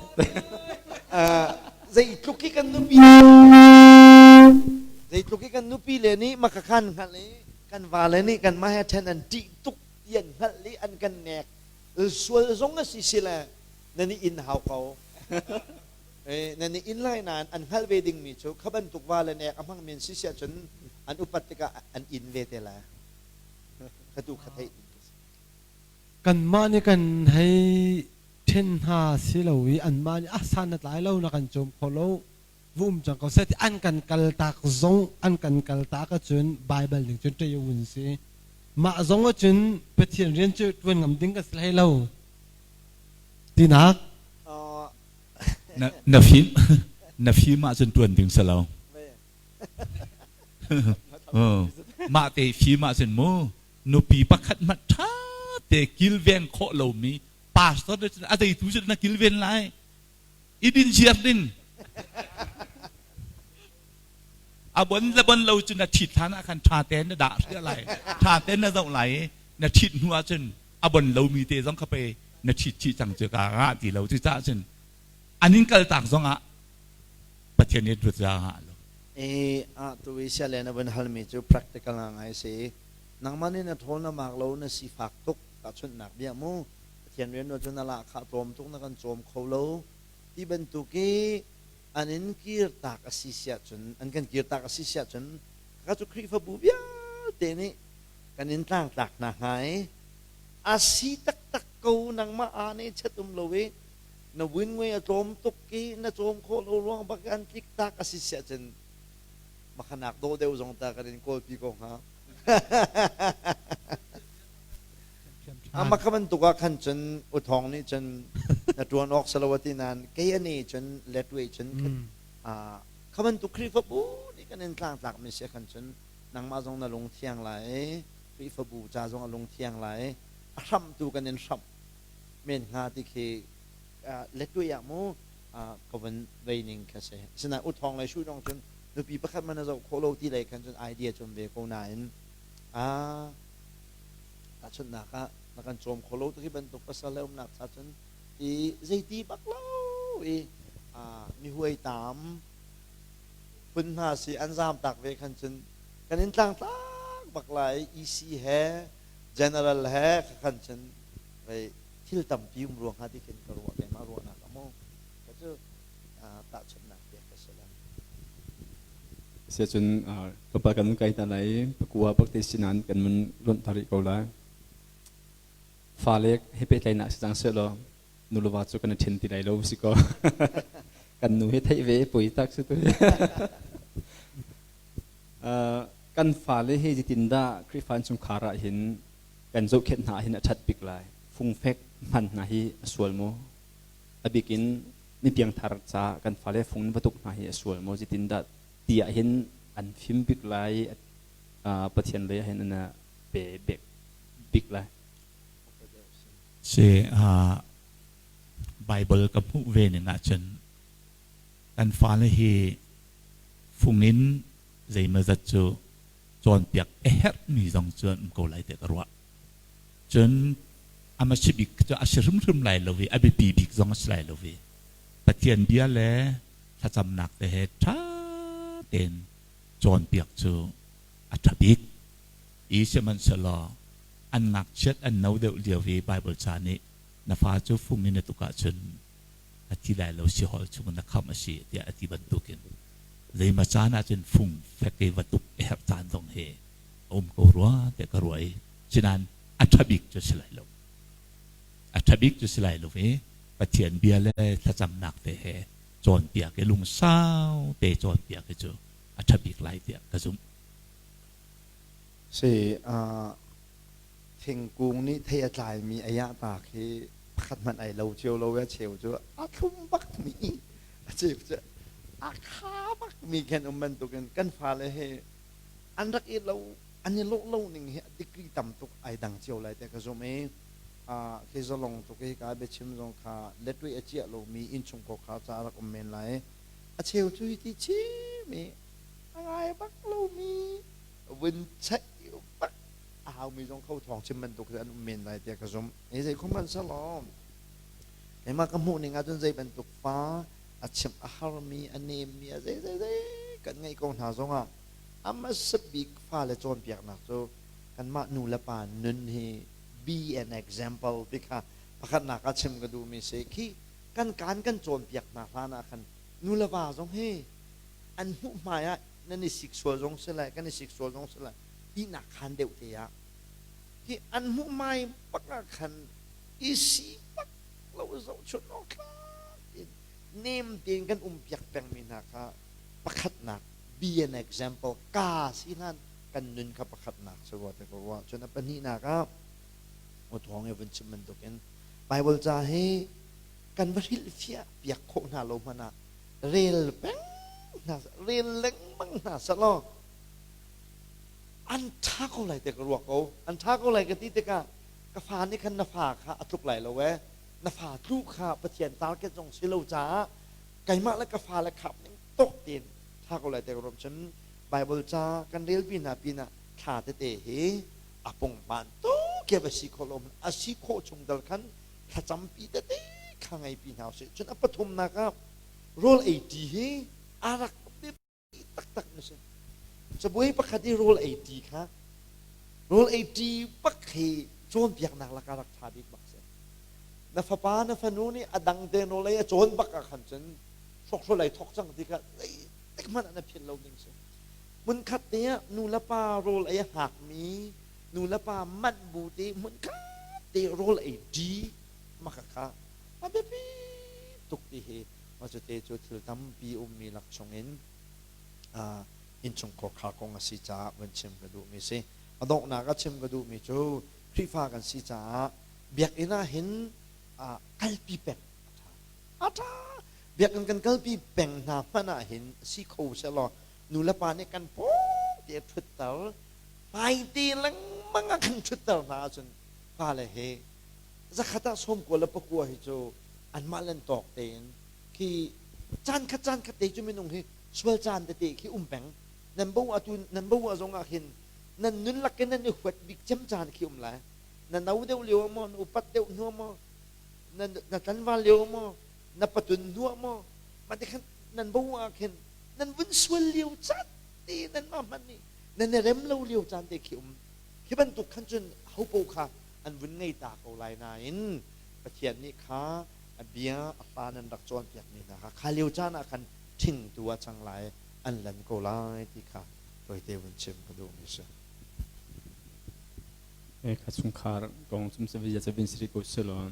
C: Zeitluk i kan nupi zeitluk i kan nupi le nih makakhan hngalh i kan vale nih kanmah he ṭhen an ṭih tuk ti an hngalh i an kan nek. Sual zong a si si le nan i inn hau ko. Nan i inn lai nain an hngalh ve dingmi cu kha bantuk va le nek a hmangmi an si si ahcun an upat tikah an inn ve te lai. Kha tu kha theih ding ka si.
D: Kanmah nih kan hei ṭhen hna si lo i anmah nih ah san na tlai lo na kan cawm kho lo va um cang ko seh ti an kan kaltak zong an kan kaltak ahcun Baibal ning cun ṭei un si. Mah zong ahcun Pathian rian cu ṭuan ngam ding kan si hlei lo tinak.
B: Na na fim na fim ahcun ṭuan ding si lo. Mah te fim ahcun mu nupi pakhat hmanh ṭha te kilveng khawh lomi pastor nih cun a zeitu cu na kilven lai i din ziar ding a bon le bon lo cu na ṭhit hlan ah khan ṭha tein na dah hriah lai ṭha tein na zoh lai i na ṭhit hnu ah cun a bon lomi te zong kha pei na ṭhit chih cang cu ka ngah ti lo cucaah cun an in kaltak zong ah Pathian nih ruat za ngah lo.
C: E a tu i sia le na vun halmi cu practical ngai si. Nangmah nih na ṭhawl na maak lo na sifak tuk tahchunhnak bia mu. Pathian rian cu na lahkhah tlawm tuk na kan cawm kho lo ti bantuk i an in kirtak a si siah cun an kan kirtak a si siah cun ka cu Khrihfabu vialte nih kan in tlangtlak hna hnga i a si taktak ko nangmah aa ne chet um lo i na win ngui a tlawm tuk i na cawm khawh lo ruang bak an tlik tak a si siah cun makhanak dawh deuh zong ta kan in kawlpi ko hnga. Ama kha bantuk ah khan cun uthawng nih cun na ṭuan awk si lo a ti nain kei ani cun letway cun kha bantuk Khrihfabu nih kan in tlangtlak mi si khan cun nangmah zong na lung thiang lai Khrihfabu ca zong a lung thiang lai a hramh tu kan in hramh men hnga ti khi letway ah mu ka vun vei ning kha si. Asinain uthawng le shu dong cun nupi pakhat man a zoh khawh lo ti lei khan cun idea cun ve ko nain Tahchunhnak ah, na kan cawm kho lo ti bantuk pasal le umnak cha cun i zeiti bak lo i mihuai taam phun hna si an zaam tak ve khan cun kan in tlangtlak bak lai EC he general he khan cun vei thil tampi um ruang hnga ti khin ka ruah keimah ruahnak a mu ka cu tahchunhnak pek ka si lai.
A: Siacun tlawmpal kan kai hna lai i pakua bakte sinan kan mun lonh ta rih ko lai. Fale he pehtlaihnak si cang sehlaw nuleva cu kan i ṭhen ti lai lo si ko. Kan nu hi theih ve pui tak si tu. Kan fale hi zeitindah Khrihfa innchungkhar ah hin kan zohkhenh hna hin a ṭhat bik lai. Fungfek hman hna hi a sual maw? A bik in mi piangthar ca kan fale fung va tuk hna hi a sual maw zeitindah ti ah hin an fim bik lai Pathian lei ah hin an pe bik bik lai.
B: Si Bible ka hmuh ve ning ahcun kan fale hi fung in zeimawzat cu cawnpiak a herhmi zong cu an um ko lai tiah ka ruah. Cun a si bik cu a si hrimhrim lai lo i a biapi bik zong a si lai lo i Pathian bia le thlacamnak te he ṭha tein cawnpiak cu a ṭha bik. I sihmanhsehlaw an ngakchiat an no deuh lio i Baibal ca nih na fa cu fung in na tuk ahcun a thi lai lo sihol chung na khamh a si tiah a ti bantukin zeimaw caan ahcun fung fek i va tuk a herh caan zong hi a um ko rua tiah ka ruah i sinain a ṭha bik cu si lai lo. A ṭha bik cu si lai lo i Pathian bia le thlacamnak te he cawnpiak i lungsau te cawnpiak hi cu a ṭha bik lai tiah ka zumh.
C: Si, thingkung nih thei a tlaimi a yahta khi pakhat hmanh ai lo cio lo i a cheu cu a thlum bakmi a cheu cu a kha bakmi khin um bantukin kan fale hi an rak i lo an i lawh lo ning hi a degree tam tuk ai dang cio lai tiah ka zumh i khi zalong tuk i ka biachim zong kha letway a ciah lomi innchung ko kha ca rak um men lai. A cheu cu hi ti chim i a ngai bak lomi vun cheih bak a haumi zong kho thawng chim bantuk an um men lai tiah ka zumh. Ni zei khum hmanhsehlaw keimah ka hmuh ning ahcun zei bantuk fa a chimh a harmi a nemmi a zei zei zei kan ngeih ko hna zongah a hmasa bik fale cawnpiaknak cu kanmah nu le pa nun hi be an example ti kha. Pakhatnak ah chim ka duhmi si khi kan kaan kan cawnpiak hna hlan ah khan nu le va zong hi an hmuh hmai ah nan i sik sual zong si lai kan i sik sual zong si lai ihnak khan deuh te ah hi an hmuh hmai bak ah khan i si bak lo zohchunh awk tlak in nem tein kan um piak pengmi hna kha pakhatnak be an example ka si hlan kan nun kha pakhatnak si rua te ko rua. Cun a pahnihnak ah thawng i vun chim bantukin Bible ca hi kan va hrilhfiah piak khawh hna lo hmanh ah rel peng hna rel lengmang hna selaw an ṭha ko lai te ka ruak ko. An ṭha ko lai ka ti tikah ka fa nih khan na fa kha a tluk lai lo ee, na fa tlu kha Pathian target zong si lo caah keimah le ka fa le khap ning tok tein ṭha ko lai te ka ruak. Cun Bible ca kan relpi hna pinah thla tete hi a pungman tuk ke va si khawh lo a si khawh chung dal khan thlacampi tete kha ngeipi hna usih. Cun a pathumnak ah rawl ei ṭi hi a rak biapi taktak na si. Cabuai pakhat i rawl ei ṭi kha rawl ei ṭi bak hi cawnpiaknak lakah rak ṭha bik bak si. Na fapa na fanu nih a dang te rawl ei a cawn bak ah khan cun hrawkhrol ei thawk cang ti kha zeitik hmanh ah na philh lo ding si. Hmunkhat te ah nu le pa rawl ei a hngakmi nu le pa manh bu te hmunkhat te rawl ei ṭi maka kha a biapi tuk ti hi mah cu te cu thil tampi ummi lak chungin innchungkhar khar kong a si caah van chim ka duhmi si. A donghnak ah chim ka duhmi cu Khrihfa kan si caah biakinn ah hin kalpi peng a ṭha. A ṭha. Biakinn kan kalpi peng hna hmanh ah hin si kho sehlaw nu le pa nih kan pawng te ṭhutter hmaite lengmang ah kan ṭhutter hna ahcun fale he zakhat ah 99 hi cu anmah len tawk tein khi caan khat caan khat te cu minung hi sual caan tete khi um peng. Nan bo atu nan bo ah zong ah khin nan nun lak in nan i huat bik cem caan khi um lai. Na no deuh lio maw, na upat deuh hnu maw, na na tlanval lio maw, na patun hnu maw, mah ti khan nan bo ah khin nan vun sual lio caan te nan mah hmanh nih nan i rem lo lio caan te khi um. Khi bantuk khan cun hopo kha an vun ngei ta ko lai nain Pathian nih kha a bia a hla nan rak cawnpiakmi hna kha kha lio caan ah khan ṭhingtu ah cang lai an lan ko lai ti kha tawite vun chim ka duhmi si.
A: Kha chungkhar kong cum sa vin siri ko selaw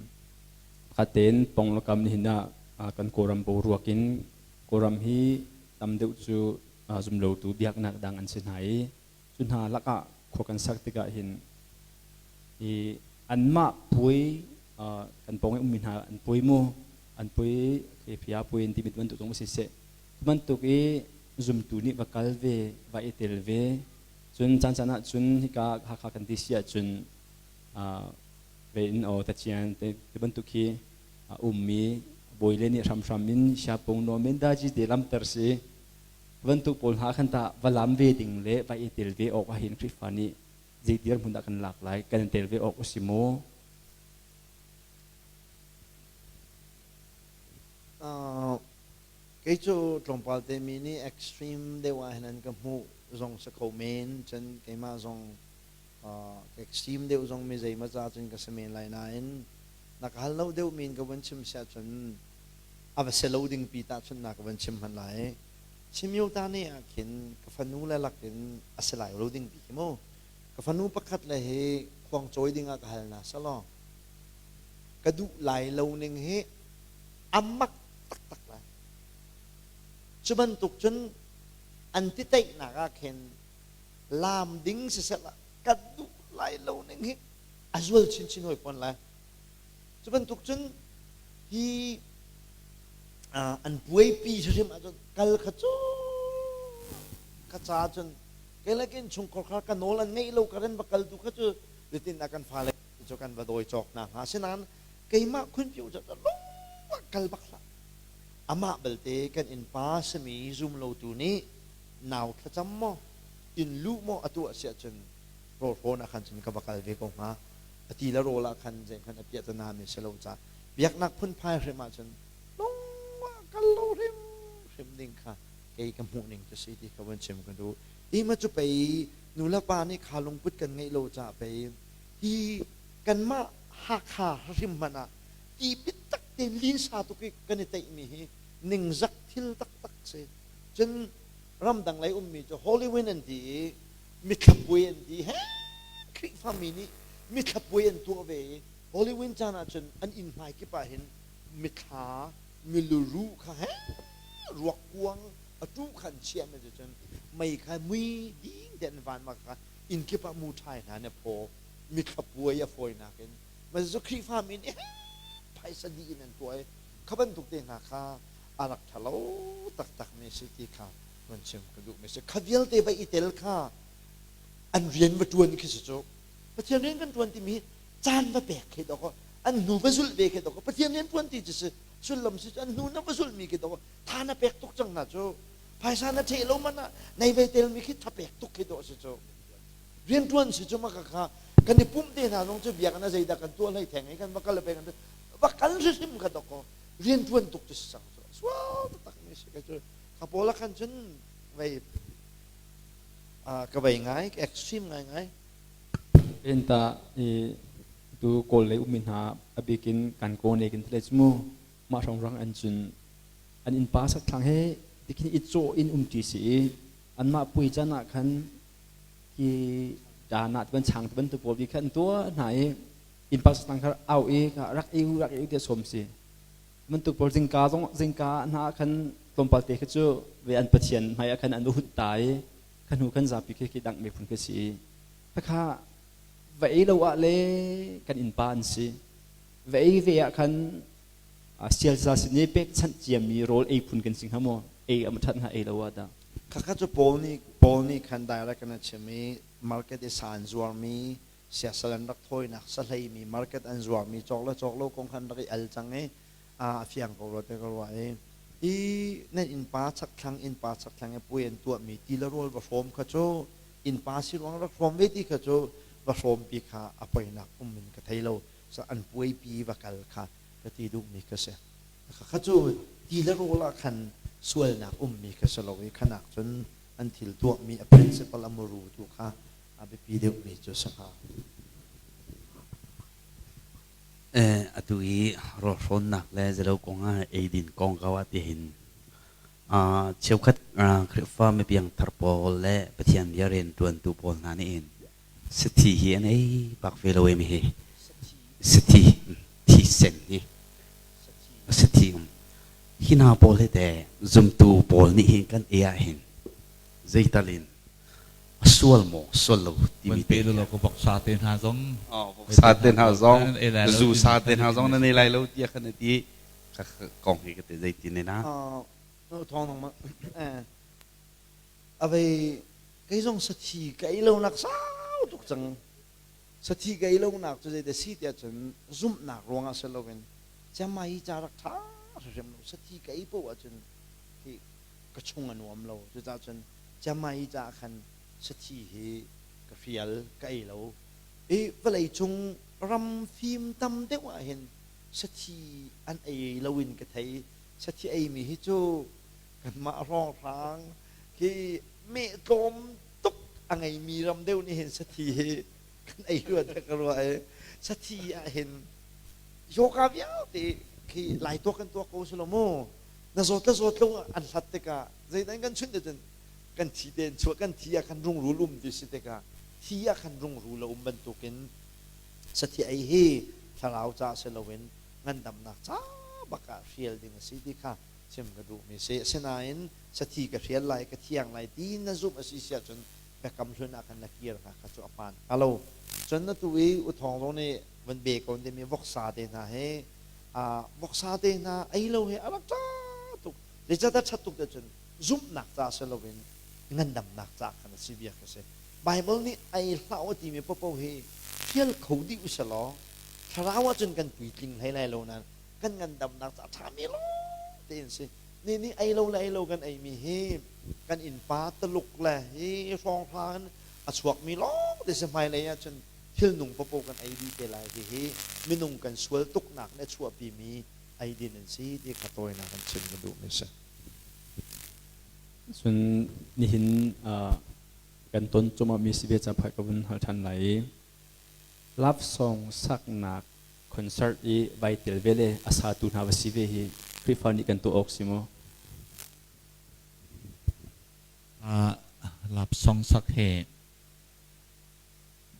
A: pakhat pong lokam ni hin ah kan Kawlram boruak in Kawlram hi tam deuh cu zumlotu biaknak dang an si hna i cu hna lakah khua kan sak tikah hin i anmah puai kan pawng i ummi hna an puai mu an puai khefia puai an timi bantuk zong si seh bantuk i zumtu nih va kal ve va i tel ve cun caan caan ah cun hika Hakha kan ti si ahcun ve in o tachian te bantuk hi a ummi bawi le nih hramhram in siapung no men daji te lamter si bantuk pawl hna khan ta va lam ve ding le va i tel ve awk ah hin Khrihfa nih zei dirhmun dah kan lak lai, kan tel ve awk a si maw?
C: Kei cu tlawmpal te mi nih extreme deuh ah hin an ka hmuh zong si kho men. Cun keimah zong extreme deuh zong mi zeimaw ca cun ka si men lai nain na ka hal lo deuh mi in ka vun chim siah cun a va si lo ding pi tahchunhnak ka van chim hmanh lai. Chimyota ne ah khin ka fanu le lakin a si lai lo ding pi khi mu. Ka fanu pakhat le hi khuang cawi ding ah ka hal na salaw ka duh lai lo ning hi a mak taktak lai. Cu bantuk cun an ti teihnak ah khin laam ding siseh ka duh lai lo ning hi a zual chinchin hoi fawn lai. Cu bantuk cun hi an buaipi hrim ahcun kal kha cu ka ca cun kei le kin chungkhar kha ka nawl an ngeih lo ka ren va kal tu kha cu zeitin ah kan fale cu kan va dawi cawk hna hnga. Asinain keimah khunpiu cu lung kal bak hlah. Amah belte kan innpa simi zum lotu nih nau thlacam maw inn luh maw a tuah si ahcun rawlhrawn ah khan cun ka va kal ve ko hnga. A ti le rawl ah khan zeihmanh a piahtana mi si lo ca biaknak phunphai hrim ahcun lung ah kal lo hrim hrim ding kha kei ka hmuh ning cu si ti kha vun chim ka duh. Hi ma cu pei nu le pa nih kha lungput kan ngeih lo caah pei hi kanmah Hakha hrim hmanh ah. Ti bitak tein linsa tuk i kan i teihmi hi ningzak thil taktak si. Cun ramdang lei ummi cu Holy Wind an ti i mithla puai an ti he Khrihfami nih mithla puai an tuah ve i Holy Wind caan ahcun an inn hmai kip ah hin mithla miluruh kha he ruak kuang a tu kha an chiah mi cun mei kha mui ding te an van ma kha inn kip ah mu ṭhai hna ne phaw mithla puai a fawinak in ma cu Khrihfa mi nih phaisa dih in an tuah i kha bantuk te hna kha a rak ṭhalo taktak mi si ti kha van chim ka duh mi si. Kha vialte va i tel kha an rian va ṭuan khi si cu. Pathian rian kan ṭuan timi caan va pek khi dawk an hnu va zulh ve khi dawk Pathian rian ṭuan ti cu si sullam si cu an hnu na va zulh mi khi dawk tha na pek tuk cang hna cu. Phaisa na ṭheh lo man ah nei ve tel mi khi tha pek tuk khi dawh si cu. Rian ṭuan si cu maka kha kan i pumh te hna zong cu biakinn ah zeidah kan tuah hlei theng i kan va kal ve kan va kal hrimhrim kha dawk rian ṭuan tuk cu si cang cu. Sual taktak mi si ka cu. Kha pawl ah khan cun vei ka vei ngai, ka extreme ngai ngai.
A: Enta i tu Kawl lei ummi hna a bikin kan kaw ne kan tile mu mah hrawng an cun an innpa sak thlang he tikhin i cawh in um ti si i anmah pui can ah khan hi dana ban chang bantuk pawl bi khan tuah hna i innpa sak thlang kha au i rak i rak i te som si bantuk pawl zingka zong zingka hna khan tlawmpal te kha cu ve an pathian hmai ah khan an hut ta i kha hnu khan zapi khi khi dang miphun khi si khakha va ei lo ah le kan innpa an si va ei ve ah khan sialza sin i pekchanh ciami rawl ei phun kan si hnga maw ei am that hnga ei lo ah dah?
C: Khakha cu Paul nih Paul nih khan direct in a chim i market i sa an zuarmi siasal an rak thawinak sahleimi market an zuarmi cawk le cawk lo kong khan rak i al cang i a fiang ko rua te ka ruah i i nan innpa chakthlang innpa chakthlang i puai an tuahmi ti le rawl va hrawm kha cu innpa si ruang rak hrawm ve ti kha cu va hrawmpi kha a poinak um in ka thei lo. An puaipi va kal kha ka ti duhmi ka si. Kha cu ti le rawl ah khan sualnak ummi kha si lo i khanak cun an thil tuahmi a principle a muru tu kha a biapi deuhmi cu si hnga.
E: Atu i rawlhrawnnak le zalo kong ah eidin kongkau ah tihin cheukhat Khrihfa mipiangthar pawl le Pathian bia rianṭuantu pawl hna nih hin sathi hi an ei bak ve lo em hi. Sathi thisen hi sathi um. Hi hna pawl hi te zumtu pawl nih hin kan ei ah hin zeital in a sual maw sual lo timi
B: te lo ko voksa te hna zong
E: voksa te hna zong zu sa te hna zong nan ei lai lo tiah khan ti kong hi ka te zeitin ne na
C: thong nong ma avei kei zong sathi ka ei lo nak sau tuk cang. Sathi ka ei lo nak cu zeite si tiah cun zumhnak ruangah si loin chiangmai hi ca rak ṭha hrimhrim lo. Sathi ka ei poah ahcun hi ka chung a nuam lo. Cucaah cun chiangmai hi caah khan sathi hi ka hrial, ka ei lo. I vawlei cung ram fim tam deuh ah hin sathi an ei lo in ka thei. Sathi eimi hi cu kanmah hrawnghrang khi meh tlawm tuk a ngeimi ram deuh nih hin sathi hi kan ei rua tiah ka ruah i sathi ah hin yoga vialte khi lai tuak kan tuak ko si lo mu. Na zawt le zawt lo an hlat tikah zeidah kan chunh te cun kan thi te in chuah, kan thi ah khan rungrul um ti si tikah thi ah khan rungrul a um bantukin sathi ei hi thlarau ca si loin ngandamnak ca bak ah hrial ding a si ti kha chim ka duhmi si. Asinain sathi ka hrial lai, ka thiang lai ti na zumh a si si ahcun biakam hlun ah khan na kir hnga kha cu a hmaan hnga lo. Cun atu i U Thawng zong nih van be ko timi voksa te hna hi voksa te hna ei lo hi a rak ṭha tuk. Zeicahtiah ṭhat tuk cun zumhnak ca si loin ngandamnak ca khan a si bia kha si. Baibal nih ei hlah u timi paohpaoh hi hrial kho dih u selaw thlarau ahcun kan puitling hlei lai lo nain kan ngandamnak ca ṭhami lawng tein si. Ni nih ei lo le ei lo kan eimi hi kan innpa Taluk le hi hrawnghrang in a chuakmi lawng te si. Hmailei ahcun thilnung paohpaoh kan ei dih te lai. Hihi minung kan sual tuknak nih a chuahpimi eidin an si ti kha tawinak in chim ka duhmi si.
A: Cun nihin kan ton cumah mi si ve ca phai ka vun hal ṭhan lai i love song saknak. Concert i vai tel ve le a satu hna va si ve hi Khrihfa nih kan tuah awk si maw?
B: Love song sak he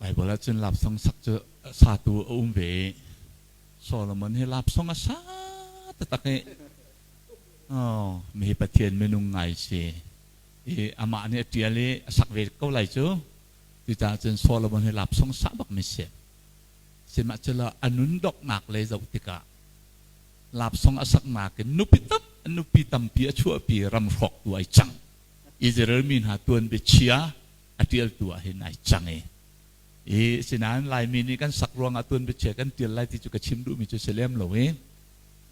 B: Bible ahcun love song sak cu satu a um ve i Solomon hi love song a sa taktak i oh, mi Pathian minung ngai si i amah nih a ṭial i a sak ve ko lai cu. Cucaah cun Solomon hi love song sa bak mi si. Sihmanhsehlaw a nun donghnak lei zoh tikah love song a saknak in nupi tam nupi tampi a chuahpi ram hrawktu ai cang. Israel mi hna tuanbia chia a ṭialtu ah hin ai cang i i sinain Laimi nih kan sak ruangah tuanbia chia kan ṭial lai ti cu ka chim duhmi cu si lem lo i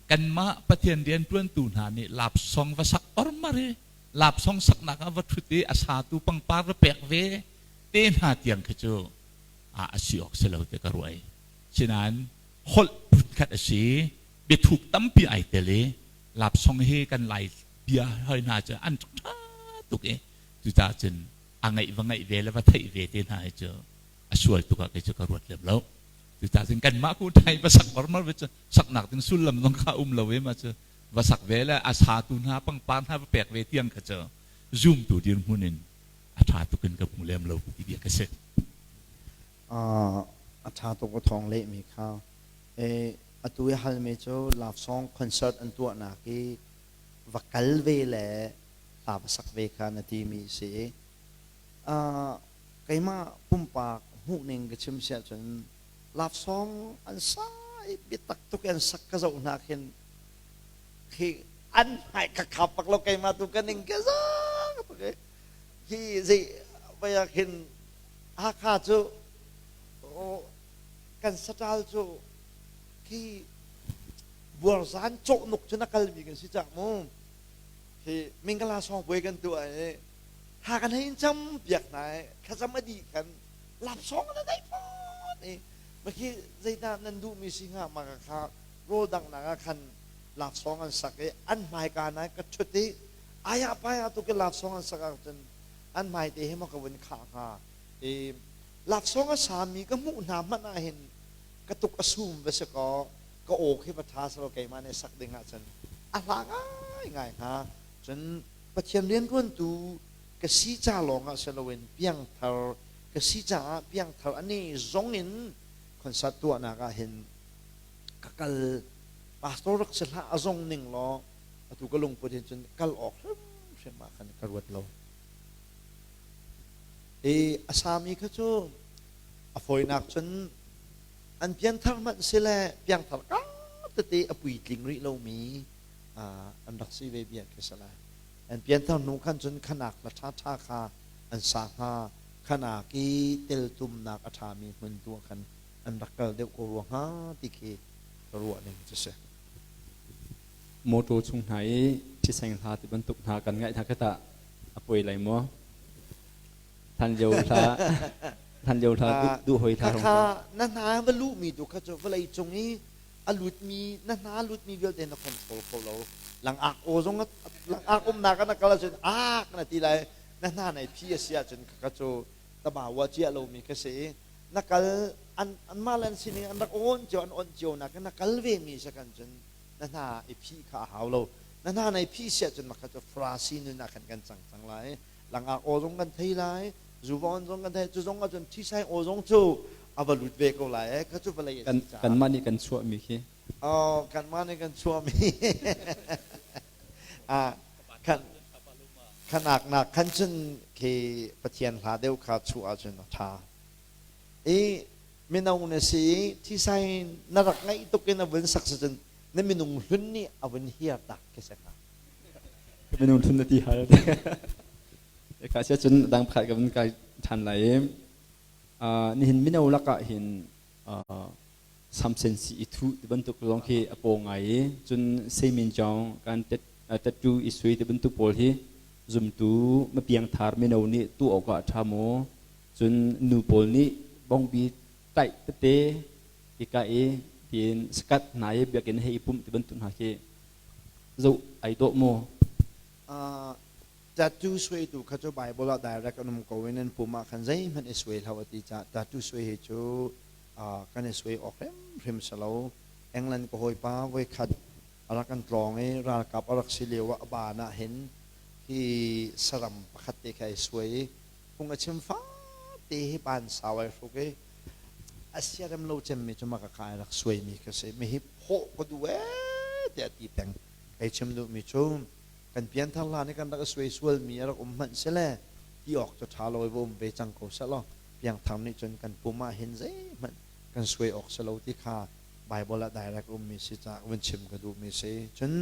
B: kanmah Pathian rianṭuantu hna nih love song va sak ormar i love song saknak ah va ṭhut i a satu pangpar va pek ve te hna tiang khi cu a si awk si lo ti ka ruah i sinain holh phunkhat a si biathuk tampi ai tel i love song hi kan Lai bia hoi hna cu an ṭha tuk i cucaah cun a ngaih va ngaih ve le va theih ve te hna hi cu a sual tuk ah kei cu ka ruat lem lo. Cucaah cun kanmah ku thai va sak ormar ve cu saknak ding sullam zong kha um lo i ma cu va sak ve le a satu hna pangpar hna va pek ve tiang kha cu zumtu dirhmun in a ṭha tuk in ka hmu lem lo ti bia ka si.
C: A ṭha tuk a thawng lehmi kha. Atu i halmi cu love song concert an tuahnak i va kal ve le hla va sak ve kha na timi si i keimah pumpak hmuhning ka chim si ahcun love song an sa i biatak tuk in an sak ka zoh hna khin khi an hmai ka khap bak lo. Keimah tu ka ning ka zang tuk i hi zei vai ah khin Hakha cu kan saṭal cu khi buarzan cawhnuk cun a kalmi kan si cang mu. Hi mingala song puai kan tuah i ha kan hei in cam piak hna i thlacam a dih khan lapsong na dai fawn i makhi zeidah nan duhmi si hnga ma kha rawl danghnak ah khan laksawng an sak i an hmaika na ka ṭhut i aya paya tu ke laksawng an sak ahcun an hmai te he ma ka vun khah hnga i laksawng a sami ka hmuh hna hmanh ah hin ka tuk a sum va si kaw ka aw khi va ṭha selaw keimah nih sak ding ahcun a hla ngai ngai hnga. Cun Pathian rianṭuantu ka si ca lawng ah si loin piangthar ka si caah piangthar ani zong in concert tuahnak ah hin ka kal pastor rak si hlah a zong ning law atu ka lungput hin cun kal awk hrimhrim ah khan ka ruat lo. I a sami kha cu a fawinak cun an pianthar hmanh si le piangthar ka tete a puitling rih lomi an rak si ve bia khi si lai. An pianthar hnu khan cun khanak la ṭhaṭha kha an sa hnga, khanak i teltumnak a ṭhami hmun tu ah khan an rak kal deuh ko rua hnga ti khi ka ruah ning cu si.
A: Motor chung hna i thiseng hla ti bantuk hna kan ngaih hna khi tah a poi lai maw? Hlan lio hla hlan lio hla duh hoi hla
C: kha na hna va luhmi tu kha cu vawlei cung i a lutmi na hna lutmi vialte na control kho lo. Langak aw zong langak umnak ah na kal ahcun ak na ti lai. Na hna nai phi a si ahcun kha cu tabawa cia lomi ka si. Na kal an anmah le an sining an rak awn cio an on cio nak na kal ve mi si kan cun na hna i phi kha a hau lo. Na hna nai phi si ahcun makha cu farasi nun ah khan kan cang cang lai. Langak aw zong kan thei lai, zuvawn zong kan thei, cu zong ahcun thisai aw zong cu a va lut ve ko lai e kha cu vawlei a si caah.
A: Kanmah nih kan chuahmi khi.
C: Oh, kanmah nih kan chuahmi. Ah, kan khanak nak khan cun khi Pathian hla deuh kha chuah ahcun a ṭha. I mino na si i thisai na rak ngaih tuk in a vun sak si cun na minung hlun nih a vun hiar tak khi si hnga.
A: Minung hlun na ti hal. Ka sia cun dang pakhat ka vun kai ṭhan lai i nihin mino lakah hin samsen si i thuh ti bantuk zong khi a paw ngai i cun seimin jong kan tattoo i sui ti bantuk pawl hi zumtu mapiangthar mino nih tuah awkah a ṭha maw? Cun nu pawl nih bongbi taih tete ika i tiin sakat hna i biakinn hei i pumh ti bantuk hna khi zoh ai dawh maw?
C: Tattoo suaitu kha cu Bible ah direct an um ko i nan pum ah khan zeihmanh i suai hlah u ti caah tattoo suai hi cu Kan i suai awk hrimhrim si lo. England ka hawipa voikhat a rak kan tlawng i ralkap a rak si lio ah a baan ah hin hi saram pakhat te kha ai suai i phung a chim fate hi baan sau ai hruk i a siarem lo cemmi cu maka kha ai rak suaimi kha si. Mi hi phawh ka duh ee tiah a ti peng. Kei chim duhmi cu kan pianthar hlan i kan rak i suai sualmi a rak um hmanh sile ti awk cu ṭha lo i va um ve cang ko sehlaw piangthar nih cun kan pum ah hin zeihmanh kan suai awk si lo ti kha Baibal ah direct ummi si caah vun chim ka duhmi si. Cun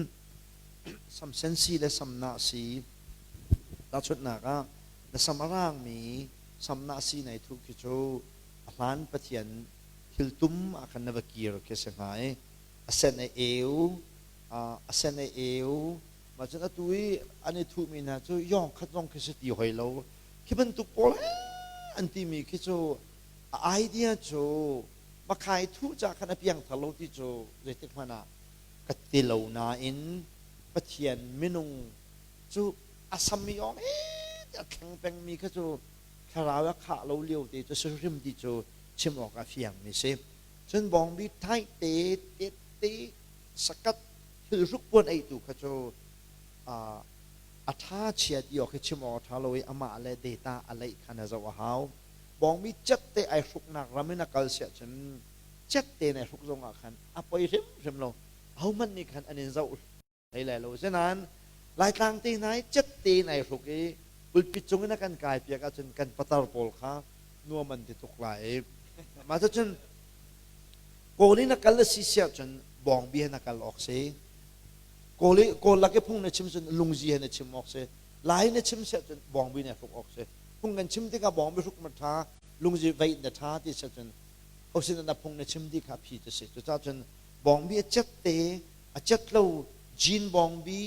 C: samsen si le samnah si tahchunhnak ah na sam a raangmi samnah si nai thuh khi cu a hlan Pathian thil tum ah khan na va kir khi si hnga i a sen a eu a sen a eu mah cun atu i an i thuhmi hna cu yawng khat zong khi si ti hoi lo khi bantuk pawl an timi khi cu a idea cu makhai thuh ca khan a piangthar lo ti cu zeitik hmanh ah ka ti lo nain Pathian minung cu a sam i ong a thleng pengmi kha cu thlarau a khah lo lio te cu si hrim ti cu chim awk a fiangmi si. Cun bawngbi thai te te te sakat thilhruk puan ei tu kha cu a ṭha chia ti awk hi chim awk a ṭha lo i amah le data a leih kha na zoh a hau. Bawngbi cet te ai hruknak ram in a kal siah cun cet te in ai hruk zong ah khan a poi hrimhrim lo. Ahohmanh nih khan an in zoh hlei lai lo. Asinain Laitlang te hna i cet tein ai hruk i pulpit cung in a kan kai piak ahcun kan patar pawl kha nuam an ti tuk lai i mah cucun Kawl in a kal a si siah cun bawngbi he na kal awk si. Kawl i Kawl lak i phung na chim cun lungzi he na chim awk si. Lai na chim siah cun bawngbi na hruk awk si. Phung kan chim tikah bawngbi hruk ma ṭha, lungzi veih na ṭha ti siah cun hosin na phung na chim ti kha phi cu si. Cucaah cun bawngbi a cet te a cet lo jean bawngbi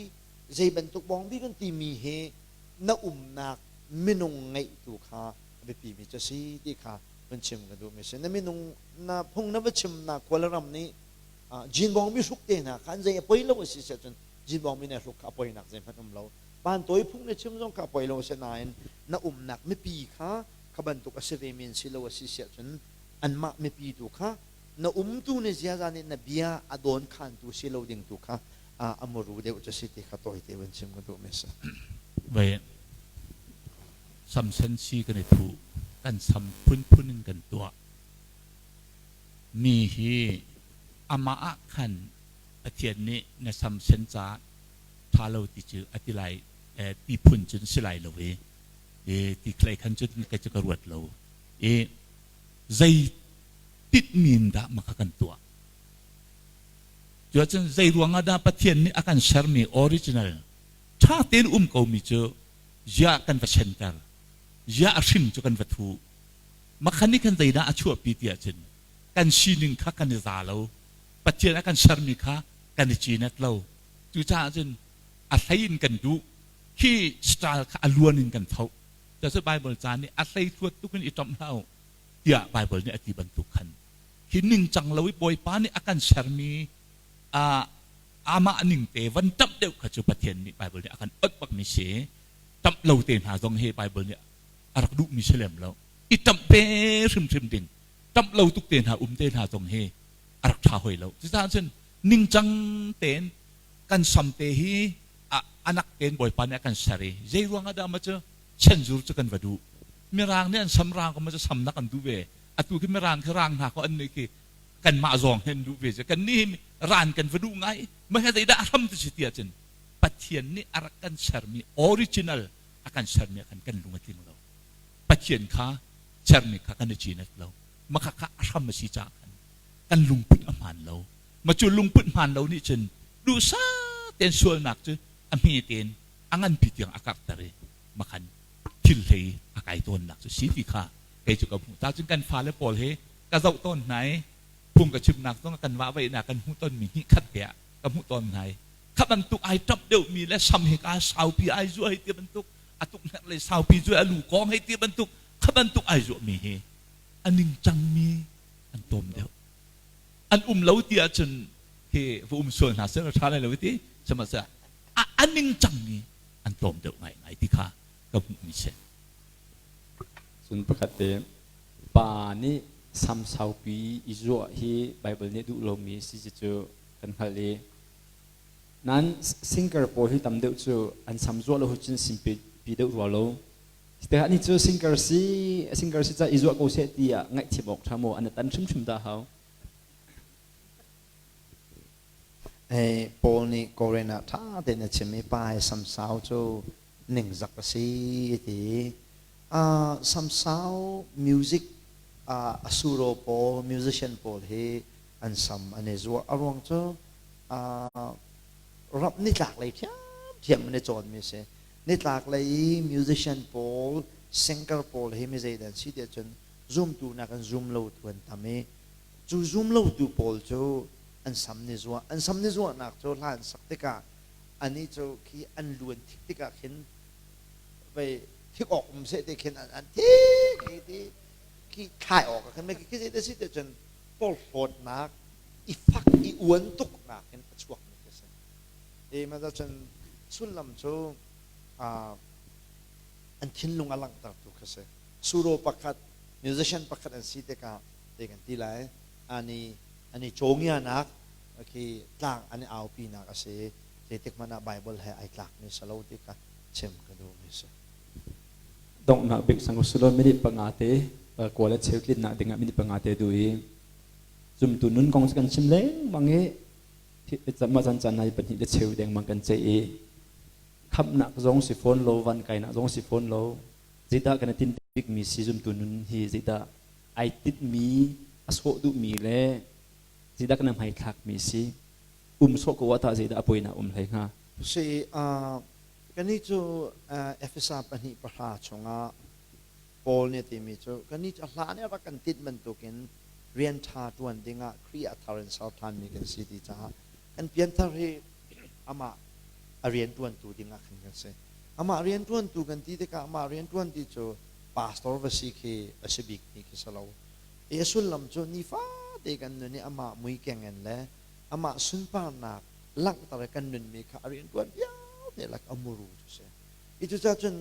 C: zei bantuk bawngbi kan timi hi na umnak minung ngeih tu kha a biapi mi cu si ti kha van chim ka duh mi si. Na minung na phung na va chimnak khua le ram nih jean bawngbi hruk te hna kha an zei a poi lo a si si ahcun jean bawngbi na hruk kha a poinak zeihmanh um lo. Pantawi phung na chim zong kha a poi lo a si nain na umnak mipi kha kha bantuk a si ve men si lo a si si ahcun anmah mipi tu kha na umtu na ziaza nih na bia a dawn khantu si lo ding tu kha a muru deuh cu si ti kha tawite van chim ka duh mi si.
B: Vai samsen si kan i thuh kan sam phunphun in kan tuah mi hi amah ah khan Pathian nih na samsen ca tha lo ti cu a ti lai ti phun cun si lai lo i ti khlei khan cun ka cu ka ruat lo i zei tinhmi in dah maka kan tuah? Cuahcun zei ruangah dah Pathian nih a kan sermi original ṭha tein um komi cu ziah kan va senter, ziah a hrim cu kan va thuh. Makhan nih khan zeidah a chuahpi ti ahcun kan sining kha kan i za lo. Pathian a kan sermi kha kan i cinet lo. Cucaah cun a hlei in kan duh. Khi style kha a luan in kan tho. Cucu Bible ca nih a hleihluat tuk in i ṭamh hlah u tiah Bible nih a ti bantuk khan hi ningcang lo i Bawipa nih a kan sermi amah ning te van ṭamh deuh kha cu Pathian nih Bible nih a kan onh bakmi si. Ṭamh lo te hna zong hi Bible nih a rak duhmi si lem lo. I ṭamh ve hrimhrim ding. Ṭamh lo tuk te hna um te hna zong hi a rak ṭha hoi lo. Cucaah cun ningcang tein kan sam te hi anak tein Bawipa nih a kan ser i zei ruangah dah maw cu chenzur cu kan va duh. Mirang nih an sam rang ko maw cu samnak an duh ve. Atu khi mirang khi rang hna ko an nih khi kanmah zawng hi an duh ve cu. Kan nih hi ran kan va duh ngai. Mah hi zeidah a hram tu si ti ahcun Pathian nih a rak kan sermi original a kan sermi ah khan kan lung a tling lo. Pathian kha sermi kha kan i cinet lo. Mah kha a hram a si caah khan kan lungput a hmaan lo. Mah cu lungput hmaan lo nih cun duhsah tein sualnak cu a hme tein a nganpi tiang a karhter i makhan thil hlei a kai tawnnak cu si ti kha kei cu ka hmuh. Ta cun kan fale pawl hi ka zoh tawn hna i phung ka chimnak zong kan vahvaihnak kan hmuh tonmi hnih khat te ah ka hmuh tawn hna i kha bantuk ai ṭap deuhmi le sam hi ka saupi ai zuah hei ti bantuk a tuknek le saupi zuah a lu kong hei ti bantuk kha bantuk ai zuahmi hi a ningcangmi an tawm deuh. An um lo ti ahcun hi va um sual hna seh ṭha lai lo ti sihmanhsehlaw a ningcangmi an tlawm deuh ngaingai ti kha ka hmuhmi si.
A: Cun pakhat te pa nih Sam saupi i zuah hi Bible nih duh lomi si cu kan hngalh i Nain singer pawl hi tam deuh cu an sam zuah lo cun simpi pi deuh rua lo. Tikah ni cu singer si singer si ca i zuah ko seh tiah ngaihthiam awk ṭha maw an tan hrimhrim dah hau.
C: Hey, Paul nih Korin ah ṭha tein a chim i pa he samsau cu ningzak a si ti. Samsau music a suro pawl musician pawl hi an sam an i zuah. A ruang cu ram nitlak lei ṭhiamṭhiam an i cawnmi a si. Nitlak lei i musician pawl, singer pawl hi mi zeidah an si tiah cun zumtu nakin zum lotu an tam i cu zum lotu pawl cu an sam ni zuah. An sam ni zuahnak cu hla an sak tikah anih cu khi an lu an thik tikah khin vei thik awk um seh ti khin an thik i ti khi thlai awk ah khin khi zeidah si tiah cun porhlawtnak i fak i uan tuknak in a chuakmi khi a si. I mah cun sullam cu an thinlung a langhtertu khi a si. Suro pakhat, musician pakhat an si tikah te kan ti lai, ani an i cawngianak khi tlang an i aupinak a si. Zeitik hmanh ah Bible he ai tlakmi si lo ti kha chim ka duhmi si.
A: Donghnak bik sang usulaw minute panga te kuala cheu tlinnak dingah minute panga te duh i zumtu nun kong cu kan chim lengmang i mah caan caan nai pahnih le cheu dengmang kan ceih i khamhnak zong si fawn lo van kainak zong si fawn lo zeidah kan i tinh bikmi si zumtu nun hi zeidah ai tinhmi a sawh duhmi le zeidah kan hmaithlakmi si um sawh ko ah tah zeidah a poina um hlei hnga?
C: Si kannih cu Efesa pahnih pahra chungah Paul nih a timi cu kannih cu a hlan i a rak kan tinh bantukin rian ṭha ṭuan dingah Khrih a thar in ser ṭhanmi kan si ti caah kan pianthar hi amah a rian ṭuantu dingah khan kan si. Amah rian ṭuantu kan ti tikah amah rian ṭuan ti cu pastor va si khi a si bikmi khi si lo. I a sullam cu nifate kan nun i amah mui keng in le amah sunparnak langhter i kan nunmi kha a rian ṭuan vialte lak a muru cu si. I cucaah cun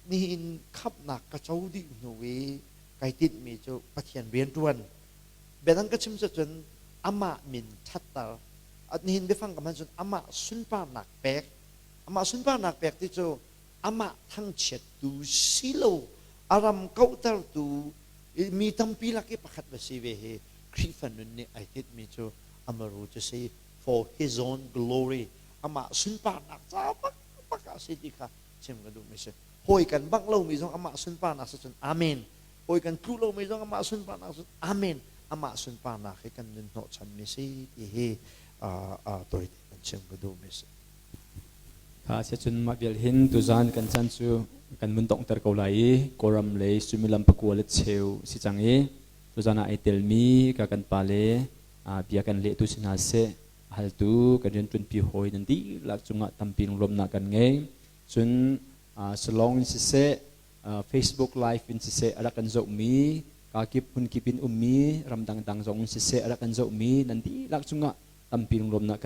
C: nihin khamhnak ka co dih hnu i kai tinhmi cu Pathian rianṭuan. Biadang ka chim cun amah min ṭhatter. Nihin biafang ka hman cun amah sunparnak pek. Amah sunparnak pek ti cu amah thangchiattu si lo, a ram kauhtertu mi tampi lak i pakhat va si ve hi Khrihfa nun nih ai tinhmi cu amaru cu si for his own glory amah sunparnak ca bakbak ah si ti kha chim ka duhmi si. Hawi kan bangh lomi zong amah sunparnak si cun amen. Hawi kan tlu lomi zong amah sunparnak cun amen. Amah sunparnak hi kan nun hnawhchanmi si ti hi tawite kan chim ka duhmi si.
A: Kha cun mah vial hin tuzan kan chan cu kan mun donghter ko lai i Kawlram lei suimilam pakua le cheu si cang i tuzan ah ai telmi ka kan pa le bia kan lehtu si hna seh haltu kan rianṭuanpi hawi nan dihlak cungah tampi lunglawmhnak kan ngei. Cun salong in siseh, Facebook live in siseh a rak kan zohmi, kakip hmunkip in ummi, ramdang dang zong in siseh a rak kan zohmi nan dihlak cungah tampi lunglawmhnak kan.